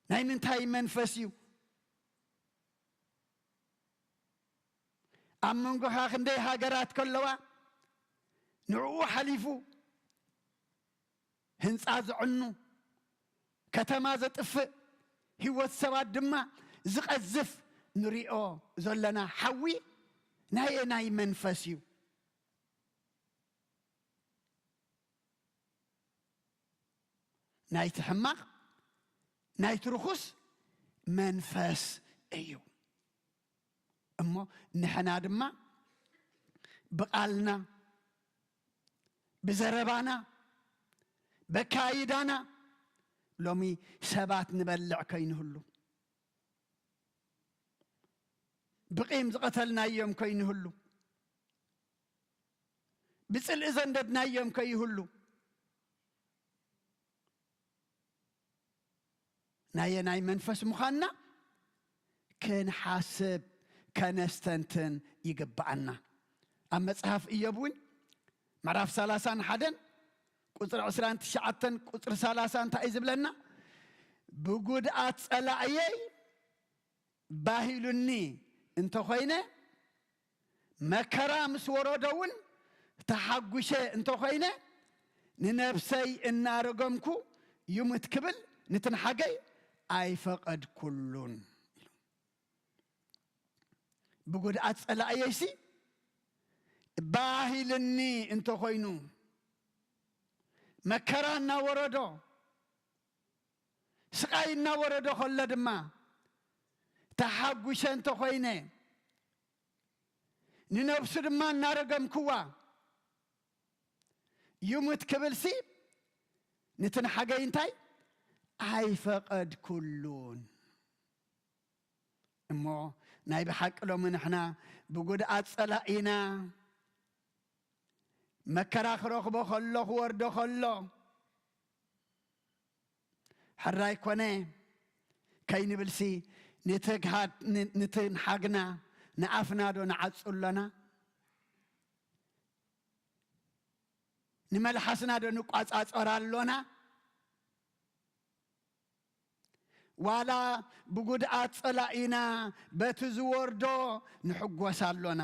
ናይ ምንታይ መንፈስ እዩ? ኣብ መንጎኻ ክንደይ ሃገራት ከለዋ፣ ንዕኡ ሓሊፉ ህንጻ ዘዕኑ፣ ከተማ ዘጥፍእ፣ ህይወት ሰባት ድማ ዝቐዝፍ ንሪኦ ዘለና ሓዊ ናይ ኣየናይ መንፈስ እዩ? ናይቲ ሕማቕ፣ ናይቲ ርኹስ መንፈስ እዩ። እሞ ንሕና ድማ ብቓልና፣ ብዘረባና፣ በካይዳና ሎሚ ሰባት ንበልዕ ከይንህሉ፣ ብቂም ዝቐተልናዮም ከይንህሉ፣ ብጽልኢ ዘንደድናዮም ከይህሉ፣ ናየናይ መንፈስ ምዃንና ክንሓስብ፣ ከነስተንትን ይግብኣና። ኣብ መጽሓፍ ኢዮብ እውን ምዕራፍ ሰላሳን ሓደን ቁጽሪ ዕስራን ትሽዓተን ቁጽሪ ሰላሳ እንታይ እዩ ዝብለና? "ብጉድኣት ጸላእየይ ባሂሉኒ እንተኾይነ፣ መከራ ምስ ወረዶ እውን ተሓጉሸ እንተኾይነ፣ ንነብሰይ እናረገምኩ ይሙት ክብል ንትንሓገይ ኣይፈቐድኩሉን" ኢሉ። ብጉድኣት ጸላእየይሲ ባሂልኒ እንተኾይኑ፣ መከራ እናወረዶ፣ ስቓይ እናወረዶ ከሎ ድማ ተሓጉሸ እንተኾይነ፣ ንነብሱ ድማ እናረገምክዋ ይሙት ክብልሲ፣ ንትንሓገይ እንታይ ኣይፈቐድኩሉን። እሞ ናይ ብሓቂ ሎሚ ንሕና ብጉድኣት ጸላኢና፣ መከራ ክረኽቦ ከሎ፣ ክወርዶ ከሎ፣ ሕራይ ኮነ ከይንብልሲ፣ ንትግሃድ-፣ ን-፣ ንትንሓግና ንኣፍና ዶ ንዓጹ ኣሎና? ንመልሓስና ዶ ንቋጻጸር ኣሎና? ዋላ ብጉድኣት ጸላኢና በቲ ዝወርዶ ንሕጎስ ኣሎና?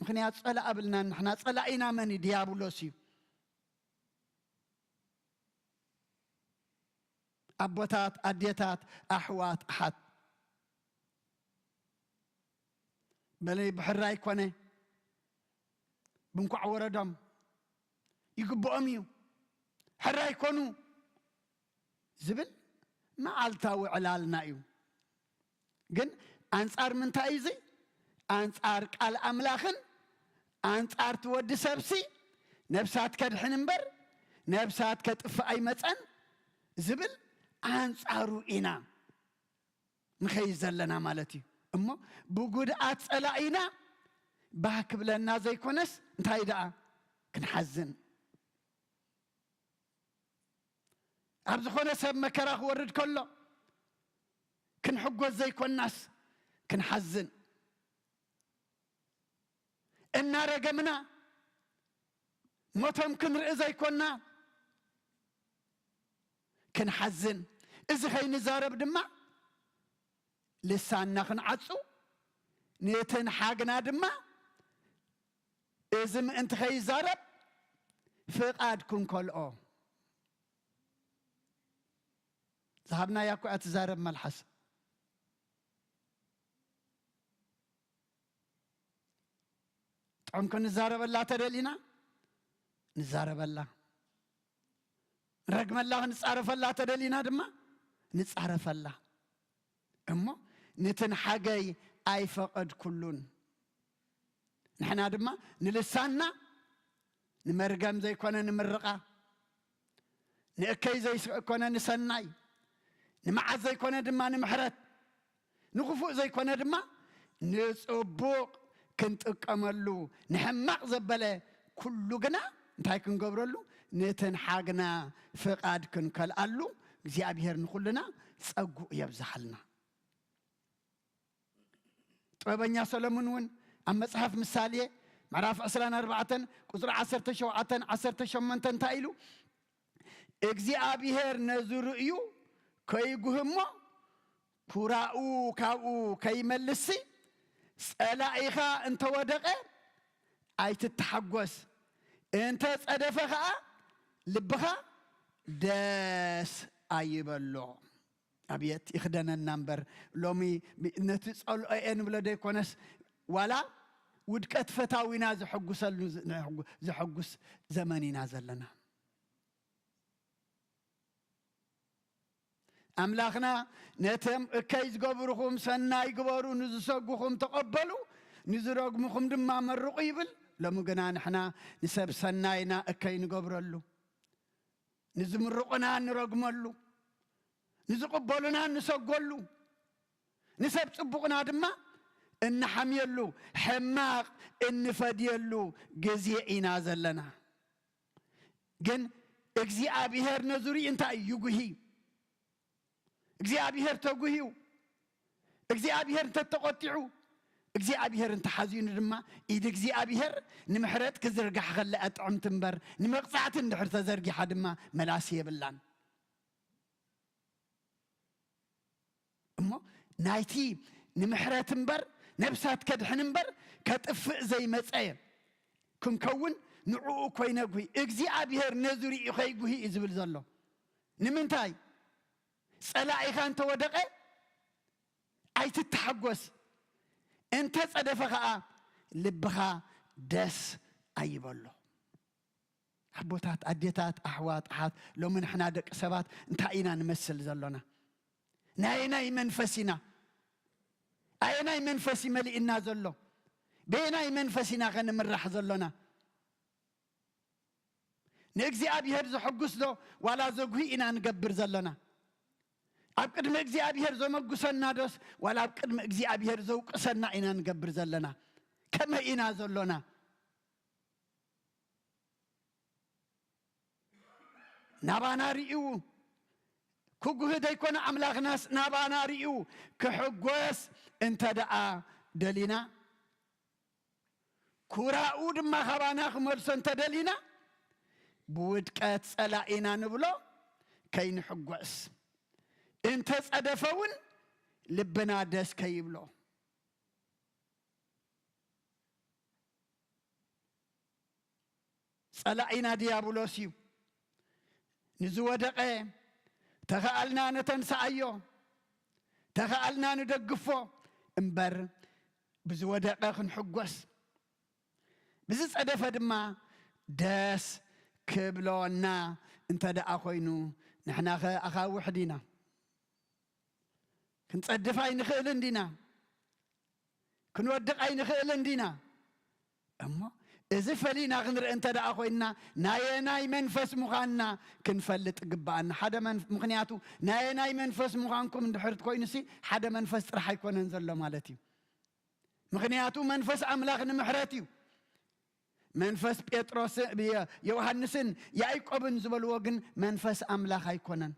ምኽንያቱ ጸላእ ኣብልና ንሕና፣ ጸላኢና መን እዩ? ዲያብሎስ እዩ። ኣቦታት፣ ኣዴታት፣ ኣሕዋት፣ ኣሓት፣ በለይ ብሕራይ ኮነ ብንኳዕ ወረዶም፣ ይግብኦም እዩ፣ ሕራይ ኮኑ ዝብል መዓልታዊ ዕላልና እዩ። ግን ኣንጻር ምንታይ እዩ እዚ? ኣንጻር ቃል ኣምላኽን ኣንጻር እቲ ወዲ ሰብሲ፣ ነብሳት ከድሕን እምበር ነብሳት ከጥፍእ ኣይመጸን ዝብል ኣንጻሩ ኢና ንኸይድ ዘለና ማለት እዩ። እሞ ብጉድኣት ጸላኢና ባህ ክብለና ዘይኮነስ፣ እንታይ ደኣ ክንሓዝን። ኣብ ዝኾነ ሰብ መከራ ክወርድ ከሎ ክንሕጎስ ዘይኮናስ ክንሓዝን። እናረገምና ሞቶም ክንርኢ ዘይኮና ክንሓዝን። እዚ ከይንዛረብ ድማ ልሳንና ክንዓጹ፣ ንትንሓግና ድማ እዚ ምእንቲ ከይዛረብ ፍቓድ ክንከልኦ። ዝሃብናያ እኮ እያ ትዛረብ መልሓስ። ጥዑም ክንዛረበላ ተደሊና ንዛረበላ፣ ንረግመላ ክንጻረፈላ ተደሊና ድማ ንጻረፈላ። እሞ ነትን ሓገይ ኣይፈቐድኩሉን። ንሕና ድማ ንልሳንና ንመርገም ዘይኮነ ንምርቓ፣ ንእከይ ዘይኮነ ንሰናይ፣ ንመዓት ዘይኮነ ድማ ንምሕረት፣ ንኽፉእ ዘይኮነ ድማ ንጽቡቕ ክንጥቀመሉ፣ ንሕማቕ ዘበለ ኩሉ ግና እንታይ ክንገብረሉ? ነተን ሓግና ፍቓድ ክንከልኣሉ እግዚኣብሔር ንኹልና ጸጉኡ የብዝሓልና። ጥበበኛ ሰሎሞን እውን ኣብ መጽሓፍ ምሳሌ ምዕራፍ ዕስራን ኣርባዕተን ቁጽሪ ዓሰርተ ሸውዓተን ዓሰርተ ሸሞንተን እንታይ ኢሉ? እግዚኣብሔር ነዚ ርእዩ ከይጉህ እሞ ኩራኡ ካብኡ ከይመልስሲ፣ ጸላኢኻ እንተወደቐ ኣይትተሓጎስ፣ እንተ ጸደፈ ኸኣ ልብኻ ደስ ኣይበሎ። ኣብየት ይኽደነና እምበር፣ ሎሚ ብ-፣ ነቲ ጸልኦ እየ ንብሎ ዘይኮነስ፣ ዋላ ውድቀት ፈታዊና ዘሐጉሰሉ ዝ-፣ ነሐጉ-፣ ዘሐጉስ ዘመን ኢና ዘለና። ኣምላኽና ነቶም እከይ ዝገብርኹም ሰናይ ግበሩ፣ ንዝሰጉኹም ተቐበሉ፣ ንዝረግምኹም ድማ መርቑ ይብል። ሎሚ ግና ንሕና ንሰብ ሰናይና እከይ ንገብረሉ፣ ንዝምርቑና ንረግመሉ፣ ንዝቕበሉና ንሰጎሉ፣ ንሰብ ጽቡቕና ድማ እንሓምየሉ፣ ሕማቕ እንፈድየሉ ግዜ ኢና ዘለና። ግን እግዚኣብሔር ነዚ ርኢ እንታይ ይጉሂ? እግዚኣብሔር ተጉህዩ፣ እግዚኣብሔር እንተተቖጢዑ፣ እግዚኣብሔር እንተሓዚኑ ድማ፣ ኢድ እግዚኣብሔር ንምሕረት ክዝርጋሕ ከለኣ ጥዕምቲ እምበር፣ ንመቕጻዕቲ እንድሕር ተዘርጊሓ ድማ መላሲ የብላን። እሞ ናይቲ ንምሕረት እምበር፣ ነብሳት ከድሕን እምበር፣ ከጥፍእ ዘይመጸ ክንከውን ንዕኡ ኮይነ ጉሂ። እግዚኣብሔር ነዚ ርእዩ ከይጉሂ እዩ ዝብል ዘሎ። ንምንታይ? ጸላኢኻ እንተወደቐ ኣይትተሓጎስ፣ እንተ ጸደፈ ኸኣ ልብኻ ደስ ኣይበሎ። ኣቦታት፣ ኣዴታት፣ ኣሕዋት፣ ኣሓት፣ ሎሚ ንሕና ደቂ ሰባት እንታይ ኢና ንመስል ዘሎና? ናየናይ መንፈስ ኢና? ኣየናይ መንፈስ እዩ መሊእና ዘሎ? በየናይ መንፈስ ኢና ከ ንምራሕ ዘሎና? ንእግዚኣብሔር ዘሐጉስ ዶ ዋላ ዘጉሂ ኢና ንገብር ዘሎና? ኣብ ቅድሚ እግዚኣብሔር ዘመጉሰና ዶስ ዋላ ኣብ ቅድሚ እግዚኣብሔር ዘውቅሰና ኢና ንገብር ዘለና? ከመይ ኢና ዘሎና? ናባና ርእዩ ክጉህ ዘይኮነ ኣምላኽናስ ናባና ርእዩ ክሕጎስ እንተ ደኣ ደሊና፣ ኩራኡ ድማ ካባና ክመልሶ እንተ ደሊና፣ ብውድቀት ጸላኢና ንብሎ ከይንሕጎስ፣ እንተ ጸደፈ እውን ልብና ደስ ከይብሎ። ጸላኢና ድያብሎስ እዩ። ንዝወደቐ ተኸኣልና ነተንስኣዮ፣ ተኸኣልና ንደግፎ እምበር ብዝወደቐ ክንሕጎስ፣ ብዝጸደፈ ድማ ደስ ክብሎና እንተ ደኣ ኮይኑ፣ ንሕናኸ ኣኻውሕ ዲና? ክንጸድፍ ኣይንኽእልን ዲና? ክንወድቕ ኣይንኽእልን ዲና? እሞ እዚ ፈሊና ክንርኢ እንተ ደኣ ኮይንና፣ ናየናይ መንፈስ ምዃንና ክንፈልጥ ግባኣና። ሓደ መንፍ-፣ ምኽንያቱ ናየናይ መንፈስ ምዃንኩም እንድሕር ኮይኑሲ፣ ሓደ መንፈስ ጥራሕ ኣይኮነን ዘሎ ማለት እዩ። ምኽንያቱ መንፈስ ኣምላኽ ንምሕረት እዩ። መንፈስ ጴጥሮስ፣ የ-፣ ዮሃንስን ያዕቆብን ዝበልዎ ግን መንፈስ ኣምላኽ ኣይኮነን።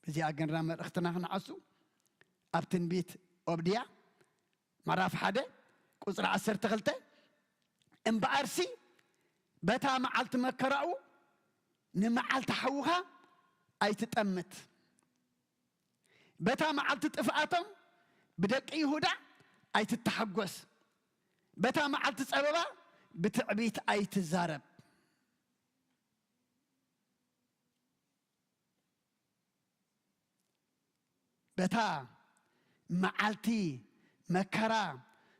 በዚኣ ገንራ መልእኽትና ክንዓሱ ኣብ ትንቢት ኦብድያ ምዕራፍ ሓደ ቁጽሪ ዓሰርተ ክልተ፣ እምበኣርሲ በታ መዓልቲ መከራኡ ንመዓልቲ ሓውኻ ኣይትጠምት፣ በታ መዓልቲ ጥፍኣቶም ብደቂ ይሁዳ ኣይትተሓጎስ፣ በታ መዓልቲ ጸበባ ብትዕቢት ኣይትዛረብ። በታ መዓልቲ መከራ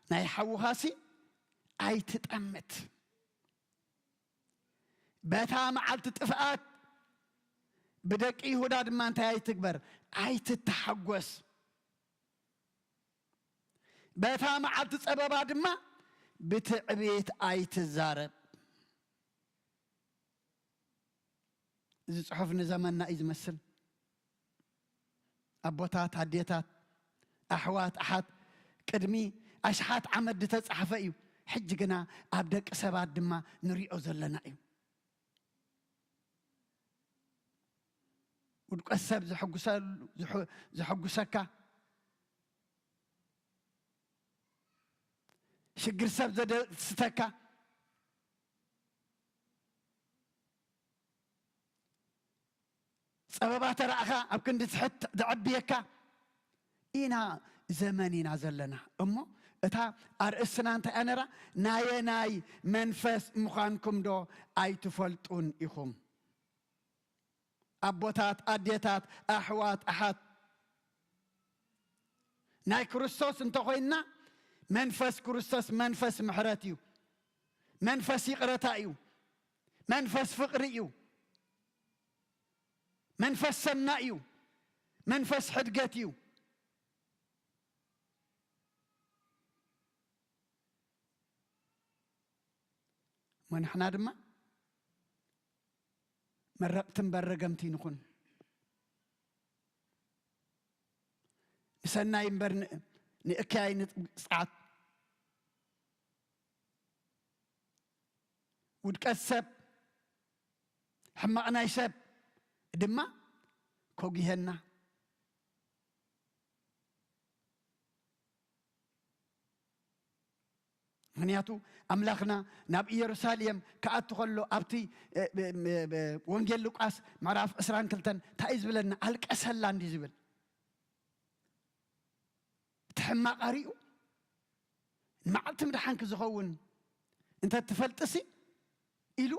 ናይ ሓውኻሲ ኣይትጠምት። በታ መዓልቲ ጥፍኣት ብደቂ ይሁዳ ድማ እንታይ ኣይትግበር? ኣይትተሓጎስ። በታ መዓልቲ ጸበባ ድማ ብትዕቢት ኣይትዛረብ። እዚ ጽሑፍ ንዘመንና እዩ ዝመስል። ኣቦታት፣ ኣዴታት፣ ኣሕዋት፣ ኣሓት ቅድሚ ኣሽሓት ዓመት ዝተጻሕፈ እዩ። ሕጂ ግና ኣብ ደቂ ሰባት ድማ ንሪኦ ዘለና እዩ። ውድቀት ሰብ ዘሐጉሰሉ፣ ዘሐ-፣ ዘሐጉሰካ፣ ሽግር ሰብ ዘደስተካ፣ ጸበባ ተራእኻ ኣብ ክንዲ ትሕት ዘዕብየካ ኢና ዘመን ኢና ዘለና። እሞ እታ ኣርእስትና እንታይ እያ ነራ? ናየናይ መንፈስ ምዃንኩም ዶ ኣይትፈልጡን ኢኹም? ኣቦታት፣ ኣዴታት፣ ኣሕዋት፣ ኣሓት፣ ናይ ክርስቶስ እንተኾይንና፣ መንፈስ ክርስቶስ መንፈስ ምሕረት እዩ፣ መንፈስ ይቕረታ እዩ፣ መንፈስ ፍቕሪ እዩ፣ መንፈስ ሰናይ እዩ፣ መንፈስ ሕድገት እዩ። እሞ ንሕና ድማ መረቕቲ እምበር ረገምቲ ንኹን። ንሰናይ እምበር ን-፣ ንእከያይ ንጽዓት። ውድቀት ሰብ፣ ሕማቕ ናይ ሰብ ድማ ከጉሄና። ምኽንያቱ ኣምላኽና ናብ ኢየሩሳሌም ክኣቱ ከሎ ኣብቲ፣ እ፣ ብ-፣ ብ-፣ ብ-፣ ወንጌል ሉቃስ ምዕራፍ ዕስራን ክልተን እንታይ እዩ ዝብለና? ኣልቀሰላ እንዲ ዝብል። እቲ ሕማቕ ኣሪኡ ንመዓልቲ ምድሓንኪ ዝኸውን እንተ ትፈልጥሲ ኢሉ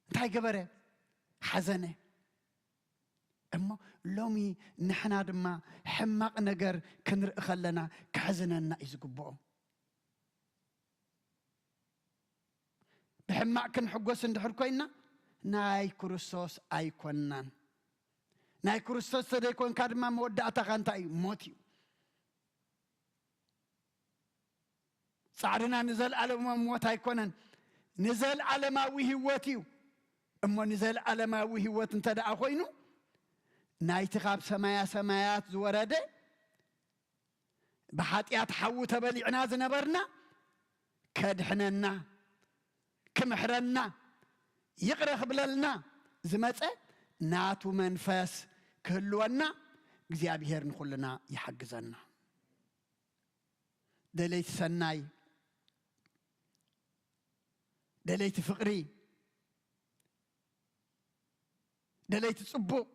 እንታይ ገበረ? ሓዘነ። እሞ ሎሚ ንሕና ድማ ሕማቕ ነገር ክንርኢ ከለና ከሕዝነና እዩ ዝግብኦ። ብሕማቕ ክንሕጎስ እንድሕር ኮይና ናይ ክርስቶስ ኣይኮናን። ናይ ክርስቶስ ተደይኮንካ ድማ መወዳእታኻ እንታይ እዩ? ሞት እዩ። ጻዕርና ንዘለኣለማዊ ሞት ኣይኮነን፣ ንዘለኣለማዊ ህይወት እዩ። እሞ ንዘለኣለማዊ ህይወት እንተ ደኣ ኮይኑ፣ ናይቲ ካብ ሰማያ ሰማያት ዝወረደ፣ ብሓጢኣት ሓዊ ተበሊዕና ዝነበርና፣ ከድሕነና፣ ክምሕረና፣ ይቕረ ክብለልና ዝመጸ ናቱ መንፈስ ክህልወና እግዚኣብሔር ንኹልና ይሓግዘና። ደለይቲ ሰናይ፣ ደለይቲ ፍቕሪ፣ ደለይቲ ጽቡቕ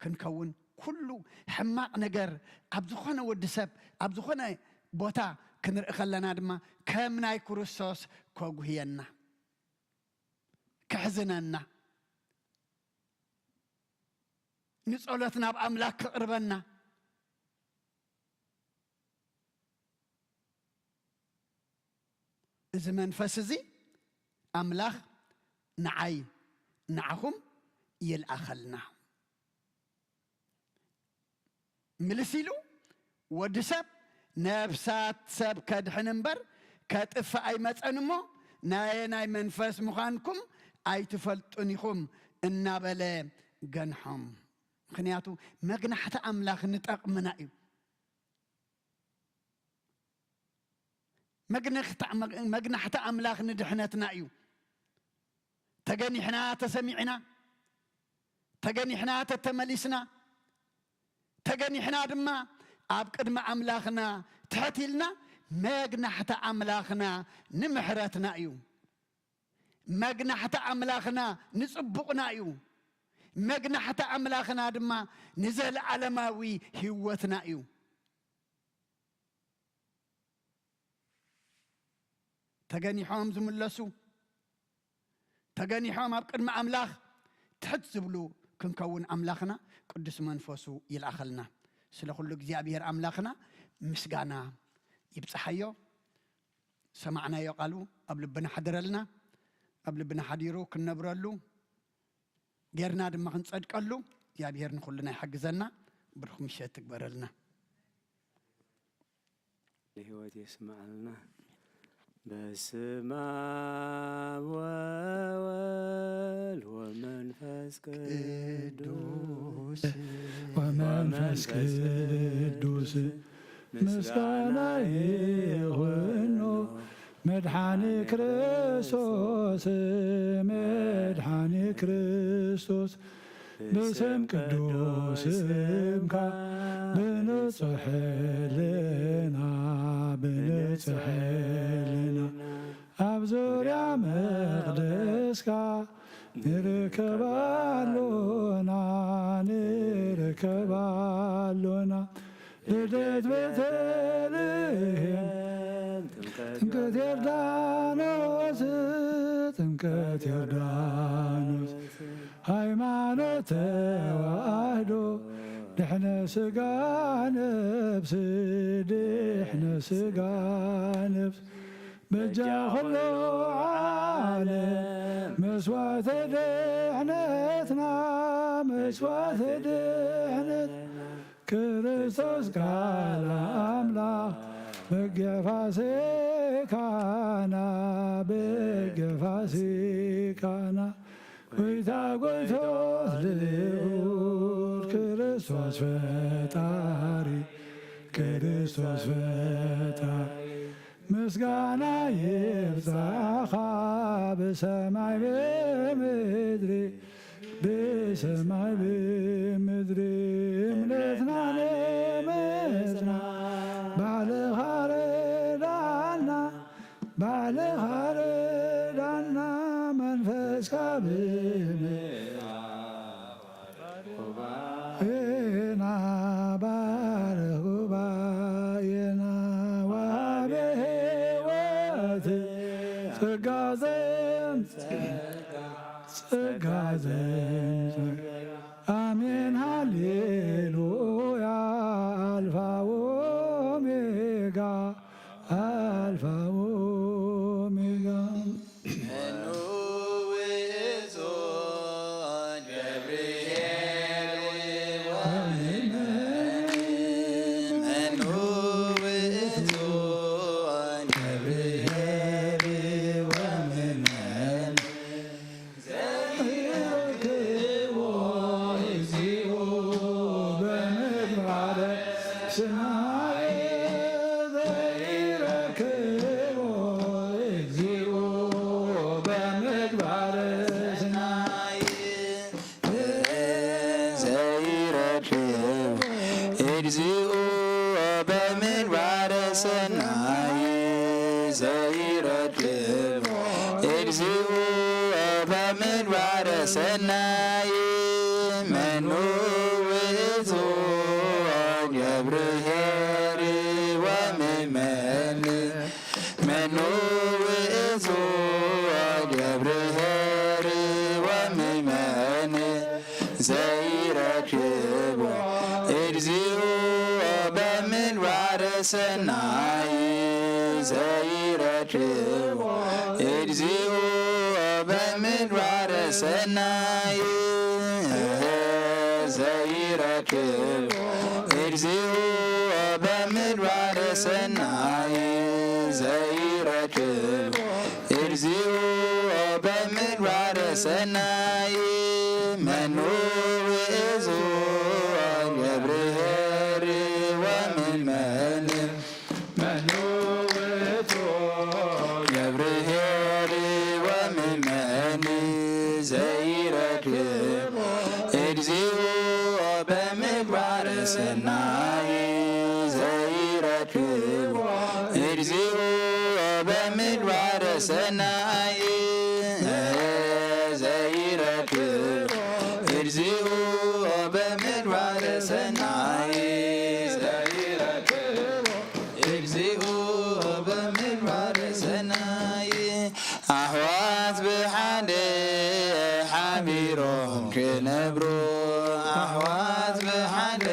ክንከውን፣ ኩሉ ሕማቕ ነገር ኣብ ዝኾነ ወዲ ሰብ፣ ኣብ ዝኾነ ቦታ ክንርኢ ከለና ድማ ከም ናይ ክርስቶስ ከጉህየና፣ ከሕዝነና፣ ንጸሎት ናብ ኣምላኽ ከቕርበና። እዚ መንፈስ እዚ ኣምላኽ ንዓይ ንዓኹም ይልኣኸልና። ምልስ ኢሉ ወዲ ሰብ ነፍሳት ሰብ ከድሕን እምበር ከጥፍእ ኣይመጸን እሞ፣ ናየናይ መንፈስ ምዃንኩም ኣይትፈልጡን ኢኹም እናበለ ገንሖም። ምኽንያቱ መግናሕቲ ኣምላኽ ንጠቕምና እዩ። መግናሕቲ፣ መግናሕቲ ኣምላኽ ንድሕነትና እዩ። ተገኒሕና ተሰሚዕና፣ ተገኒሕና ተተመሊስና፣ ተገኒሕና ድማ ኣብ ቅድሚ ኣምላኽና ትሕት ኢልና፣ መግናሕቲ ኣምላኽና ንምሕረትና እዩ። መግናሕቲ ኣምላኽና ንጽቡቕና እዩ። መግናሕቲ ኣምላኽና ድማ ንዘለኣለማዊ ህይወትና እዩ። ተገኒሖም ዝምለሱ፣ ተገኒሖም ኣብ ቅድሚ ኣምላኽ ትሕት ዝብሉ ክንከውን ኣምላኽና ቅዱስ መንፈሱ ይልኣኸልና። ስለ ኩሉ እግዚኣብሔር ኣምላኽና ምስጋና ይብጽሓዮ። ሰማዕናዮ ቃሉ ኣብ ልብና ሓደረልና። ኣብ ልብና ሓዲሩ ክንነብረሉ ጌርና ድማ ክንጸድቀሉ እግዚኣብሔር ንኹልና ይሓግዘና። ብሩኽ ምሸት ትግበረልና። ንህይወት የስምዓልና። በስመ አብ ወወልድ ወመንፈስ ቅዱስ ወመንፈስ ቅዱስ ምስጋና ይኹኖ መድሓኒ ክርስቶስ መድሓኒ ክርስቶስ ብስም ቅዱስ ስምካ ብንጹሕ ሕልና ብንጹሕ ሕልና ኣብ ዙርያ መቕደስካ ንርከብ ኣሎና ንርከብ ኣሎና። ልደት ቤተልሔም ጥምቀት ዮርዳኖስ ጥምቀት ዮርዳኖስ ሃይማኖት ተዋህዶ ድሕነ ስጋ ነብስ ድሕነ ስጋ ነብስ በጃ ኩሉ ዓለም መስዋዕተ ድሕነትና መስዋዕተ ድሕነት ክርስቶስ ቃል ኣምላኽ በጊዕ ፋሲካና በጊዕ ፋሲካና ጎይታ ጎይቶት ልዑል ክርስቶስ ፈጣሪ ክርስቶስ ፈጣሪ ምስጋና ይብጻኻ ብሰማይ ብምድሪ ብሰማይ ብምድሪ እምነትና ንምጽና ባዕልኻ ርዳና ባዕልኻ ርዳና መንፈስካ ብምልኣና ባርኽ ጉባኤና ወሃቢ ህይወት ጸጋ ዘምጽእ ጸጋ ዘምጽእ ኣሜን ሃሌሉያ ኣልፋ ኦሜጋ ኣልፋ ኦሜጋ። መኑ ውእቱ ገብርኤል ወመን መኑ ውእቱ ገብርኤል ወመን ዘይረክቦ እግዚኦ በምግባረ ሰናይ ዘይረክቦ እግዚኦ በምግባረ ሰናይ ዘይረክቦ እግዚኦ በምግባረ ሰናይ ዘይረክቦ እግዚኦ በምግባረ ሰናይ መኑ ውእቱ ገብርኄር ወመን መኑ ውእቱ ገብርኄር ወመን ዘይረክቦ እግዚኦ በምግባረ ሰናይ ዘይረክቦ እግዚኦ በምግባረ ሰናይ ዘይረክቦ እግዚኦ በምግባረ ሰናይ ዘይረክቦ እግዚኦ በምግባረ ሰናይ መኑ ውእቱ ገብርኄር ወመን መኑ ውእቱ ገብርኄር ወመን ዘይረክቦ እግዚኦ በምግባረ ሰናይ ዘይረክቦ እግዚኦ በምግባረ ሰናይ ዘይረክቦ እግዚኦ በምግባረ ሰናይ ዘይረክቦ እግዚኦ በምግባረ ሰናይ ኣሕዋት ብሓደ ሓቢሮም ክነብሩ ኣሕዋት ብሓደ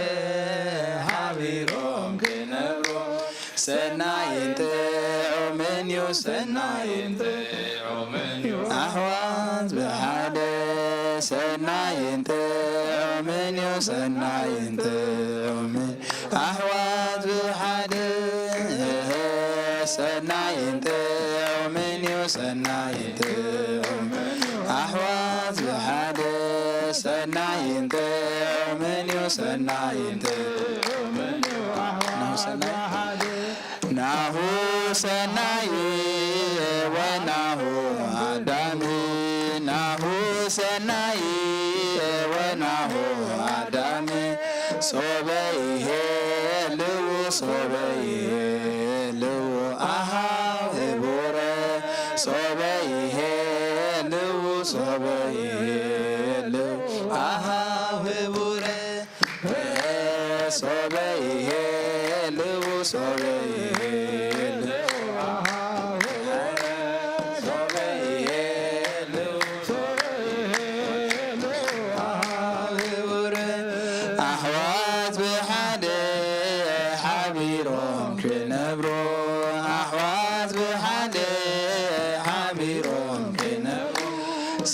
ሓቢሮም ክነብሩ እዩ ሰናይን ጥዑምን እዩ ኣሕዋት ብሓደ። ሰናይን ጥዑምን እዩ ሰናይን ጥዑምን ኣሕዋት ብሓደ። ሰናይን ጥዑምን እዩ ሰናይን ጥዑምን ኣሕዋት ብሓደ። ሰናይን ጥዑምን እዩ ሰናይን ጥዑምን እዩ ኣሕዋት ብሓደ። ናሁ ሰናይ ወናሁ አዳም፣ ናሁ ሰናይ ወናሁ አዳም፣ ሶበ ይሄልው ሶበ ይሄልው አሃው ህቡረ፣ ሶበ ይሄልው ሶበ ይሄልው አሃው ህቡረ። ሶበ ይሄልው ሶበ ይሄልው ሶበ ይሄልው ሶበ ይሄልው አሕዋት ብሓደ ሓቢሮም ክነብሩ ኣሕዋት ብሓደ ሓቢሮም ክነብሩ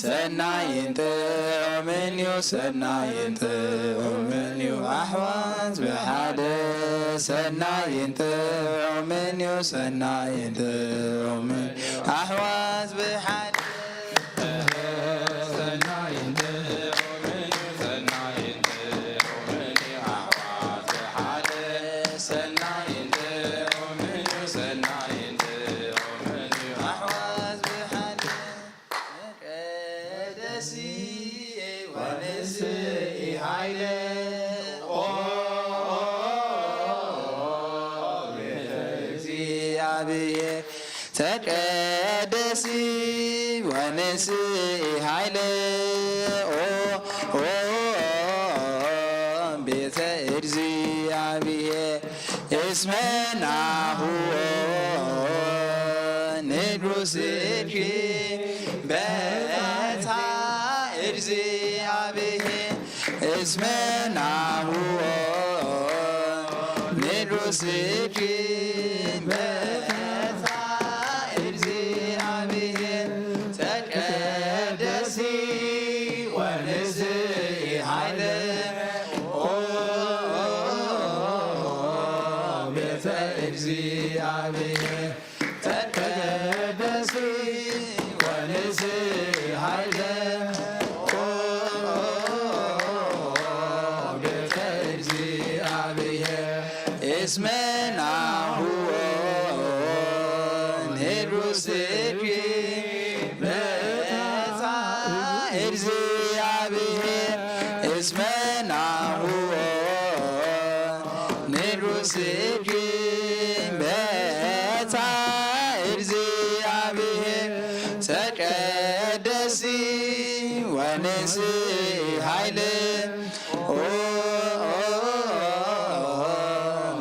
ሰናይን ጥዑምን እዩ ሰናይን ጥዑምን እዩ ኣሕዋት ብሓደ ሰናይን ጥዑምን እዩ ሰናይን ጥዑምን ኣሕዋት ብሓደ ሰናይን ጥዑምን እዩ ሰናይን ጥዑምን እዩ ኣሕዋት ብሓደ ሰናይን ጥዑምን እዩ ሰናይን ጥዑምን እዩ ኣሕዋት ብሓደ ተቀደሲ ወንስኢ ኃይለ ኦ ቤተ እግዚአብሔር ተቀደሲ ወንስኢ ኃይለ ኦ ቤተ እግዚአብሔር እስመ ናሁ ንጉሥኪ በታ እግዚአብሔር እስመ ናሁ ንጉሥኪ በታ እግዚአብሔር ተቀደሲ ወንስኢ ኃይለ ኦ ቤተ እግዚአብሔር ተቀደሲ ወንስኢ ኃይለ ኦ ቤተ እግዚአብሔር እስመ ናሁ ንጉሥኪ በታ እግዚአብሔር እስመ ናሁ ንጉሥኪ በታ እግዚአብሔር ተቀደሲ ወንስኢ ኃይለ ኦ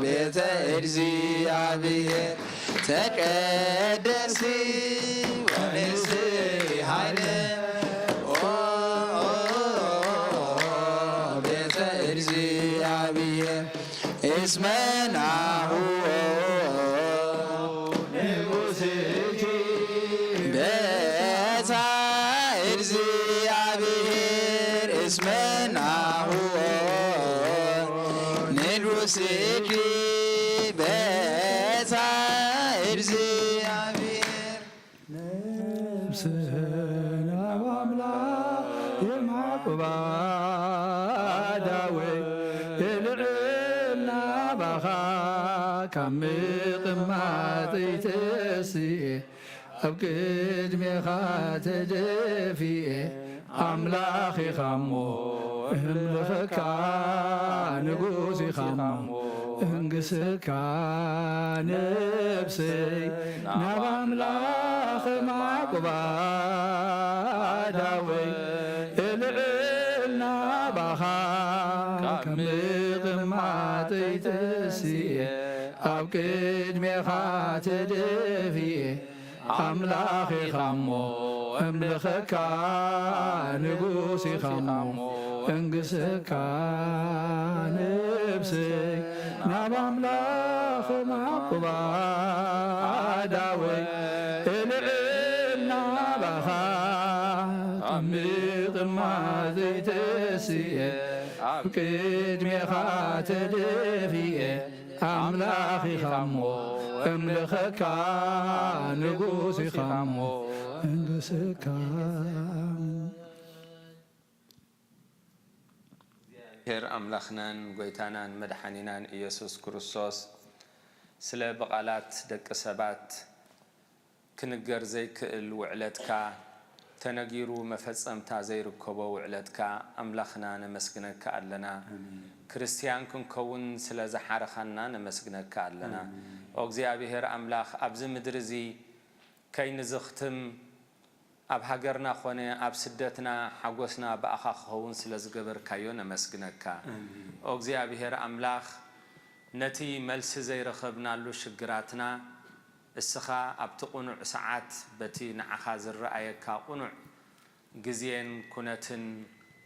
ቤተ እግዚአብሔር ተቀደሲ ወንስኢ ኃይለ ኦ ቤተ እግዚአብሔር እስመ ናሁ ንጉሥኪ በታ እግዚአብሔር እስመ ናሁ ንጉሥኪ በታ እግዚአብሔር ነፍስና በአምላክ የማቁባ ዳዊት የልዕልና ባኻ ካብ ምቕማጥ ይትስእ ኣብ ቅድሜኻ ተደፊኤ ኣምላኽ ኢኻ እሞ እምልኸካ ንጉስ ኢኻ እሞ እንግስካ ነፍሰይ ናብ ኣምላኽ ማዕቁባ ዳወይ እልዕል ናባኻ ካብ ምቕማጠይ ተሲኤ ኣብ ቅድሜኻ ተደፊኤ ኣምላኽ ኢኻ እሞ እምልኸካ ንጉስ ኢኻ እሞ እንግሰካ ነብሰይ ናብ ኣምላኽ ማዕቁባ ዳወይ ምቕማ ዘይተስየ ኣብ ቅድሜኻ ተደፊየ ኣምላኽ ኢኻ እሞ እምልኸካ ንጉስ ኢኻ እሞ እንግስካ። ሄር ኣምላኽናን ጎይታናን መድሓኒናን ኢየሱስ ክርስቶስ ስለ ብቓላት ደቂ ሰባት ክንገር ዘይክእል ውዕለትካ፣ ተነጊሩ መፈጸምታ ዘይርከቦ ውዕለትካ ኣምላኽና ነመስግነካ ኣለና። ክርስትያን ክንከውን ስለ ዝሓረኻና ነመስግነካ ኣለና። ኦ እግዚኣብሔር ኣምላኽ ኣብዚ ምድሪ እዚ ከይንዝኽትም ኣብ ሃገርና ኾነ ኣብ ስደትና ሓጎስና ብኣኻ ክኸውን ስለ ዝገበርካዮ ነመስግነካ። ኦ እግዚኣብሔር ኣምላኽ ነቲ መልሲ ዘይረኸብናሉ ሽግራትና እስኻ ኣብቲ ቅኑዕ ሰዓት በቲ ንዓኻ ዝረኣየካ ቅኑዕ ግዜን ኩነትን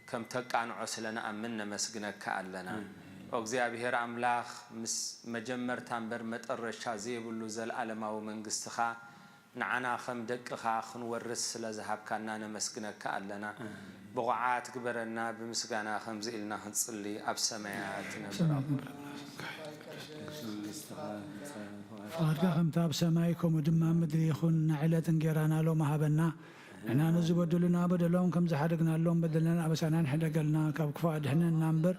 ከም ተቃንዖ ስለ ንኣምን ነመስግነካ ኣለና። ኦ እግዚኣብሔር ኣምላኽ ምስ መጀመርታ እምበር መጠረሻ ዘይብሉ ዘልኣለማዊ መንግስትኻ ንዓና ከም ደቅኻ ክንወርስ ስለ ዝሃብካና ነመስግነካ ኣለና። ብቑዓት ግበረና ብምስጋና ከምዚ ኢልና ክንጽሊ ኣብ ሰማያት ነብር ኣቦና። ፍቓድካ ከምቲ ኣብ ሰማይ ከምኡ ድማ ኣብ ምድሪ ይኹን። ናይ ዕለት እንጌራና ሎሚ ሃበና። ንሕና ንዝበደሉና በደሎም ከም ዝሓደግናሎም በደልናን ኣበሳናን ሕደገልና፣ ካብ ክፉእ ኣድሕነና እምበር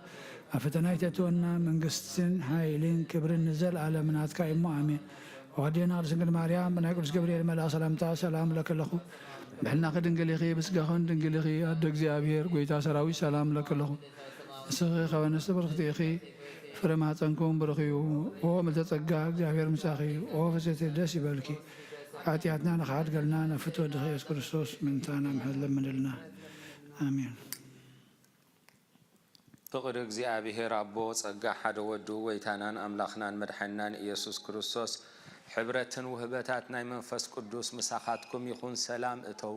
ኣብ ፈተና ኣይተእትወና። መንግስትን ሓይልን ክብርን ንዘለኣለም ናትካ እዩ እሞ ኣሜን። ወዲና ቅድስት ድንግል ማርያም ብናይ ቅዱስ ገብርኤል መልኣኽ ሰላምታ ሰላም እለኪ ኣለኹ። ብሕልናኺ ድንግል ኢኺ፣ ብስጋኽን ድንግል ኢኺ፣ ኣደ እግዚኣብሔር ጎይታ ሰራዊት ሰላም እለኪ ኣለኹ። ንስኺ ካብ ኣንስቲ ብርኽቲ ኢኺ፣ ፍረ ማህፀንኩም ብሩኽ እዩ። ኦ ምልዕተ ጸጋ እግዚኣብሔር ምሳኺ እዩ። ኦ ፍስሕቲ ደስ ይበልኪ፣ ሓጢኣትና ንኽሓድገልና ናብ ፍትወ ወድኺ ኢየሱስ ክርስቶስ ምእንታና ምሕረት ለምንልና። ኣሜን። ፍቕሪ እግዚኣብሔር ኣቦ፣ ጸጋ ሓደ ወዱ፣ ጎይታናን ኣምላኽናን መድሓኒናን ኢየሱስ ክርስቶስ፣ ሕብረትን ውህበታት ናይ መንፈስ ቅዱስ ምሳኻትኩም ይኹን። ሰላም እተው።